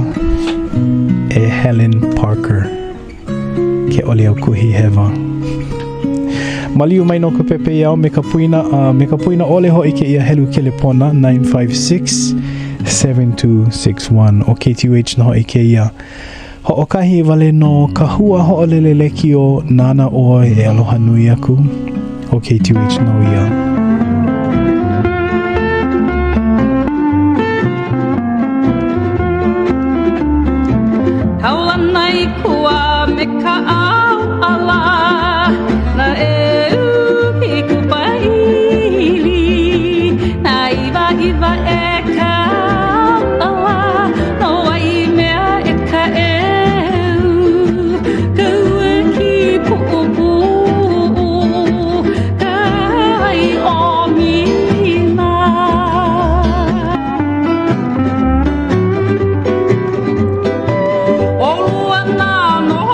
e Helen Parker. Ke ʻole au kuhi hewa. Maliu mai nō ka pepeiao me ka poina, uh, me ka poina ʻole hoʻi kēia helu kelepona 956 7261 ʻo KTUH nō hoʻi kēia. Hoʻokahi wale nō ka hua hoʻolele lekiō nāna ʻoe e aloha nui aku. ʻO KTUH nō ia. Kaulana i kua me ka ʻauʻala Na ʻeu i kupaili Na iwa iwa e ka ʻauʻala No Waimea e ka ʻeu Ka ua Kīpuʻupuʻu Ka wai o Mina. ʻOlua nā noho.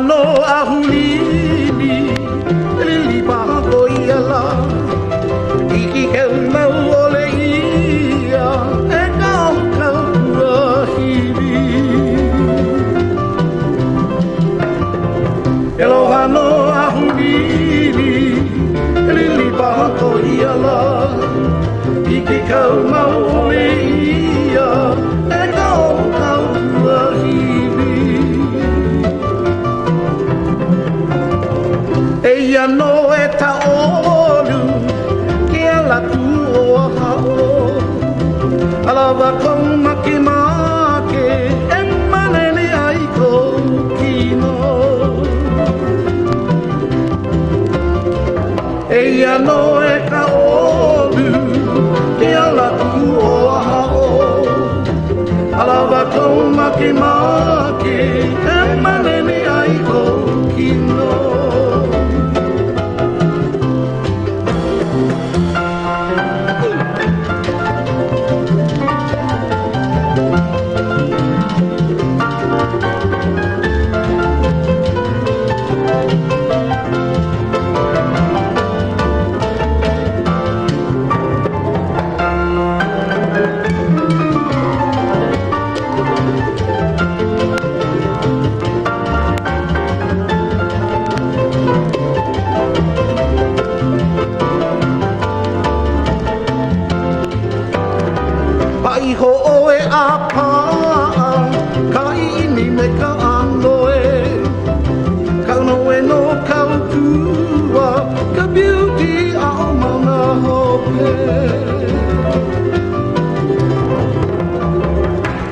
nō a hulili, lili paha ko ia lā. I ke kau mau ʻole ʻia e ka o ka kuahiwi. E aloha nō a hulili, lili paha ko ia lā. I ke kau mau ʻole ʻia e ka o ka kuahiwi. Eia nō e ka ʻolu ke ala kū o ʻAhaʻo. A lawa kou makemake e malele ai kou kino. Eia nō e ka ʻolu ke ala kū o ʻAhaʻo. A lawa kou makemake e malele ai kou kino. Paʻa iho ʻoe a paʻa ka ʻiʻini me ka ʻano e Ka noe no kau kua, ka beauty aʻo Mauna Hope.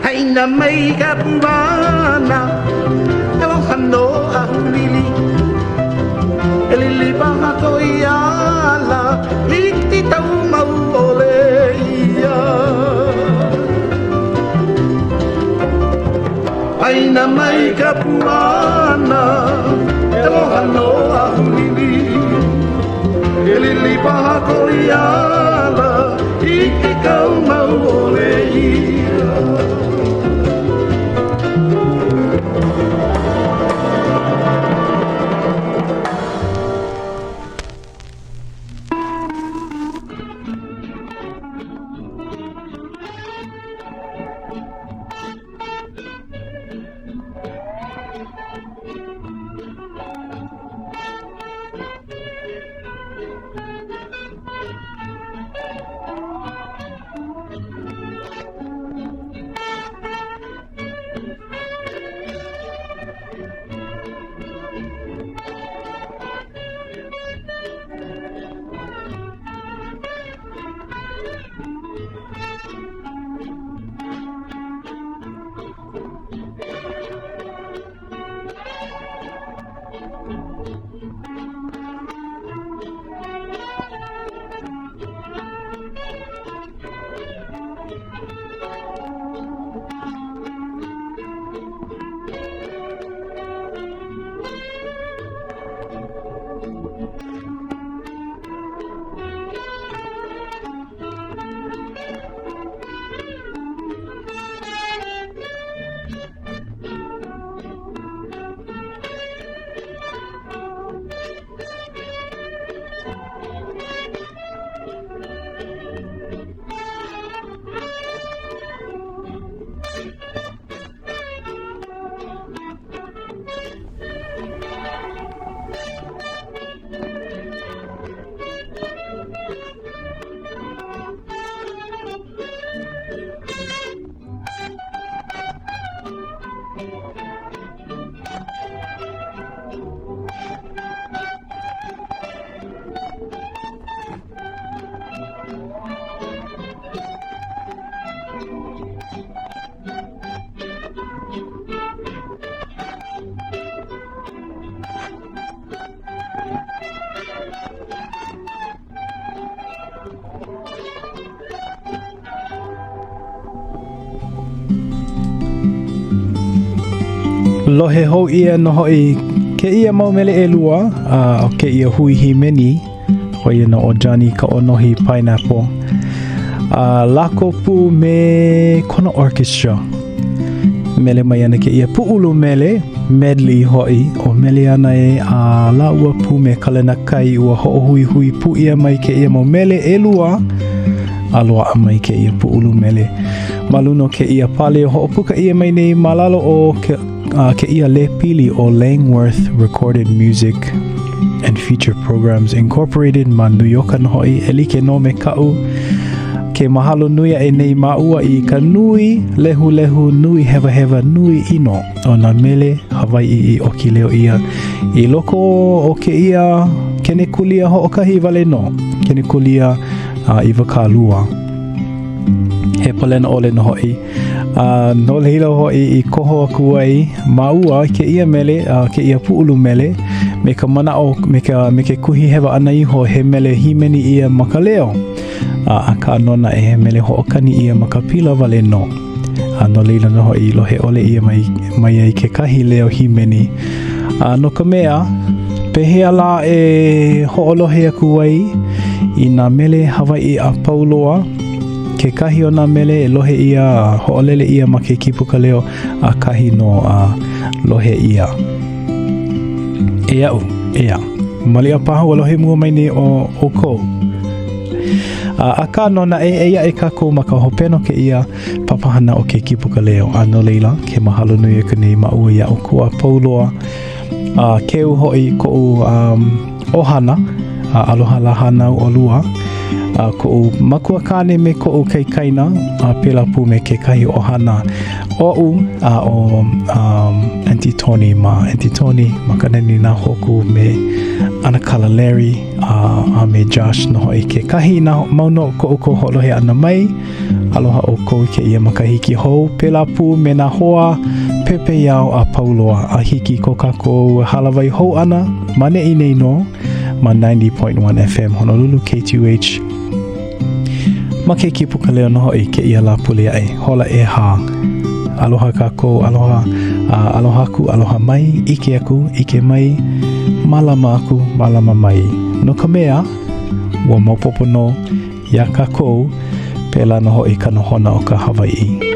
Haʻina mai ka puana, aloha nō a hulili. E lili paha ko ia ala i ke kau mau ʻole ʻia. Haʻina mai ka puana, e aloha nō a hulili. E lili paha ko ia ala i ke kau mau ʻole ʻia. Lohe hou ʻia nō hoʻi kēia mau mele ʻelua a o kēia hui hīmeni, ʻo ia nō ʻo Johnny Kaʻonohi Pineapple. A lako pū me kona orchestra. Mele mai ana kēia pūʻulu mele. medley hoʻi ʻo Meleana ē a lāua pū me Kalena Kai ua hoʻohuihui pū ʻia mai kēia mau mele ʻelua a loaʻa mai kēia pūʻulu mele ma luna o kēia pale hoʻopuka ʻia mai nei ma lalo o ke, kēia lepili ʻo Langworth Recorded Music and Feature Programs Incorporated ma New Yorka nō hoʻi e like nō me kaʻu ke mahalo nui aʻe nei māua i ka nui lehulehu nui hewahewa nui ʻino o nā mele Hawaiʻi i ʻoki leo ʻia i loko o kēia kenekulia hoʻokahi wale nō, kenekulia 20. He palena ʻole nō hoʻi. A no laila hoʻi i koho aku ai māua i kēia mele, a kēia pūʻulu mele, me ka manaʻo, me ka, me ke kuhi hewa ʻana iho he mele hīmeni ʻia ma ka leo. A, akā nō naʻe he mele hoʻokani ʻia ma ka pila wale nō. A no laila nō hoʻi i lohe ʻole ʻia mai, mai ai kekahi leo hīmeni. A no ka mea, pehea lā e hoʻolohe aku ai i nā mele Hawaiʻi a pau loa, kekahi o nā mele e lohe ʻia a hoʻolele ʻia ma ke kīpuka leo, ʻakahi nō a lohe ʻia. E aʻu, ʻeā. Maliʻa paha ua lohe mua mai nei ʻo ʻoukou. A, akā nō naʻe, eia aʻe kākou ma ka hopena o kēia papahana o ke Kīpuka Leo, a no laila, ke mahalo nui aku nei māua iā ʻoukou a pau loa, a keu hoʻi koʻu um, ʻohana, a aloha lā hānau ʻolua, a koʻu makuakāne me koʻu kaikaina, a pēlā pū me kekahi ʻohana oʻu, a ʻo um, Auntie Tony ma Auntie Tony, Makanani Nāhoku me ʻAnakala Larry, a, a me Josh nō hoʻi kekahi. Inā mau nō ko ʻoukou hoʻolohe ʻana mai, Aloha ʻoukou i kēia makahiki hou, pēlā pū me nā hoa pepeiao a pau loa a hiki ko kākou hālāwai hou ʻana ma neʻi nei nō ma 90.1 FM Honolulu KTUH ma ke Kīpuka Leo nō hoʻi kēia Lāpule aʻe, hola ʻehā. Aloha kākou, aloha, a aloha aku, aloha mai, ʻike aku, ʻike mai, mālama aku, mālama mai. No ka mea, ua maopopo nō Iā kākou, pēlā nō hoʻi ka nohona o ka Hawaiʻi.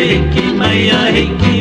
Hiki mai a hiki.